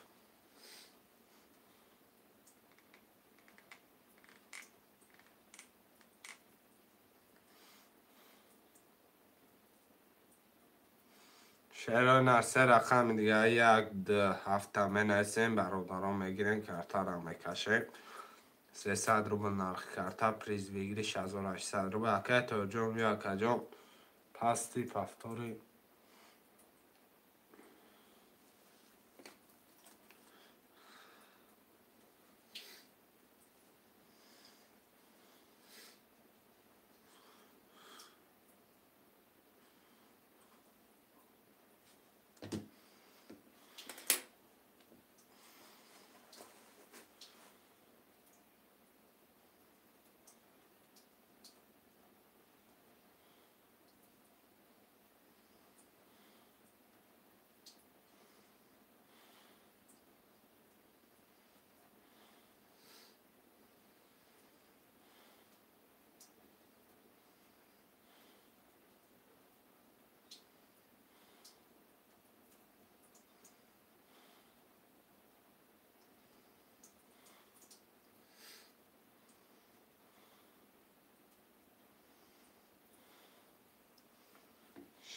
Шерои нар се рақами дига 1 2 7 менависем. Бародарон мегирем, картаро мекашем. 300 рубл нархи карта, приз выигрыш 1800 рубл. Акай Тоҳирҷон ё акаҷон пасти пафтори.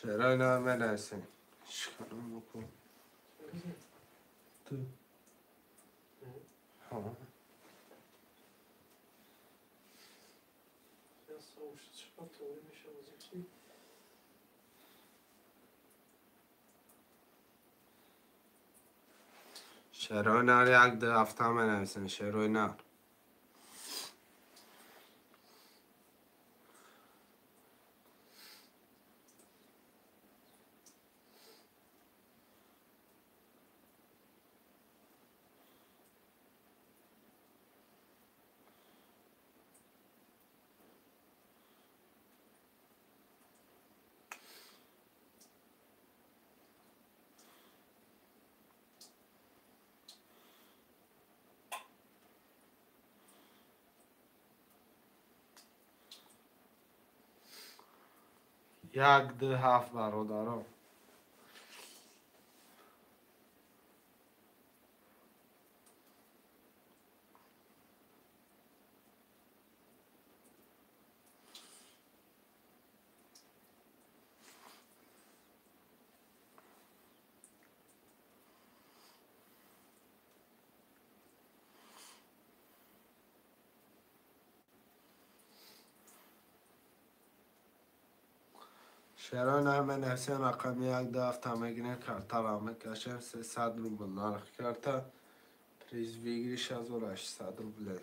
شعرهای نر منویسین. شکرم بکن. تو. ها. شعرهای نر 1 2 7 منویسین. شعرهای نر. 1 2 7 бародарон. شعرهای نر منویسین. رقم 1 2 7 میگیرین. карта را میکشیم. 300 рубл нарх карта. Приз выигрыш 1800 рублей.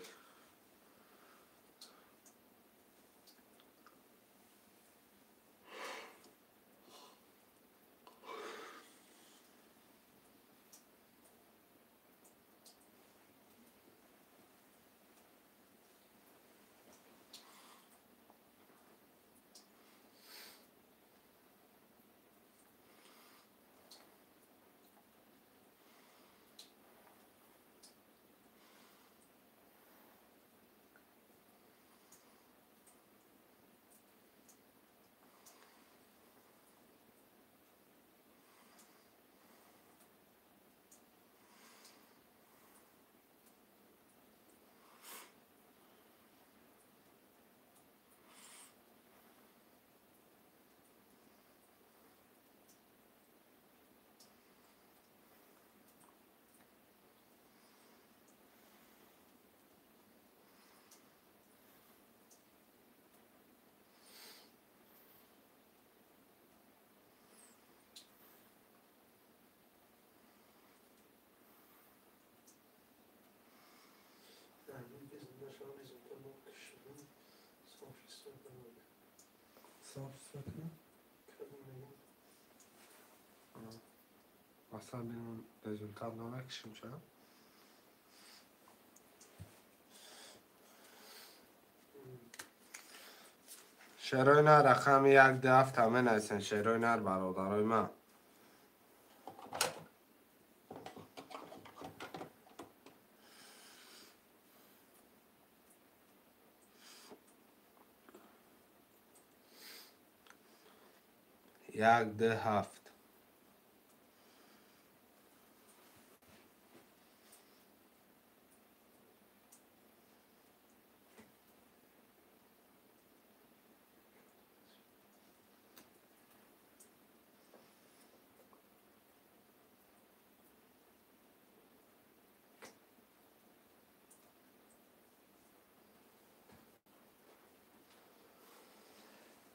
Аслан бинам результат намекашем ча? Шерои нар рақами 1 2 7 менависен. Шерои нар бародарои ман. 1 2 7.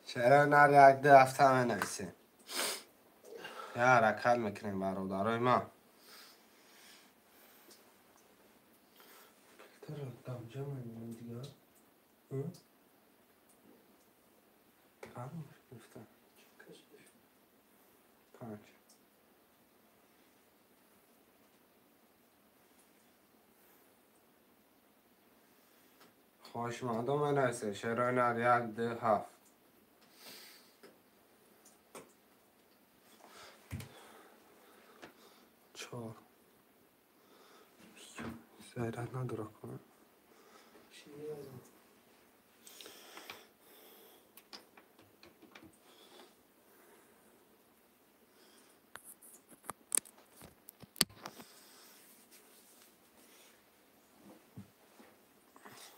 شعرهای نر 1 2 7 منویسین. یه حرکت میکنیم برادرای ما. فیلتر دمجه می‌بینیم دیگه. 5. خوش مردم منویسین. شعرهای نر 1 2 7. 4. زیرت نداره کنم.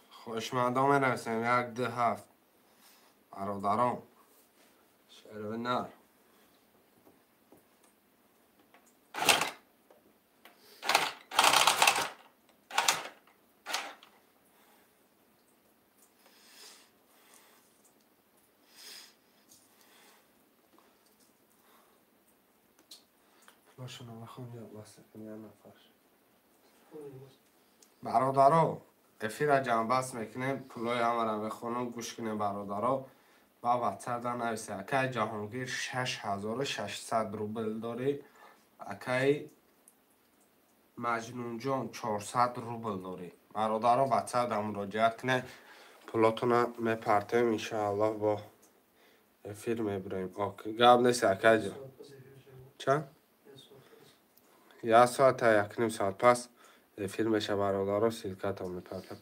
خوشمندان میرسیم 1 2 7 برادران شعر نر. Пулошона мехоҳам баста кунем, як нафар. Бародаро, эфира ҷамъбаст мекунем, пулои ҳамаро мехонам, гӯш кунем, бародаро. Ба ватсап да нависе. Акай Ҷаҳонгир, 6600 рубл дорӣ. Акай Маҷнунҷон, 400 рубл дорӣ. Бародаро, ватсап да муроҷиат кунед, пулотона мепартем, иншоаллоҳ. Бо эфир мебироем. Гап нест, акайҷон. Чанд? Як соата, 1,5 соат пас эфир меша, бародаро, ссылка тон мепарта.